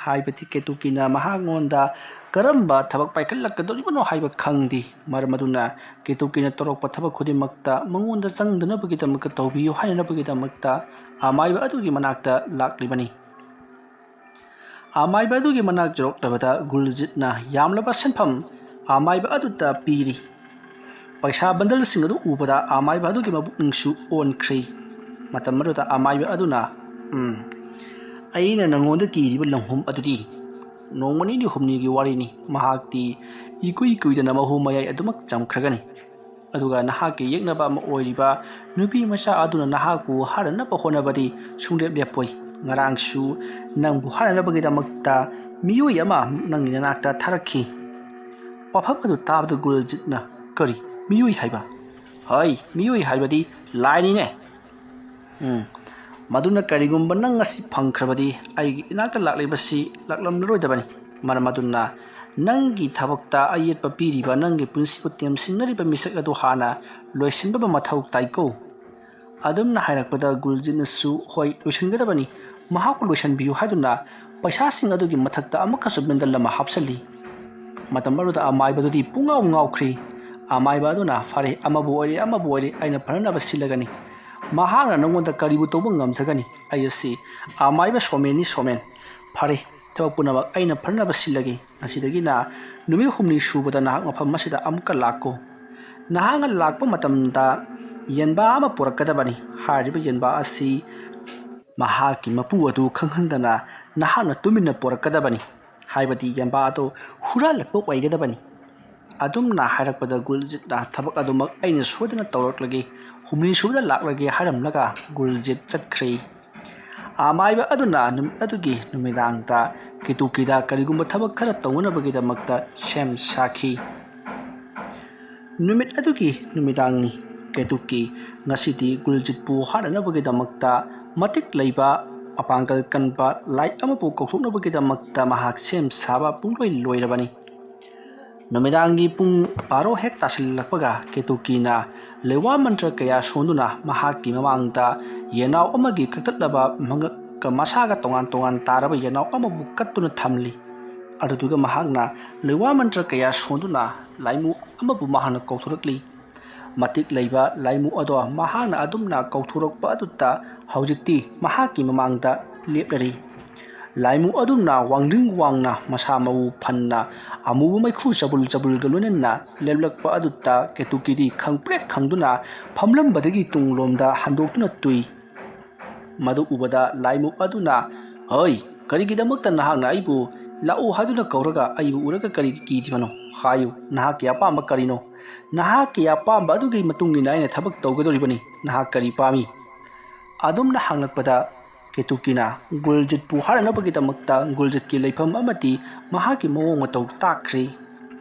ꯍꯥꯏꯕꯗꯤ ꯀꯦꯇꯨꯀꯤꯅ ꯃꯍꯥꯛꯉꯣꯟꯗ ꯀꯔꯝꯕ ꯊꯕꯛ ꯄꯥꯏꯈꯠꯂꯛꯀꯗꯧꯔꯤꯕꯅꯣ ꯍꯥꯏꯕ ꯈꯪꯗꯦ꯫ ꯃꯔꯝ ꯑꯗꯨꯅ ꯀꯦꯇꯨꯀꯤꯅ ꯇꯧꯔꯛꯄ ꯊꯕꯛ ꯈꯨꯗꯤꯡꯃꯛꯇ ꯃꯉꯣꯟꯗ ꯆꯪꯗꯅꯕꯒꯤꯗꯃꯛꯇ ꯇꯧꯕꯤꯌꯨ ꯍꯥꯏꯅꯅꯕꯒꯤꯗꯃꯛꯇ ꯑꯃꯥꯏꯕ ꯑꯗꯨꯒꯤ ꯃꯅꯥꯛꯇ ꯂꯥꯛꯂꯤꯕꯅꯤ꯫ ꯑꯃꯥꯏꯕ ꯑꯗꯨꯒꯤ ꯃꯅꯥꯛ ꯌꯧꯔꯛꯂꯕꯗ ꯒꯨꯜꯖꯤꯠꯅ ꯌꯥꯝꯂꯕ ꯁꯦꯟꯐꯝ ꯑꯃꯥꯏꯕ ꯑꯗꯨꯗ ꯄꯤꯔꯤ꯫ ꯄꯩꯁꯥ ꯕꯟꯗꯜꯁꯤꯡ ꯑꯗꯨ ꯎꯕꯗ ꯑꯃꯥꯏꯕ ꯑꯗꯨꯒꯤ ꯃꯕꯨꯛꯅꯤꯡꯁꯨ ꯑꯣꯟꯈ꯭ꯔꯦ꯫ ꯃꯇꯝ ꯑꯗꯨꯗ ꯑꯃꯥꯏꯕ ꯑꯗꯨꯅ, "ꯎꯝ, ꯑꯩꯅ ꯅꯉꯣꯟꯗ ꯀꯤꯔꯤꯕ ꯂꯝꯍꯨꯝ ꯑꯗꯨꯗꯤ ꯅꯣꯡꯃ ꯅꯤꯅꯤ ꯍꯨꯝꯅꯤꯒꯤ ꯋꯥꯔꯤꯅꯤ꯫ ꯃꯍꯥꯛꯇꯤ ꯏꯀꯨꯏ ꯀꯨꯏꯗꯅ ꯃꯍꯨ ꯃꯌꯥꯏ ꯑꯗꯨꯃꯛ ꯆꯝꯈ꯭ꯔꯒꯅꯤ꯫ ꯑꯗꯨꯒ ꯅꯍꯥꯛꯀꯤ ꯌꯦꯛꯅꯕ ꯑꯃ ꯑꯣꯏꯔꯤꯕ ꯅꯨꯄꯤ ꯃꯆꯥ ꯑꯗꯨꯅ ꯅꯍꯥꯛꯄꯨ ꯍꯥꯠꯅꯅꯕ ꯍꯣꯠꯅꯕꯗꯤ ꯁꯨꯡꯂꯦꯞ ꯂꯦꯞꯄꯣꯏ꯫ ꯉꯔꯥꯡꯁꯨ ꯅꯪꯕꯨ ꯍꯥꯠꯅꯅꯕꯒꯤꯗꯃꯛꯇ ꯃꯤꯑꯣꯏ ꯑꯃ ꯅꯪꯒꯤ ꯅꯅꯥꯛꯇ ꯊꯥꯔꯛꯈꯤ꯫ ꯋꯥꯐꯝ ꯑꯗꯨ ꯇꯥꯕꯗ ꯒꯨꯜꯖꯤꯠꯅ, "ꯀꯔꯤ? ꯃꯤꯑꯣꯏ ꯍꯥꯏꯕ?" "ꯍꯣꯏ, ꯃꯤꯑꯣꯏ ꯍꯥꯏꯕꯗꯤ ꯂꯥꯏꯅꯤꯅꯦ꯫ ꯎꯝ, ꯃꯗꯨꯅ ꯀꯔꯤꯒꯨꯝꯕ ꯅꯪ ꯑꯁꯤ ꯐꯪꯈ꯭ꯔꯕꯗꯤ ꯑꯩꯒꯤ ꯏꯅꯥꯛꯇ ꯂꯥꯛꯂꯤꯕꯁꯤ ꯂꯥꯛꯂꯝꯂꯔꯣꯏꯗꯕꯅꯤ꯫ ꯃꯔꯝ ꯑꯗꯨꯅ ꯅꯪꯒꯤ ꯊꯕꯛꯇ ꯑꯌꯦꯠꯄ ꯄꯤꯔꯤꯕ, ꯅꯪꯒꯤ ꯄꯨꯟꯁꯤꯕꯨ ꯇꯦꯝꯁꯤꯟꯅꯔꯤꯕ ꯃꯤꯁꯛ ꯑꯗꯨ ꯍꯥꯟꯅ ꯂꯣꯏꯁꯤꯟꯕ ꯃꯊꯧ ꯇꯥꯏꯀꯣ?" ꯑꯗꯨꯝꯅ ꯍꯥꯏꯔꯛꯄꯗ ꯒꯨꯜꯖꯤꯠꯅꯁꯨ, "ꯍꯣꯏ, ꯂꯣꯏꯁꯤꯟꯒꯗꯕꯅꯤ, ꯃꯍꯥꯛꯄꯨ ꯂꯣꯏꯁꯤꯟꯕꯤꯌꯨ" ꯍꯥꯏꯗꯨꯅ ꯄꯩꯁꯥꯁꯤꯡ ꯑꯗꯨꯒꯤ ꯃꯊꯛꯇ ꯑꯃꯨꯛꯀꯁꯨ ꯕꯟꯗꯜ ꯑꯃ ꯍꯥꯞꯆꯜꯂꯤ꯫ ꯃꯇꯝ ꯑꯗꯨꯗ ꯑꯃꯥꯏꯕꯗꯨꯗꯤ ꯄꯨꯡꯉꯥꯎ ꯉꯥꯎꯈ꯭ꯔꯤ꯫ ꯑꯃꯥꯏꯕ ꯑꯗꯨꯅ, "ꯐꯔꯦ, ꯑꯃꯕꯨ ꯑꯣꯏꯔꯦ, ꯑꯃꯕꯨ ꯑꯣꯏꯔꯦ, ꯑꯩꯅ ꯐꯅꯅꯕ ꯁꯤꯜꯂꯒꯅꯤ꯫ ꯃꯍꯥꯛꯅ ꯅꯉꯣꯟꯗ ꯀꯔꯤꯕꯨ ꯇꯧꯕ ꯉꯝꯖꯒꯅꯤ? ꯑꯩ ꯑꯁꯤ ꯑꯃꯥꯏꯕ ꯁꯣꯃꯦꯟꯅꯤ, ꯁꯣꯃꯦꯟ꯫ ꯐꯔꯦ, ꯊꯕꯛ ꯄꯨꯝꯅꯃꯛ ꯑꯩꯅ ꯐꯅꯅꯕ ꯁꯤꯜꯂꯒꯦ꯫ ꯉꯁꯤꯗꯒꯤꯅ ꯅꯨꯃꯤꯠ ꯍꯨꯝꯅꯤ ꯁꯨꯕꯗ ꯅꯍꯥꯛ ꯃꯐꯝ ꯑꯁꯤꯗ ꯑꯃꯨꯛꯀ ꯂꯥꯛꯀꯣ꯫ ꯅꯍꯥꯛꯅ ꯂꯥꯛꯄ ꯃꯇꯝꯗ ꯌꯦꯟꯕꯥ ꯑꯃ ꯄꯨꯔꯛꯀꯗꯕꯅꯤ꯫ ꯍꯥꯏꯔꯤꯕ ꯌꯦꯟꯕꯥ ꯑꯁꯤ ꯃꯍꯥꯛꯀꯤ ꯃꯄꯨ ꯑꯗꯨ ꯈꯪꯍꯟꯗꯅ ꯅꯍꯥꯛꯅ ꯇꯨꯃꯤꯟꯅ ꯄꯨꯔꯛꯀꯗꯕꯅꯤ꯫ ꯍꯥꯏꯕꯗꯤ ꯌꯦꯟꯕꯥ ꯑꯗꯨ ꯍꯨꯔꯥꯜꯂꯛꯄ ꯑꯣꯏꯒꯗꯕꯅꯤ꯫" ꯑꯗꯨꯝꯅ ꯍꯥꯏꯔꯛꯄꯗ ꯒꯨꯜꯖꯤꯠꯅ, "ꯊꯕꯛ ꯑꯗꯨꯃꯛ ꯑꯩꯅ ꯁꯣꯏꯗꯅ ꯇꯧꯔꯛꯂꯒꯦ, ꯍꯨꯝꯅꯤ ꯁꯨꯕꯗ ꯂꯥꯛꯂꯒꯦ" ꯍꯥꯏꯔꯝꯂꯒ ꯒꯨꯜꯖꯤꯠ ꯆꯠꯈ꯭ꯔꯦ꯫ ꯑꯃꯥꯏꯕ ꯑꯗꯨꯅ ꯅꯨꯃꯤꯠ ꯑꯗꯨꯒꯤ ꯅꯨꯃꯤꯗꯥꯡꯗ ꯀꯦꯇꯨꯀꯤꯗ ꯀꯔꯤꯒꯨꯝꯕ ꯊꯕꯛ ꯈꯔ ꯇꯧꯅꯅꯕꯒꯤꯗꯃꯛꯇ ꯁꯦꯝ ꯁꯥꯈꯤ꯫ ꯅꯨꯃꯤꯠ ꯑꯗꯨꯒꯤ ꯅꯨꯃꯤꯗꯥꯡꯅꯤ꯫ ꯀꯦꯇꯨꯀꯤ ꯉꯁꯤꯗꯤ ꯒꯨꯜꯖꯤꯠꯄꯨ ꯍꯥꯠꯅꯅꯕꯒꯤꯗꯃꯛꯇ ꯃꯇꯤꯛ ꯂꯩꯕ, ꯑꯄꯥꯡꯒꯜ ꯀꯟꯕ ꯂꯥꯏꯠ ꯑꯃꯕꯨ ꯀꯧꯊꯣꯛꯅꯕꯒꯤꯗꯃꯛꯇ ꯃꯍꯥꯛ ꯁꯦꯝ ꯁꯥꯕ ꯄꯨꯡꯂꯣꯏ ꯂꯣꯏꯔꯕꯅꯤ꯫ ꯅꯨꯃꯤꯗꯥꯡꯒꯤ ꯄꯨꯡ ꯕꯥꯔꯣ ꯍꯦꯛ ꯇꯥꯁꯤꯜꯂꯛꯄꯒ ꯀꯦꯇꯨꯀꯤꯅ ꯂꯩꯋꯥ ꯃꯟꯇ꯭ꯔ ꯀꯌꯥ ꯁꯣꯟꯗꯨꯅ ꯃꯍꯥꯛꯀꯤ ꯃꯃꯥꯡꯗ ꯌꯦꯅꯥꯎ ꯑꯃꯒꯤ ꯀꯛꯊꯠꯂꯕ ꯃꯉꯛꯀ ꯃꯁꯥꯒ ꯇꯣꯉꯥꯟ ꯇꯣꯉꯥꯟ ꯇꯥꯔꯕ ꯌꯦꯅꯥꯎ ꯑꯃꯕꯨ ꯀꯠꯇꯨꯅ ꯊꯝꯂꯤ꯫ ꯑꯗꯨꯗꯨꯒ ꯃꯍꯥꯛꯅ ꯂꯩꯋꯥ ꯃꯟꯇ꯭ꯔ ꯀꯌꯥ ꯁꯣꯟꯗꯨꯅ ꯂꯥꯏꯃꯨ ꯑꯃꯕꯨ ꯃꯍꯥꯛꯅ ꯀꯧꯊꯣꯔꯛꯂꯤ꯫ ꯃꯇꯤꯛ ꯂꯩꯕ ꯂꯥꯏꯃꯨ ꯑꯗꯣ ꯃꯍꯥꯛꯅ ꯑꯗꯨꯝꯅ ꯀꯧꯊꯣꯔꯛꯄ ꯑꯗꯨꯗ ꯍꯧꯖꯤꯛꯇꯤ ꯃꯍꯥꯛꯀꯤ ꯃꯃꯥꯡꯗ ꯂꯦꯞꯂꯔꯤ꯫ ꯂꯥꯏꯃꯨ ꯑꯗꯨꯝꯅ ꯋꯥꯡꯗ꯭ꯔꯤꯡ ꯋꯥꯡꯅ ꯃꯁꯥ ꯃꯎ ꯐꯟꯅ ꯑꯃꯨꯕ ꯃꯩꯈꯨ ꯆꯕꯨꯜ ꯆꯕꯨꯜꯒ ꯂꯣꯏꯅꯅ ꯂꯦꯞꯂꯛꯄ ꯑꯗꯨꯗ ꯀꯦꯇꯨꯀꯤꯗꯤ ꯈꯪꯄ꯭ꯔꯦꯛ ꯈꯪꯗꯨꯅ ꯐꯝꯂꯝꯕꯗꯒꯤ ꯇꯨꯡꯂꯣꯝꯗ ꯍꯟꯗꯣꯛꯇꯨꯅ ꯇꯨꯏ꯫ ꯃꯗꯨ ꯎꯕꯗ ꯂꯥꯏꯃꯨ ꯑꯗꯨꯅ, "ꯍꯣꯏ, ꯀꯔꯤꯒꯤꯗꯃꯛꯇ ꯅꯍꯥꯛꯅ ꯑꯩꯕꯨ ꯂꯥꯛꯎ ꯍꯥꯏꯗꯨꯅ ꯀꯧꯔꯒ ꯑꯩꯕꯨ ꯎꯔꯒ ꯀꯔꯤ ꯀꯤꯗ꯭ꯔꯤꯕꯅꯣ? ꯍꯥꯏꯌꯨ, ꯅꯍꯥꯛꯀꯤ ꯑꯄꯥꯝꯕ ꯀꯔꯤꯅꯣ? ꯅꯍꯥꯛꯀꯤ ꯑꯄꯥꯝꯕ ꯑꯗꯨꯒꯤ ꯃꯇꯨꯡ ꯏꯟꯅ ꯑꯩꯅ ꯊꯕꯛ ꯇꯧꯒꯗꯧꯔꯤꯕꯅꯤ꯫ ꯅꯍꯥꯛ ꯀꯔꯤ ꯄꯥꯝꯃꯤ?" ꯑꯗꯨꯝꯅ ꯍꯪꯂꯛꯄꯗ ꯀꯦꯇꯨꯀꯤꯅ ꯒꯨꯜꯖꯤꯠꯄꯨ ꯍꯥꯠꯅꯅꯕꯒꯤꯗꯃꯛꯇ ꯒꯨꯜꯖꯤꯠꯀꯤ ꯂꯩꯐꯝ ꯑꯃꯗꯤ ꯃꯍꯥꯛꯀꯤ ꯃꯑꯣꯡ ꯃꯇꯧ ꯇꯥꯛꯈ꯭ꯔꯤ꯫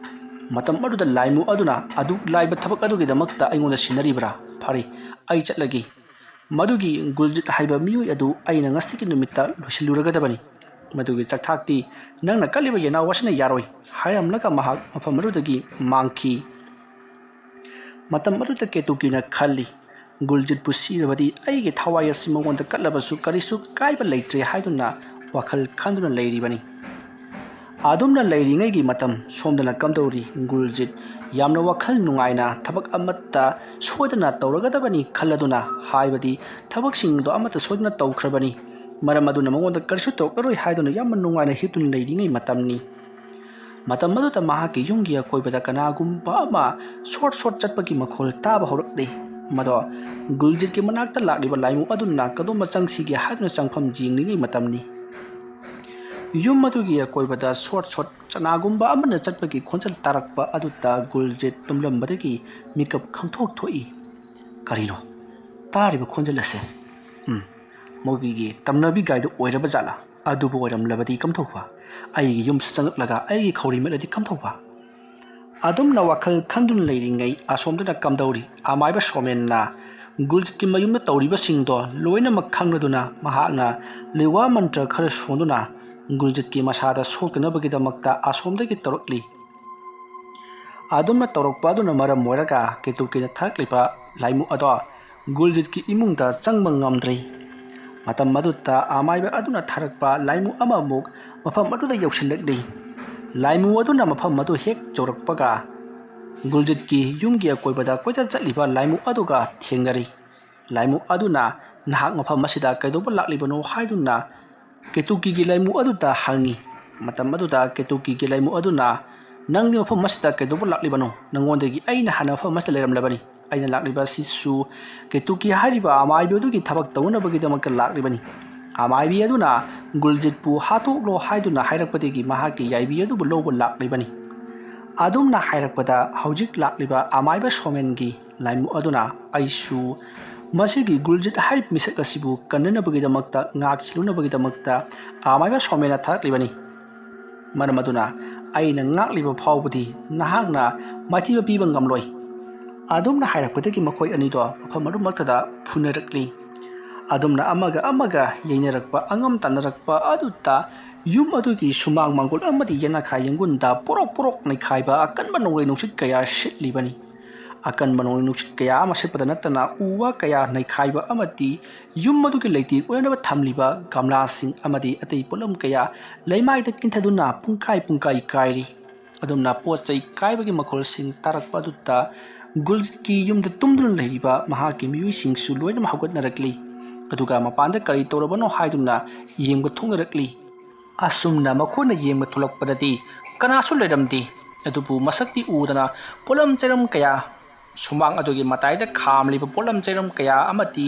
ꯃꯇꯝ ꯑꯗꯨꯗ ꯂꯥꯏꯃꯨ ꯑꯗꯨꯅ "ꯑꯗꯨꯛ ꯂꯥꯏꯕ ꯊꯕꯛ ꯑꯗꯨꯒꯤꯗꯃꯛꯇ ꯑꯩꯉꯣꯟꯗ ꯁꯤꯟꯅꯔꯤꯕ꯭ꯔꯥ? ꯐꯔꯦ, ꯑꯩ ꯆꯠꯂꯒꯦ꯫ ꯃꯗꯨꯒꯤ ꯒꯨꯜꯖꯤꯠ ꯍꯥꯏꯕ ꯃꯤꯑꯣꯏ ꯑꯗꯨ ꯑꯩꯅ ꯉꯁꯤꯒꯤ ꯅꯨꯃꯤꯠꯇ ꯂꯣꯏꯁꯤꯜꯂꯨꯔꯒꯗꯕꯅꯤ꯫ ꯃꯗꯨꯒꯤ ꯆꯥꯛꯊꯥꯛꯇꯤ ꯅꯪꯅ ꯀꯜꯂꯤꯕ ꯌꯦꯅꯥꯎ ꯑꯁꯤꯅ ꯌꯥꯔꯣꯏ" ꯍꯥꯏꯔꯝꯂꯒ ꯃꯍꯥꯛ ꯃꯐꯝ ꯑꯗꯨꯗꯒꯤ ꯃꯥꯡꯈꯤ꯫ ꯃꯇꯝ ꯑꯗꯨꯗ ꯀꯦꯇꯨꯀꯤꯅ ꯈꯜꯂꯤ, "ꯒꯨꯜꯖꯤꯠꯄꯨ ꯁꯤꯔꯕꯗꯤ ꯑꯩꯒꯤ ꯊꯋꯥꯏ ꯑꯁꯤ ꯃꯉꯣꯟꯗ ꯀꯠꯂꯕꯁꯨ ꯀꯔꯤꯁꯨ ꯀꯥꯏꯕ ꯂꯩꯇ꯭ꯔꯦ" ꯍꯥꯏꯗꯨꯅ ꯋꯥꯈꯜ ꯈꯟꯗꯨꯅ ꯂꯩꯔꯤꯕꯅꯤ꯫ ꯑꯗꯨꯝꯅ ꯂꯩꯔꯤꯉꯩꯒꯤ ꯃꯇꯝ ꯁꯣꯝꯗꯅ ꯀꯝꯗꯧꯔꯤ? ꯒꯨꯜꯖꯤꯠ ꯌꯥꯝꯅ ꯋꯥꯈꯜ ꯅꯨꯡꯉꯥꯏꯅ ꯊꯕꯛ ꯑꯃꯠꯇ ꯁꯣꯏꯗꯅ ꯇꯧꯔꯒꯗꯕꯅꯤ ꯈꯜꯂꯗꯨꯅ, ꯍꯥꯏꯕꯗꯤ ꯊꯕꯛꯁꯤꯡꯗꯣ ꯑꯃꯠꯇ ꯁꯣꯏꯗꯅ ꯇꯧꯈ꯭ꯔꯕꯅꯤ, ꯃꯔꯝ ꯑꯗꯨꯅ ꯃꯉꯣꯟꯗ ꯀꯔꯤꯁꯨ ꯇꯧꯔꯛꯂꯔꯣꯏ ꯍꯥꯏꯗꯨꯅ ꯌꯥꯝꯅ ꯅꯨꯡꯉꯥꯏꯅ ꯍꯤꯞꯇꯨꯅ ꯂꯩꯔꯤꯉꯩ ꯃꯇꯝꯅꯤ꯫ ꯃꯇꯝ ꯑꯗꯨꯗ ꯃꯍꯥꯛꯀꯤ ꯌꯨꯝꯒꯤ ꯑꯀꯣꯏꯕꯗ ꯀꯅꯥꯒꯨꯝꯕ ꯑꯃ ꯁꯣꯠ ꯁꯣꯠ ꯆꯠꯄꯒꯤ ꯃꯈꯣꯜ ꯇꯥꯕ ꯍꯧꯔꯛꯂꯤ꯫ ꯃꯗꯣ ꯒꯨꯜꯖꯤꯠꯀꯤ ꯃꯅꯥꯛꯇ ꯂꯥꯛꯂꯤꯕ ꯂꯥꯏꯃꯨ ꯑꯗꯨꯅ ꯀꯗꯣꯝꯕ ꯆꯪꯁꯤꯒꯦ ꯍꯥꯏꯗꯨꯅ ꯆꯪꯐꯝ ꯌꯦꯡꯂꯤꯉꯩ ꯃꯇꯝꯅꯤ꯫ ꯌꯨꯝ ꯑꯗꯨꯒꯤ ꯑꯀꯣꯏꯕꯗ ꯁꯣꯠ ꯁꯣꯠ ꯀꯅꯥꯒꯨꯝꯕ ꯑꯃꯅ ꯆꯠꯄꯒꯤ ꯈꯣꯟꯖꯦꯜ ꯇꯥꯔꯛꯄ ꯑꯗꯨꯗ ꯒꯨꯜꯖꯤꯠ ꯇꯨꯝꯂꯝꯕꯗꯒꯤ ꯃꯤꯀꯞ ꯈꯪꯊꯣꯛ ꯊꯣꯛꯏ꯫ "ꯀꯔꯤꯅꯣ ꯇꯥꯔꯤꯕ ꯈꯣꯟꯖꯦꯜ ꯑꯁꯦ? ꯎꯝ, ꯃꯣꯏꯒꯤ ꯇꯝꯅꯕꯤ ꯒꯥꯏꯗꯨ ꯑꯣꯏꯔꯕ ꯖꯥꯠꯂꯥ? ꯑꯗꯨꯕꯨ ꯑꯣꯏꯔꯝꯂꯕꯗꯤ ꯀꯝꯗꯧꯕ? ꯑꯩꯒꯤ ꯌꯨꯝꯁꯨ ꯆꯪꯂꯛꯂꯒ ꯑꯩꯒꯤ ꯈꯧꯔꯤ ꯃꯦꯠꯂꯗꯤ ꯀꯝꯗꯧꯕ?" ꯑꯗꯨꯝꯅ ꯋꯥꯈꯜ ꯈꯟꯗꯨꯅ ꯂꯩꯔꯤꯉꯩ ꯑꯁꯣꯝꯗꯅ ꯀꯝꯗꯧꯔꯤ? ꯑꯃꯥꯏꯕ ꯁꯣꯃꯦꯟꯅ ꯒꯨꯜꯖꯤꯠꯀꯤ ꯃꯌꯨꯝꯗ ꯇꯧꯔꯤꯕꯁꯤꯡꯗꯣ ꯂꯣꯏꯅꯃꯛ ꯈꯪꯂꯗꯨꯅ ꯃꯍꯥꯛꯅ ꯂꯤꯋꯥ ꯃꯟꯇ꯭ꯔ ꯈꯔ ꯁꯣꯟꯗꯨꯅ ꯒꯨꯜꯖꯤꯠꯀꯤ ꯃꯁꯥꯗ ꯁꯣꯛꯇꯅꯕꯒꯤꯗꯃꯛꯇ ꯑꯁꯣꯝꯗꯒꯤ ꯇꯧꯔꯛꯂꯤ꯫ ꯑꯗꯨꯝꯅ ꯇꯧꯔꯛꯄ ꯑꯗꯨꯅ ꯃꯔꯝ ꯑꯣꯏꯔꯒ ꯀꯦꯇꯨꯀꯤꯅ ꯊꯥꯔꯛꯂꯤꯕ ꯂꯥꯏꯃꯨ ꯑꯗꯣ ꯒꯨꯜꯖꯤꯠꯀꯤ ꯏꯃꯨꯡꯗ ꯆꯪꯕ ꯉꯝꯗ꯭ꯔꯤ꯫ ꯃꯇꯝ ꯑꯗꯨꯗ ꯑꯃꯥꯏꯕ ꯑꯗꯨꯅ ꯊꯥꯔꯛꯄ ꯂꯥꯏꯃꯨ ꯑꯃꯃꯨꯛ ꯃꯐꯝ ꯑꯗꯨꯗ ꯌꯧꯁꯤꯜꯂꯛꯂꯤ꯫ ꯂꯥꯏꯃꯨ ꯑꯗꯨꯅ ꯃꯐꯝ ꯑꯗꯨ ꯍꯦꯛ ꯌꯧꯔꯛꯄꯒ ꯒꯨꯜꯖꯤꯠꯀꯤ ꯌꯨꯝꯒꯤ ꯑꯀꯣꯏꯕꯗ ꯀꯣꯏꯆꯠ ꯆꯠꯂꯤꯕ ꯂꯥꯏꯃꯨ ꯑꯗꯨꯒ ꯊꯦꯡꯅꯔꯤ꯫ ꯂꯥꯏꯃꯨ ꯑꯗꯨꯅ, "ꯅꯍꯥꯛ ꯃꯐꯝ ꯑꯁꯤꯗ ꯀꯩꯗꯧꯕ ꯂꯥꯛꯂꯤꯕꯅꯣ?" ꯍꯥꯏꯗꯨꯅ ꯀꯦꯇꯨꯀꯤꯒꯤ ꯂꯥꯏꯃꯨ ꯑꯗꯨꯗ ꯍꯪꯉꯤ꯫ ꯃꯇꯝ ꯑꯗꯨꯗ ꯀꯦꯇꯨꯀꯤꯒꯤ ꯂꯥꯏꯃꯨ ꯑꯗꯨꯅ, "ꯅꯪꯗꯤ ꯃꯐꯝ ꯑꯁꯤꯗ ꯀꯩꯗꯧꯕ ꯂꯥꯛꯂꯤꯕꯅꯣ? ꯅꯉꯣꯟꯗꯒꯤ ꯑꯩꯅ ꯍꯥꯟꯅ ꯃꯐꯝ ꯑꯁꯤꯗ ꯂꯩꯔꯝꯂꯕꯅꯤ꯫ ꯑꯩꯅ ꯂꯥꯛꯂꯤꯕ ꯑꯁꯤꯁꯨ ꯀꯦꯇꯨꯀꯤ ꯍꯥꯏꯔꯤꯕ ꯑꯃꯥꯏꯕꯤ ꯑꯗꯨꯒꯤ ꯊꯕꯛ ꯇꯧꯅꯕꯒꯤꯗꯃꯛꯇ ꯂꯥꯛꯂꯤꯕꯅꯤ꯫ ꯑꯃꯥꯏꯕꯤ ꯑꯗꯨꯅ ꯒꯨꯜꯖꯤꯠꯄꯨ ꯍꯥꯠꯇꯣꯛꯂꯣ ꯍꯥꯏꯗꯨꯅ ꯍꯥꯏꯔꯛꯄꯗꯒꯤ ꯃꯍꯥꯛꯀꯤ ꯌꯥꯏꯕꯤ ꯑꯗꯨꯕꯨ ꯂꯧꯕ ꯂꯥꯛꯂꯤꯕꯅꯤ꯫ ꯑꯗꯨꯝꯅ ꯍꯥꯏꯔꯛꯄꯗ ꯍꯧꯖꯤꯛ ꯂꯥꯛꯂꯤꯕ ꯑꯃꯥꯏꯕ ꯁꯣꯃꯦꯟꯒꯤ ꯂꯥꯏꯃꯨ ꯑꯗꯨꯅ ꯑꯩꯁꯨ ꯃꯁꯤꯒꯤ ꯒꯨꯜꯖꯤꯠ ꯍꯥꯏꯔꯤꯕ ꯃꯤꯁꯛ ꯑꯁꯤꯕꯨ ꯀꯟꯅꯅꯕꯒꯤꯗꯃꯛꯇ, ꯉꯥꯛ ꯁꯦꯜꯂꯨꯅꯕꯒꯤꯗꯃꯛꯇ ꯑꯃꯥꯏꯕ ꯁꯣꯃꯦꯟꯅ ꯊꯥꯔꯛꯂꯤꯕꯅꯤ꯫ ꯃꯔꯝ ꯑꯗꯨꯅ ꯑꯩꯅ ꯉꯥꯛꯂꯤꯕ ꯐꯥꯎꯕꯗꯤ ꯅꯍꯥꯛꯅ ꯃꯥꯏꯊꯤꯕ ꯄꯤꯕ ꯉꯝꯂꯣꯏ꯫ ꯑꯗꯨꯝꯅ ꯍꯥꯏꯔꯛꯄꯗꯒꯤ ꯃꯈꯣꯏ ꯑꯅꯤꯗꯣ ꯃꯐꯝ ꯑꯗꯨꯃꯛꯇꯗ ꯐꯨꯅꯔꯛꯂꯤ꯫ ꯑꯗꯨꯝꯅ ꯑꯃꯒ ꯑꯃꯒ ꯌꯩꯅꯔꯛꯄ, ꯑꯉꯝ ꯇꯥꯟꯅꯔꯛꯄ ꯑꯗꯨꯗ ꯌꯨꯝ ꯑꯗꯨꯒꯤ ꯁꯨꯃꯥꯡ ꯃꯥꯡꯒꯣꯜ ꯑꯃꯗꯤ ꯌꯦꯅꯈꯥ ꯌꯦꯡꯒꯨꯟꯗ ꯄꯣꯔꯣꯛ ꯄꯣꯔꯣꯛ ꯅꯩꯈꯥꯏꯕ ꯑꯀꯟꯕ ꯅꯣꯡꯂꯩ ꯅꯨꯡꯁꯤꯠ ꯀꯌꯥ ꯁꯤꯠꯂꯤꯕꯅꯤ꯫ ꯑꯀꯟꯕ ꯅꯣꯡꯂꯩ ꯅꯨꯡꯁꯤꯠ ꯀꯌꯥ ꯑꯃ ꯁꯤꯠꯄꯗ ꯅꯠꯇꯅ ꯎ ꯋꯥ ꯀꯌꯥ ꯅꯩꯈꯥꯏꯕ ꯑꯃꯗꯤ ꯌꯨꯝ ꯑꯗꯨꯒꯤ ꯂꯩꯇꯦꯡ ꯑꯣꯏꯅꯅꯕ ꯊꯝꯂꯤꯕ ꯒꯝꯂꯥꯁꯤꯡ ꯑꯃꯗꯤ ꯑꯇꯩ ꯄꯣꯠꯂꯝ ꯀꯌꯥ ꯂꯩꯃꯥꯏꯗ ꯀꯤꯟꯊꯗꯨꯅ ꯄꯨꯡꯀꯥꯏ ꯄꯨꯡꯀꯥꯏ ꯀꯥꯏꯔꯤ꯫ ꯑꯗꯨꯝꯅ ꯄꯣꯠ ꯆꯩ ꯀꯥꯏꯕꯒꯤ ꯃꯈꯣꯜꯁꯤꯡ ꯇꯥꯔꯛꯄ ꯑꯗꯨꯗ ꯒꯨꯜꯖꯤꯠꯀꯤ ꯌꯨꯝꯗ ꯇꯨꯝꯗꯨꯅ ꯂꯩꯔꯤꯕ ꯃꯍꯥꯛꯀꯤ ꯃꯤꯑꯣꯏꯁꯤꯡꯁꯨ ꯂꯣꯏꯅꯃꯛ ꯍꯧꯒꯠꯅꯔꯛꯂꯤ꯫ ꯑꯗꯨꯒ ꯃꯄꯥꯟꯗ ꯀꯔꯤ ꯇꯧꯔꯕꯅꯣ ꯍꯥꯏꯗꯨꯅ ꯌꯦꯡꯕ ꯊꯣꯛꯅꯔꯛꯂꯤ꯫ ꯑꯁꯨꯝꯅ ꯃꯈꯣꯏꯅ ꯌꯦꯡꯕ ꯊꯣꯛꯂꯛꯄꯗꯗꯤ ꯀꯅꯥꯁꯨ ꯂꯩꯔꯝꯗꯦ꯫ ꯑꯗꯨꯕꯨ ꯃꯁꯛꯇꯤ ꯎꯗꯅ ꯄꯣꯠꯂꯝ ꯆꯩꯔꯝ ꯀꯌꯥ ꯁꯨꯃꯥꯡ ꯑꯗꯨꯒꯤ ꯃꯇꯥꯏꯗ ꯈꯥꯝꯂꯤꯕ ꯄꯣꯠꯂꯝ ꯆꯩꯔꯝ ꯀꯌꯥ ꯑꯃꯗꯤ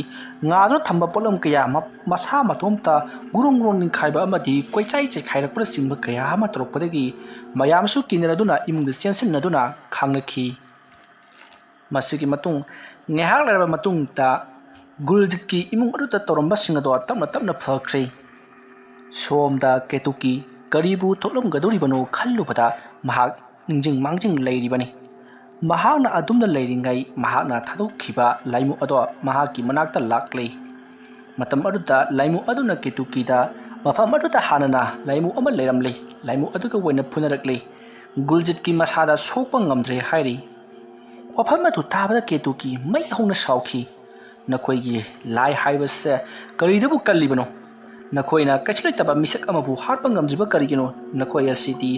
ꯉꯥꯗꯨꯅ ꯊꯝꯕ ꯄꯣꯠꯂꯝ ꯀꯌꯥ ꯃ-, ꯃꯁꯥ ꯃꯇꯣꯝꯇ ꯒꯨꯔꯨꯡ ꯒꯨꯔꯨꯡ ꯅꯤꯡꯈꯥꯏꯕ ꯑꯃꯗꯤ ꯀꯣꯏꯆꯥꯏ ꯆꯥꯏꯈꯥꯏꯔꯛꯄꯅꯆꯤꯡꯕ ꯀꯌꯥ ꯑꯃ ꯇꯧꯔꯛꯄꯗꯒꯤ ꯃꯌꯥꯝꯁꯨ ꯀꯤꯅꯔꯗꯨꯅ ꯏꯃꯨꯡꯗ ꯆꯦꯟꯁꯤꯟꯅꯗꯨꯅ ꯈꯥꯡꯅꯈꯤ꯫ ꯃꯁꯤꯒꯤ ꯃꯇꯨꯡ ꯉꯥꯏꯍꯥꯛ ꯂꯩꯔꯕ ꯃꯇꯨꯡꯗ ꯒꯨꯜꯖꯤꯠꯀꯤ ꯏꯃꯨꯡ ꯑꯗꯨꯗ ꯇꯧꯔꯝꯕꯁꯤꯡ ꯑꯗꯣ ꯇꯞꯅ ꯇꯞꯅ ꯐꯈ꯭ꯔꯦ꯫ ꯁꯣꯝꯗ ꯀꯦꯇꯨꯀꯤ ꯀꯔꯤꯕꯨ ꯊꯣꯛꯂꯝꯒꯗꯧꯔꯤꯕꯅꯣ ꯈꯜꯂꯨꯕꯗ ꯃꯍꯥꯛ ꯅꯤꯡꯖꯤꯡ ꯃꯥꯡꯖꯤꯡ ꯂꯩꯔꯤꯕꯅꯤ꯫ ꯃꯍꯥꯛꯅ ꯑꯗꯨꯝꯅ ꯂꯩꯔꯤꯉꯩ ꯃꯍꯥꯛꯅ ꯊꯥꯗꯣꯛꯈꯤꯕ ꯂꯥꯏꯃꯨ ꯑꯗꯣ ꯃꯍꯥꯛꯀꯤ ꯃꯅꯥꯛꯇ ꯂꯥꯛꯂꯤ꯫ ꯃꯇꯝ ꯑꯗꯨꯗ ꯂꯥꯏꯃꯨ ꯑꯗꯨꯅ ꯀꯦꯇꯨꯀꯤꯗ ꯃꯐꯝ ꯑꯗꯨꯗ ꯍꯥꯟꯅꯅ ꯂꯥꯏꯃꯨ ꯑꯃ ꯂꯩꯔꯝꯂꯤ, ꯂꯥꯏꯃꯨ ꯑꯗꯨꯒ ꯑꯣꯏꯅ ꯐꯨꯅꯔꯛꯂꯤ꯫ ꯒꯨꯜꯖꯤꯠꯀꯤ ꯃꯁꯥꯗ ꯁꯣꯛꯄ ꯉꯝꯗ꯭ꯔꯦ ꯍꯥꯏꯔꯤ꯫ ꯋꯥꯐꯝ ꯑꯗꯨ ꯇꯥꯕꯗ ꯀꯦꯇꯨꯀꯤ ꯃꯩ ꯍꯧꯅ ꯁꯥꯎꯈꯤ꯫ "ꯅꯈꯣꯏꯒꯤ ꯂꯥꯏ ꯍꯥꯏꯕꯁꯦ ꯀꯔꯤꯗꯕꯨ ꯀꯜꯂꯤꯕꯅꯣ? ꯅꯈꯣꯏꯅ ꯀꯩꯁꯨ ꯂꯩꯇꯕ ꯃꯤꯁꯛ ꯑꯃꯕꯨ ꯍꯥꯠꯄ ꯉꯝꯗ꯭ꯔꯤꯕ ꯀꯔꯤꯒꯤꯅꯣ? ꯅꯈꯣꯏ ꯑꯁꯤꯗꯤ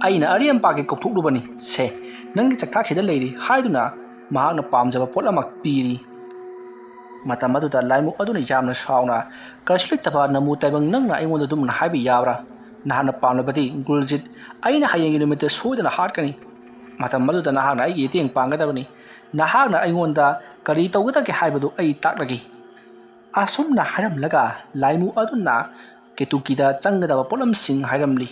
ꯑꯩꯅ ꯑꯔꯦꯝꯕꯥꯛꯀꯤ ꯀꯧꯊꯣꯛꯂꯨꯕꯅꯤ꯫ ꯁꯦ, ꯅꯪꯒꯤ ꯆꯥꯛꯊꯥꯈꯤꯗ ꯂꯩꯔꯤ" ꯍꯥꯏꯗꯨꯅ ꯃꯍꯥꯛꯅ ꯄꯥꯝꯖꯕ ꯄꯣꯠ ꯑꯃ ꯄꯤꯔꯤ꯫ ꯃꯇꯝ ꯑꯗꯨꯗ ꯂꯥꯏꯃꯨ ꯑꯗꯨꯅ ꯌꯥꯝꯅ ꯁꯥꯎꯅ, "ꯀꯔꯤꯁꯨ ꯂꯩꯇꯕ ꯅꯃꯨ ꯇꯥꯏꯕꯪ, ꯅꯪꯅ ꯑꯩꯉꯣꯟꯗ ꯑꯗꯨꯝꯅ ꯍꯥꯏꯕ ꯌꯥꯕ꯭ꯔꯥ? ꯅꯍꯥꯛꯅ ꯄꯥꯝꯂꯕꯗꯤ ꯒꯨꯜꯖꯤꯠ, ꯑꯩꯅ ꯍꯌꯦꯡꯒꯤ ꯅꯨꯃꯤꯠꯇ ꯁꯣꯏꯗꯅ ꯍꯥꯠꯀꯅꯤ꯫ ꯃꯇꯝ ꯑꯗꯨꯗ ꯅꯍꯥꯛꯅ ꯑꯩꯒꯤ ꯃꯇꯦꯡ ꯄꯥꯡꯒꯗꯕꯅꯤ꯫ ꯅꯍꯥꯛꯅ ꯑꯩꯉꯣꯟꯗ ꯀꯔꯤ ꯇꯧꯒꯗꯒꯦ ꯍꯥꯏꯕꯗꯨ ꯑꯩ ꯇꯥꯛꯂꯒꯦ"꯫ ꯑꯁꯨꯝꯅ ꯍꯥꯏꯔꯝꯂꯒ ꯂꯥꯏꯃꯨ ꯑꯗꯨꯅ ꯀꯦꯇꯨꯀꯤꯗ ꯆꯪꯒꯗꯕ ꯄꯣꯠꯂꯝꯁꯤꯡ ꯍꯥꯏꯔꯝꯂꯤ꯫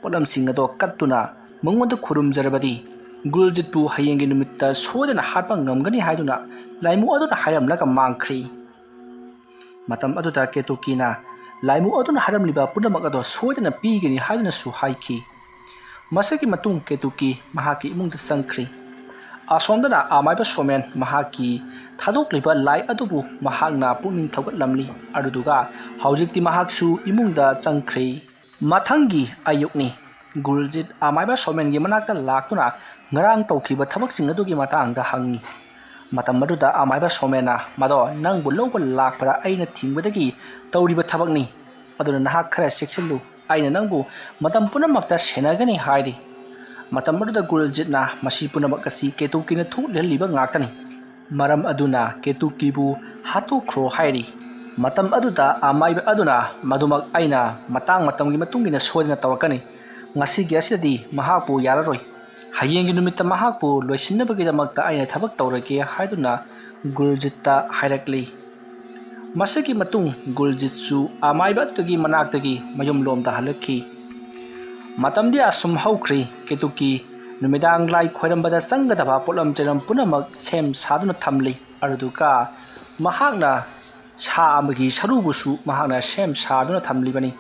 ꯄꯣꯠꯂꯝꯁꯤꯡ ꯑꯗꯣ ꯀꯠꯇꯨꯅ ꯃꯉꯣꯟꯗ ꯈꯨꯔꯨꯝꯖꯔꯕꯗꯤ ꯒꯨꯜꯖꯤꯠꯄꯨ ꯍꯌꯦꯡꯒꯤ ꯅꯨꯃꯤꯠꯇ ꯁꯣꯏꯗꯅ ꯍꯥꯠꯄ ꯉꯝꯒꯅꯤ ꯍꯥꯏꯗꯨꯅ ꯂꯥꯏꯃꯨ ꯑꯗꯨꯅ ꯍꯥꯏꯔꯝꯂꯒ ꯃꯥꯡꯈ꯭ꯔꯤ꯫ ꯃꯇꯝ ꯑꯗꯨꯗ ꯀꯦꯇꯨꯀꯤꯅ ꯂꯥꯏꯃꯨ ꯑꯗꯨꯅ ꯍꯥꯏꯔꯝꯂꯤꯕ ꯄꯨꯝꯅꯃꯛ ꯑꯗꯣ ꯁꯣꯏꯗꯅ ꯄꯤꯒꯅꯤ ꯍꯥꯏꯗꯨꯅꯁꯨ ꯍꯥꯏꯈꯤ꯫ ꯃꯁꯤꯒꯤ ꯃꯇꯨꯡ ꯀꯦꯇꯨꯀꯤ ꯃꯍꯥꯛꯀꯤ ꯏꯃꯨꯡꯗ ꯆꯪꯈ꯭ꯔꯤ꯫ ꯑꯁꯣꯝꯗꯅ ꯑꯃꯥꯏꯕ ꯁꯣꯃꯦꯟ ꯃꯍꯥꯛꯀꯤ ꯊꯥꯗꯣꯛꯂꯤꯕ ꯂꯥꯏ ꯑꯗꯨꯕꯨ ꯃꯍꯥꯛꯅ ꯄꯨꯛꯅꯤꯡ ꯊꯧꯒꯠꯂꯝꯂꯤ꯫ ꯑꯗꯨꯗꯨꯒ ꯍꯧꯖꯤꯛꯇꯤ ꯃꯍꯥꯛꯁꯨ ꯏꯃꯨꯡꯗ ꯆꯪꯈ꯭ꯔꯤ꯫ ꯃꯊꯪꯒꯤ ꯑꯌꯨꯛꯅꯤ꯫ ꯒꯨꯜꯖꯤꯠ ꯑꯃꯥꯏꯕ ꯁꯣꯃꯦꯟꯒꯤ ꯃꯅꯥꯛꯇ ꯂꯥꯛꯇꯨꯅ ꯉꯔꯥꯡ ꯇꯧꯈꯤꯕ ꯊꯕꯛꯁꯤꯡ ꯑꯗꯨꯒꯤ ꯃꯇꯥꯡꯗ ꯍꯪꯉꯤ꯫ ꯃꯇꯝ ꯑꯗꯨꯗ ꯑꯃꯥꯏꯕ ꯁꯣꯃꯦꯟꯅ, "ꯃꯗꯣ ꯅꯪꯕꯨ ꯂꯧꯕ ꯂꯥꯛꯄꯗ ꯑꯩꯅ ꯊꯤꯡꯕꯗꯒꯤ ꯇꯧꯔꯤꯕ ꯊꯕꯛꯅꯤ꯫ ꯑꯗꯨꯅ ꯅꯍꯥꯛ ꯈꯔ ꯆꯦꯛꯁꯤꯜꯂꯨ꯫ ꯑꯩꯅ ꯅꯪꯕꯨ ꯃꯇꯝ ꯄꯨꯝꯅꯃꯛꯇ ꯁꯦꯟꯅꯒꯅꯤ" ꯍꯥꯏꯔꯤ꯫ ꯃꯇꯝ ꯑꯗꯨꯗ ꯒꯨꯜꯖꯤꯠꯅ, "ꯃꯁꯤ ꯄꯨꯝꯅꯃꯛ ꯑꯁꯤ ꯀꯦꯇꯨꯀꯤꯅ ꯊꯣꯛꯍꯜꯂꯤꯕ ꯉꯥꯛꯇꯅꯤ꯫ ꯃꯔꯝ ꯑꯗꯨꯅ ꯀꯦꯇꯨꯀꯤꯕꯨ ꯍꯥꯠꯇꯣꯛꯈ꯭ꯔꯣ" ꯍꯥꯏꯔꯤ꯫ ꯃꯇꯝ ꯑꯗꯨꯗ ꯑꯃꯥꯏꯕ ꯑꯗꯨꯅ, "ꯃꯗꯨꯃꯛ ꯑꯩꯅ ꯃꯇꯥꯡ ꯃꯇꯝꯒꯤ ꯃꯇꯨꯡ ꯏꯟꯅ ꯁꯣꯏꯗꯅ ꯇꯧꯔꯛꯀꯅꯤ꯫ ꯉꯁꯤꯒꯤ ꯑꯁꯤꯗꯗꯤ ꯃꯍꯥꯛꯄꯨ ꯌꯥꯔꯔꯣꯏ꯫ ꯍꯌꯦꯡꯒꯤ ꯅꯨꯃꯤꯠꯇ ꯃꯍꯥꯛꯄꯨ ꯂꯣꯏꯁꯤꯟꯅꯕꯒꯤꯗꯃꯛꯇ ꯑꯩꯅ ꯊꯕꯛ ꯇꯧꯔꯒꯦ" ꯍꯥꯏꯗꯨꯅ ꯒꯨꯜꯖꯤꯠꯇ ꯍꯥꯏꯔꯛꯂꯤ꯫ ꯃꯁꯤꯒꯤ ꯃꯇꯨꯡ ꯒꯨꯜꯖꯤꯠꯁꯨ ꯑꯃꯥꯏꯕ ꯑꯗꯨꯒꯤ ꯃꯅꯥꯛꯇꯒꯤ ꯃꯌꯨꯝꯂꯣꯝꯗ ꯍꯜꯂꯛꯈꯤ꯫ ꯃꯇꯝꯗꯤ ꯑꯁꯨꯝ ꯍꯧꯈ꯭ꯔꯤ꯫ ꯀꯦꯇꯨꯀꯤ ꯅꯨꯃꯤꯗꯥꯡ ꯂꯥꯏ ꯈꯣꯏꯔꯝꯕꯗ ꯆꯪꯒꯗꯕ ꯄꯣꯠꯂꯝ ꯆꯩꯔꯝ ꯄꯨꯝꯅꯃꯛ ꯁꯦꯝ ꯁꯥꯗꯨꯅ ꯊꯝꯂꯤ꯫ ꯑꯗꯨꯗꯨꯒ ꯃꯍꯥꯛꯅ ꯁꯥ ꯑꯃꯒꯤ ꯁꯔꯨꯕꯨꯁꯨ ꯃꯍꯥꯛꯅ ꯁꯦꯝ ꯁꯥꯗꯨꯅ ꯊꯝꯂꯤꯕꯅꯤ꯫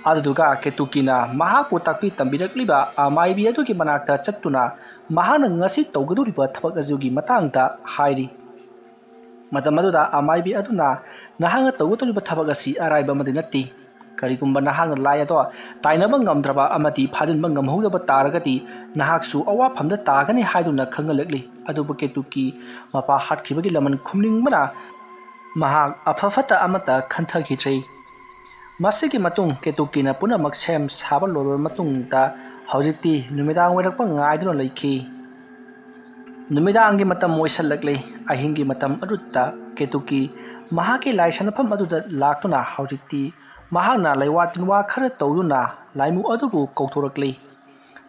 ꯑꯗꯨꯗꯨꯒ ꯀꯦꯇꯨꯀꯤꯅ ꯃꯍꯥꯛꯄꯨ ꯇꯥꯛꯄꯤ ꯇꯝꯕꯤꯔꯛꯂꯤꯕ ꯑꯃꯥꯏꯕꯤ ꯑꯗꯨꯒꯤ ꯃꯅꯥꯛꯇ ꯆꯠꯇꯨꯅ ꯃꯍꯥꯛꯅ ꯉꯁꯤ ꯇꯧꯒꯗꯧꯔꯤꯕ ꯊꯕꯛ ꯑꯗꯨꯒꯤ ꯃꯇꯥꯡꯗ ꯍꯥꯏꯔꯤ꯫ ꯃꯇꯝ ꯑꯗꯨꯗ ꯑꯃꯥꯏꯕꯤ ꯑꯗꯨꯅ, "ꯅꯍꯥꯛꯅ ꯇꯧꯒꯗꯧꯔꯤꯕ ꯊꯕꯛ ꯑꯁꯤ ꯑꯔꯥꯏꯕ ꯑꯃꯗꯤ ꯅꯠꯇꯦ꯫ ꯀꯔꯤꯒꯨꯝꯕ ꯅꯍꯥꯛꯅ ꯂꯥꯏ ꯑꯗꯣ ꯇꯥꯏꯅꯕ ꯉꯝꯗ꯭ꯔꯕ ꯑꯃꯗꯤ ꯐꯥꯖꯤꯟꯕ ꯉꯝꯍꯧꯗꯕ ꯇꯥꯔꯒꯗꯤ ꯅꯍꯥꯛꯁꯨ ꯑꯋꯥꯐꯝꯗ ꯇꯥꯒꯅꯤ" ꯍꯥꯏꯗꯨꯅ ꯈꯪꯍꯜꯂꯛꯂꯤ꯫ ꯑꯗꯨꯕꯨ ꯀꯦꯇꯨꯀꯤ ꯃꯄꯥ ꯍꯥꯠꯈꯤꯕꯒꯤ ꯂꯃꯟ ꯈꯨꯝꯅꯤꯡꯕꯅ ꯃꯍꯥꯛ ꯑꯐ ꯐꯠꯇ ꯑꯃꯠꯇ ꯈꯟꯊꯈꯤꯗ꯭ꯔꯦ꯫ ꯃꯁꯤꯒꯤ ꯃꯇꯨꯡ ꯀꯦꯇꯨꯀꯤꯅ ꯄꯨꯝꯅꯃꯛ ꯁꯦꯝ ꯁꯥꯕ ꯂꯣꯏꯔꯕ ꯃꯇꯨꯡꯗ ꯍꯧꯖꯤꯛꯇꯤ ꯅꯨꯃꯤꯗꯥꯡ ꯑꯣꯏꯔꯛꯄ ꯉꯥꯏꯗꯨꯅ ꯂꯩꯈꯤ꯫ ꯅꯨꯃꯤꯗꯥꯡꯒꯤ ꯃꯇꯝ ꯑꯣꯏꯁꯜꯂꯛꯂꯦ꯫ ꯑꯍꯤꯡꯒꯤ ꯃꯇꯝ ꯑꯗꯨꯗ ꯀꯦꯇꯨꯀꯤ ꯃꯍꯥꯛꯀꯤ ꯂꯥꯏ ꯁꯥꯟꯅꯐꯝ ꯑꯗꯨꯗ ꯂꯥꯛꯇꯨꯅ ꯍꯧꯖꯤꯛꯇꯤ ꯃꯍꯥꯛꯅ ꯂꯩꯋꯥ ꯇꯤꯟꯋꯥ ꯈꯔ ꯇꯧꯗꯨꯅ ꯂꯥꯏꯃꯨ ꯑꯗꯨꯕꯨ ꯀꯧꯊꯣꯔꯛꯂꯤ꯫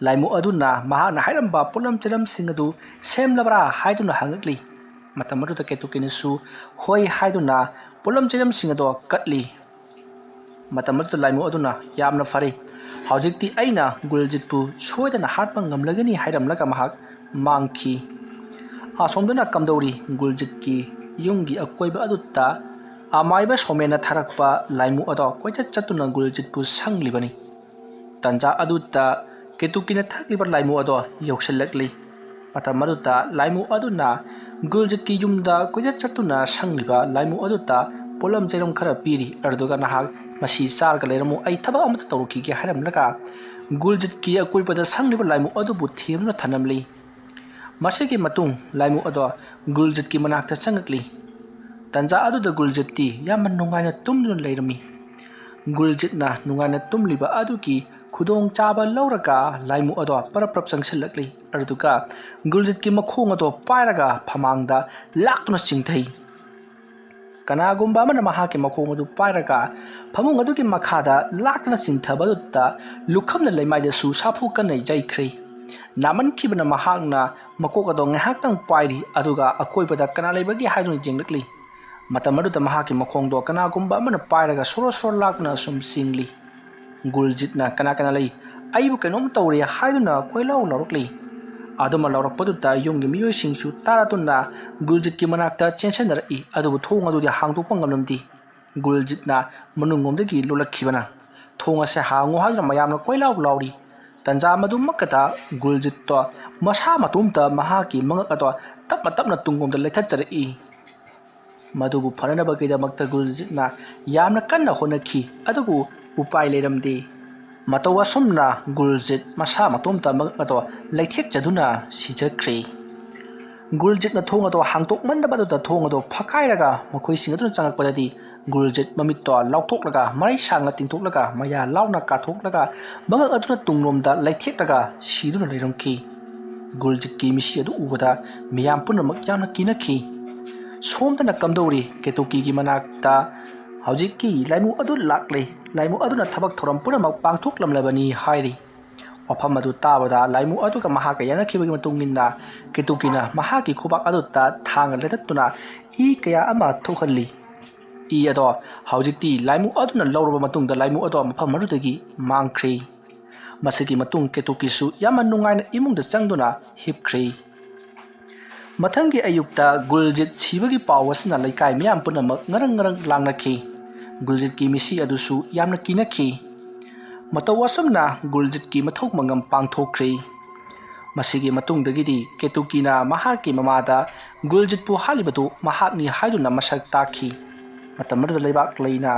ꯂꯥꯏꯃꯨ ꯑꯗꯨꯅ ꯃꯍꯥꯛꯅ ꯍꯥꯏꯔꯝꯕ ꯄꯣꯠꯂꯝ ꯆꯩꯔꯝꯁꯤꯡ ꯑꯗꯨ ꯁꯦꯝꯂꯕ꯭ꯔꯥ ꯍꯥꯏꯗꯨꯅ ꯍꯪꯉꯛꯂꯤ꯫ ꯃꯇꯝ ꯑꯗꯨꯗ ꯀꯦꯇꯨꯀꯤꯅꯁꯨ ꯍꯣꯏ ꯍꯥꯏꯗꯨꯅ ꯄꯣꯠꯂꯝ ꯆꯩꯂꯝꯁꯤꯡ ꯑꯗꯣ ꯀꯠꯂꯤ꯫ ꯃꯇꯝ ꯑꯗꯨꯗ ꯂꯥꯏꯃꯨ ꯑꯗꯨꯅ, "ꯌꯥꯝꯅ ꯐꯔꯦ, ꯍꯧꯖꯤꯛꯇꯤ ꯑꯩꯅ ꯒꯨꯜꯖꯤꯠꯄꯨ ꯁꯣꯏꯗꯅ ꯍꯥꯠꯄ ꯉꯝꯂꯒꯅꯤ" ꯍꯥꯏꯔꯝꯂꯒ ꯃꯍꯥꯛ ꯃꯥꯡꯈꯤ꯫ ꯑꯁꯣꯝꯗꯅ ꯀꯝꯗꯧꯔꯤ? ꯒꯨꯜꯖꯤꯠꯀꯤ ꯌꯨꯝꯒꯤ ꯑꯀꯣꯏꯕ ꯑꯗꯨꯗ ꯑꯃꯥꯏꯕ ꯁꯣꯃꯦꯟꯅ ꯊꯥꯔꯛꯄ ꯂꯥꯏꯃꯨ ꯑꯗꯣ ꯀꯣꯏꯆꯠ ꯆꯠꯇꯨꯅ ꯒꯨꯜꯖꯤꯠꯄꯨ ꯁꯪꯂꯤꯕꯅꯤ꯫ ꯇꯟꯖꯥ ꯑꯗꯨꯗ ꯀꯦꯇꯨꯀꯤꯅ ꯊꯛꯂꯤꯕ ꯂꯥꯏꯃꯨ ꯑꯗꯣ ꯌꯧꯁꯤꯜꯂꯛꯂꯤ꯫ ꯃꯇꯝ ꯑꯗꯨꯗ ꯂꯥꯏꯃꯨ ꯑꯗꯨꯅ ꯒꯨꯜꯖꯤꯠꯀꯤ ꯌꯨꯝꯗ ꯀꯣꯏꯆꯠ ꯆꯠꯇꯨꯅ ꯁꯪꯂꯤꯕ ꯂꯥꯏꯃꯨ ꯑꯗꯨꯗ ꯄꯣꯠꯂꯝ ꯆꯩꯔꯝ ꯈꯔ ꯄꯤꯔꯤ꯫ ꯑꯗꯨꯗꯨꯒ "ꯅꯍꯥꯛ ꯃꯁꯤ ꯆꯥꯔꯒ ꯂꯩꯔꯝꯃꯨ, ꯑꯩ ꯊꯕꯛ ꯑꯃꯇ ꯇꯧꯔꯨꯈꯤꯒꯦ" ꯍꯥꯏꯔꯝꯂꯒ ꯒꯨꯜꯖꯤꯠꯀꯤ ꯑꯀꯣꯏꯕꯗ ꯁꯪꯂꯤꯕ ꯂꯥꯏꯃꯨ ꯑꯗꯨꯕꯨ ꯊꯦꯝꯗꯨꯅ ꯊꯅꯝꯂꯤ꯫ ꯃꯁꯤꯒꯤ ꯃꯇꯨꯡ ꯂꯥꯏꯃꯨ ꯑꯗꯣ ꯒꯨꯜꯖꯤꯠꯀꯤ ꯃꯅꯥꯛꯇ ꯆꯪꯉꯛꯂꯤ꯫ ꯇꯟꯖꯥ ꯑꯗꯨꯗ ꯒꯨꯜꯖꯤꯠꯇꯤ ꯌꯥꯝꯅ ꯅꯨꯡꯉꯥꯏꯅ ꯇꯨꯝꯗꯨꯅ ꯂꯩꯔꯝꯃꯤ꯫ ꯒꯨꯜꯖꯤꯠꯅ ꯅꯨꯡꯉꯥꯏꯅ ꯇꯨꯝꯂꯤꯕ ꯑꯗꯨꯒꯤ ꯈꯨꯗꯣꯡꯆꯥꯕ ꯂꯧꯔꯒ ꯂꯥꯏꯃꯨ ꯑꯗꯣ ꯄꯔꯞ ꯄꯔꯞ ꯆꯪꯁꯤꯜꯂꯛꯂꯤ꯫ ꯑꯗꯨꯗꯨꯒ ꯒꯨꯜꯖꯤꯠꯀꯤ ꯃꯈꯣꯡ ꯑꯗꯣ ꯄꯥꯏꯔꯒ ꯐꯃꯥꯡꯗ ꯂꯥꯛꯇꯨꯅ ꯆꯤꯡꯊꯩ꯫ ꯀꯅꯥꯒꯨꯝꯕ ꯑꯃꯅ ꯃꯍꯥꯛꯀꯤ ꯃꯈꯣꯡ ꯑꯗꯨ ꯄꯥꯏꯔꯒ ꯐꯃꯨꯡ ꯑꯗꯨꯒꯤ ꯃꯈꯥꯗ ꯂꯥꯛꯇꯨꯅ ꯆꯤꯡꯊꯕ ꯑꯗꯨꯗ ꯂꯨꯈꯝꯅ ꯂꯩꯃꯥꯏꯗꯁꯨ ꯁꯥꯐꯨ ꯀꯟꯅ ꯌꯩꯈ꯭ꯔꯦ꯫ ꯅꯥꯃꯟꯈꯤꯕꯅ ꯃꯍꯥꯛꯅ ꯃꯀꯣꯛ ꯑꯗꯣ ꯉꯥꯏꯍꯥꯛꯇꯪ ꯄꯥꯏꯔꯤ, ꯑꯗꯨꯒ ꯑꯀꯣꯏꯕꯗ ꯀꯅꯥ ꯂꯩꯕꯒꯦ ꯍꯥꯏꯗꯨꯅ ꯌꯦꯡꯂꯛꯂꯤ꯫ ꯃꯇꯝ ꯑꯗꯨꯗ ꯃꯍꯥꯛꯀꯤ ꯃꯈꯣꯡꯗꯣ ꯀꯅꯥꯒꯨꯝꯕ ꯑꯃꯅ ꯄꯥꯏꯔꯒ ꯁꯣꯔꯣ ꯁꯣꯔꯣ ꯂꯥꯛꯇꯨꯅ ꯁꯨꯝ ꯆꯤꯡꯂꯤ꯫ ꯒꯨꯜꯖꯤꯠꯅ "ꯀꯅꯥ ꯀꯅꯥ ꯂꯩ? ꯑꯩꯕꯨ ꯀꯩꯅꯣꯝ ꯇꯧꯔꯦ" ꯍꯥꯏꯗꯨꯅ ꯀꯣꯏꯂꯥꯎ ꯂꯥꯎꯔꯛꯂꯤ꯫ ꯑꯗꯨꯃ ꯂꯥꯎꯔꯛꯄꯗꯨꯗ ꯌꯨꯝꯒꯤ ꯃꯤꯑꯣꯏꯁꯤꯡꯁꯨ ꯇꯥꯔꯗꯨꯅ ꯒꯨꯜꯖꯤꯠꯀꯤ ꯃꯅꯥꯛꯇ ꯆꯦꯟꯁꯤꯟꯅꯔꯛꯏ꯫ ꯑꯗꯨꯕꯨ ꯊꯣꯡ ꯑꯗꯨꯗꯤ ꯍꯥꯡꯗꯣꯛꯄ ꯉꯝꯂꯝꯗꯦ꯫ ꯒꯨꯜꯖꯤꯠꯅ ꯃꯅꯨꯡꯂꯣꯝꯗꯒꯤ ꯂꯣꯜꯂꯛꯈꯤꯕꯅ, "ꯊꯣꯡ ꯑꯁꯦ ꯍꯥꯡꯉꯨ" ꯍꯥꯏꯗꯨꯅ ꯃꯌꯥꯝꯅ ꯀꯣꯏꯂꯥꯎ ꯂꯥꯎꯔꯤ꯫ ꯇꯟꯖꯥ ꯃꯗꯨꯃꯛꯇꯗ ꯒꯨꯜꯖꯤꯠꯇꯣ ꯃꯁꯥ ꯃꯇꯣꯝꯇ ꯃꯍꯥꯛꯀꯤ ꯃꯉꯛ ꯑꯗꯣ ꯇꯞꯅ ꯇꯞꯅ ꯇꯨꯡꯂꯣꯝꯗ ꯂꯩꯊꯠꯆꯔꯛꯏ꯫ ꯃꯗꯨꯕꯨ ꯐꯅꯅꯕꯒꯤꯗꯃꯛꯇ ꯒꯨꯜꯖꯤꯠꯅ ꯌꯥꯝꯅ ꯀꯟꯅ ꯍꯣꯠꯅꯈꯤ, ꯑꯗꯨꯕꯨ ꯎꯄꯥꯏ ꯂꯩꯔꯝꯗꯦ꯫ ꯃꯇꯧ ꯑꯁꯨꯝꯅ ꯒꯨꯜꯖꯤꯠ ꯃꯁꯥ ꯃꯇꯣꯝꯇ ꯃꯉꯛ ꯑꯗꯣ ꯂꯩꯊꯦꯛꯆꯗꯨꯅ ꯁꯤꯖꯈ꯭ꯔꯦ꯫ ꯒꯨꯜꯖꯤꯠꯅ ꯊꯣꯡ ꯑꯗꯣ ꯍꯥꯡꯗꯣꯛꯃꯟꯗꯕ ꯑꯗꯨꯗ ꯊꯣꯡ ꯑꯗꯣ ꯐꯛꯀꯥꯏꯔꯒ ꯃꯈꯣꯏꯁꯤꯡ ꯑꯗꯨꯅ ꯆꯪꯂꯛꯄꯗꯗꯤ ꯒꯨꯜꯖꯤꯠ ꯃꯃꯤꯠꯇꯣ ꯂꯥꯎꯊꯣꯛꯂꯒ, ꯃꯔꯩ ꯁꯥꯡꯅ ꯇꯤꯡꯊꯣꯛꯂꯒ, ꯃꯌꯥ ꯂꯥꯎꯅ ꯀꯥꯊꯣꯛꯂꯒ, ꯃꯉꯛ ꯑꯗꯨꯅ ꯇꯨꯡꯂꯣꯝꯗ ꯂꯩꯊꯦꯛꯂꯒ ꯁꯤꯗꯨꯅ ꯂꯩꯔꯝꯈꯤ꯫ ꯒꯨꯜꯖꯤꯠꯀꯤ ꯃꯤꯁꯤ ꯑꯗꯨ ꯎꯕꯗ ꯃꯤꯌꯥꯝ ꯄꯨꯝꯅꯃꯛ ꯌꯥꯝꯅ ꯀꯤꯅꯈꯤ꯫ ꯁꯣꯝꯗꯅ ꯀꯝꯗꯧꯔꯤ? ꯀꯦꯇꯨꯀꯤꯒꯤ ꯃꯅꯥꯛꯇ ꯍꯧꯖꯤꯛꯀꯤ ꯂꯥꯏꯃꯨ ꯑꯗꯨ ꯂꯥꯛꯂꯦ꯫ ꯂꯥꯏꯃꯨ ꯑꯗꯨꯅ ꯊꯕꯛ ꯊꯧꯔꯝ ꯄꯨꯝꯅꯃꯛ ꯄꯥꯡꯊꯣꯛꯂꯝꯂꯕꯅꯤ ꯍꯥꯏꯔꯤ꯫ ꯋꯥꯐꯝ ꯑꯗꯨ ꯇꯥꯕꯗ ꯂꯥꯏꯃꯨ ꯑꯗꯨꯒ ꯃꯍꯥꯛꯀ ꯌꯥꯅꯈꯤꯕꯒꯤ ꯃꯇꯨꯡ ꯏꯟꯅ ꯀꯦꯇꯨꯀꯤꯅ ꯃꯍꯥꯛꯀꯤ ꯈꯨꯕꯥꯛ ꯑꯗꯨꯗ ꯊꯥꯡꯅ ꯂꯦꯇꯠꯇꯨꯅ ꯏ ꯀꯌꯥ ꯑꯃ ꯊꯣꯛꯍꯜꯂꯤ꯫ ꯏ ꯑꯗꯣ ꯍꯧꯖꯤꯛꯇꯤ ꯂꯥꯏꯃꯨ ꯑꯗꯨꯅ ꯂꯧꯔꯕ ꯃꯇꯨꯡꯗ ꯂꯥꯏꯃꯨ ꯑꯗꯣ ꯃꯐꯝ ꯑꯗꯨꯗꯒꯤ ꯃꯥꯡꯈ꯭ꯔꯦ꯫ ꯃꯁꯤꯒꯤ ꯃꯇꯨꯡ ꯀꯦꯇꯨꯀꯤꯁꯨ ꯌꯥꯝꯅ ꯅꯨꯡꯉꯥꯏꯅ ꯏꯃꯨꯡꯗ ꯆꯪꯗꯨꯅ ꯍꯤꯞꯈ꯭ꯔꯦ꯫ ꯃꯊꯪꯒꯤ ꯑꯌꯨꯛꯇ ꯒꯨꯜꯖꯤꯠ ꯁꯤꯕꯒꯤ ꯄꯥꯎ ꯑꯁꯤꯅ ꯂꯩꯀꯥꯏ ꯃꯤꯌꯥꯝ ꯄꯨꯝꯅꯃꯛ ꯉꯔꯪ ꯉꯔꯪ ꯂꯥꯡꯅꯈꯤ꯫ ꯒꯨꯜꯖꯤꯠꯀꯤ ꯃꯤꯁꯤ ꯑꯗꯨꯁꯨ ꯌꯥꯝꯅ ꯀꯤꯅꯈꯤ꯫ ꯃꯇꯧ ꯑꯁꯨꯝꯅ ꯒꯨꯜꯖꯤꯠꯀꯤ ꯃꯊꯧ ꯃꯉꯝ ꯄꯥꯡꯊꯣꯛꯈ꯭ꯔꯦ꯫ ꯃꯁꯤꯒꯤ ꯃꯇꯨꯡꯗꯒꯤꯗꯤ ꯀꯦꯇꯨꯀꯤꯅ ꯃꯍꯥꯛꯀꯤ ꯃꯃꯥꯗ ꯒꯨꯜꯖꯤꯠꯄꯨ ꯍꯥꯠꯂꯤꯕꯗꯨ ꯃꯍꯥꯛꯅꯤ ꯍꯥꯏꯗꯨꯅ ꯃꯁꯛ ꯇꯥꯛꯈꯤ꯫ ꯃꯇꯝ ꯑꯗꯨꯗ ꯂꯩꯕꯥꯛ ꯂꯩꯅ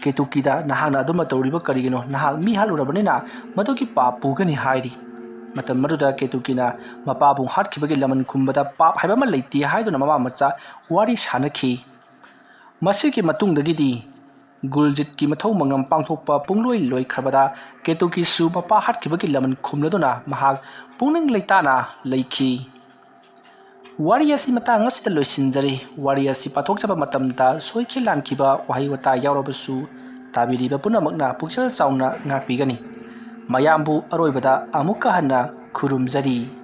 ꯀꯦꯇꯨꯀꯤꯗ, "ꯅꯍꯥꯛꯅ ꯑꯗꯨꯝꯕ ꯇꯧꯔꯤꯕ ꯀꯔꯤꯒꯤꯅꯣ? ꯅꯍꯥꯛ ꯃꯤ ꯍꯥꯠꯂꯨꯔꯕꯅꯤꯅ ꯃꯗꯨꯒꯤ ꯄꯥꯞ ꯄꯨꯒꯅꯤ" ꯍꯥꯏꯔꯤ꯫ ꯃꯇꯝ ꯑꯗꯨꯗ ꯀꯦꯇꯨꯀꯤꯅ ꯃꯄꯥꯕꯨ ꯍꯥꯠꯈꯤꯕꯒꯤ ꯂꯃꯟ ꯈꯨꯝꯕꯗ ꯄꯥꯞ ꯍꯥꯏꯕ ꯑꯃ ꯂꯩꯇꯦ ꯍꯥꯏꯗꯨꯅ ꯃꯃꯥ ꯃꯆꯥ ꯋꯥꯔꯤ ꯁꯥꯅꯈꯤ꯫ ꯃꯁꯤꯒꯤ ꯃꯇꯨꯡꯗꯒꯤꯗꯤ ꯒꯨꯜꯖꯤꯠꯀꯤ ꯃꯊꯧ ꯃꯉꯝ ꯄꯥꯡꯊꯣꯛꯄ ꯄꯨꯡꯂꯣꯏ ꯂꯣꯏꯈ꯭ꯔꯕꯗ ꯀꯦꯇꯨꯀꯤꯁꯨ ꯃꯄꯥ ꯍꯥꯠꯈꯤꯕꯒꯤ ꯂꯃꯟ ꯈꯨꯝꯂꯗꯨꯅ ꯃꯍꯥꯛ ꯄꯨꯛꯅꯤꯡ ꯂꯩꯇꯥꯅ ꯂꯩꯈꯤ꯫ ꯋꯥꯔꯤ ꯑꯁꯤ ꯃꯇꯥꯡ ꯑꯁꯤꯗ ꯂꯣꯏꯁꯤꯟꯖꯔꯤ꯫ ꯋꯥꯔꯤ ꯑꯁꯤ ꯄꯥꯊꯣꯛꯆꯕ ꯃꯇꯝꯗ ꯁꯣꯏꯈꯤ ꯂꯥꯟꯈꯤꯕ ꯋꯥꯍꯩ ꯋꯥꯇꯥ ꯌꯥꯎꯔꯕꯁꯨ ꯇꯥꯕꯤꯔꯤꯕ ꯄꯨꯝꯅꯃꯛꯅ ꯄꯨꯛꯆꯦꯜ ꯆꯥꯎꯅ ꯉꯥꯛꯄꯤꯒꯅꯤ꯫ ꯃꯌꯥꯝꯕꯨ ꯑꯔꯣꯏꯕꯗ ꯑꯃꯨꯛꯀ ꯍꯟꯅ ꯈꯨꯔꯨꯝꯖꯔꯤ꯫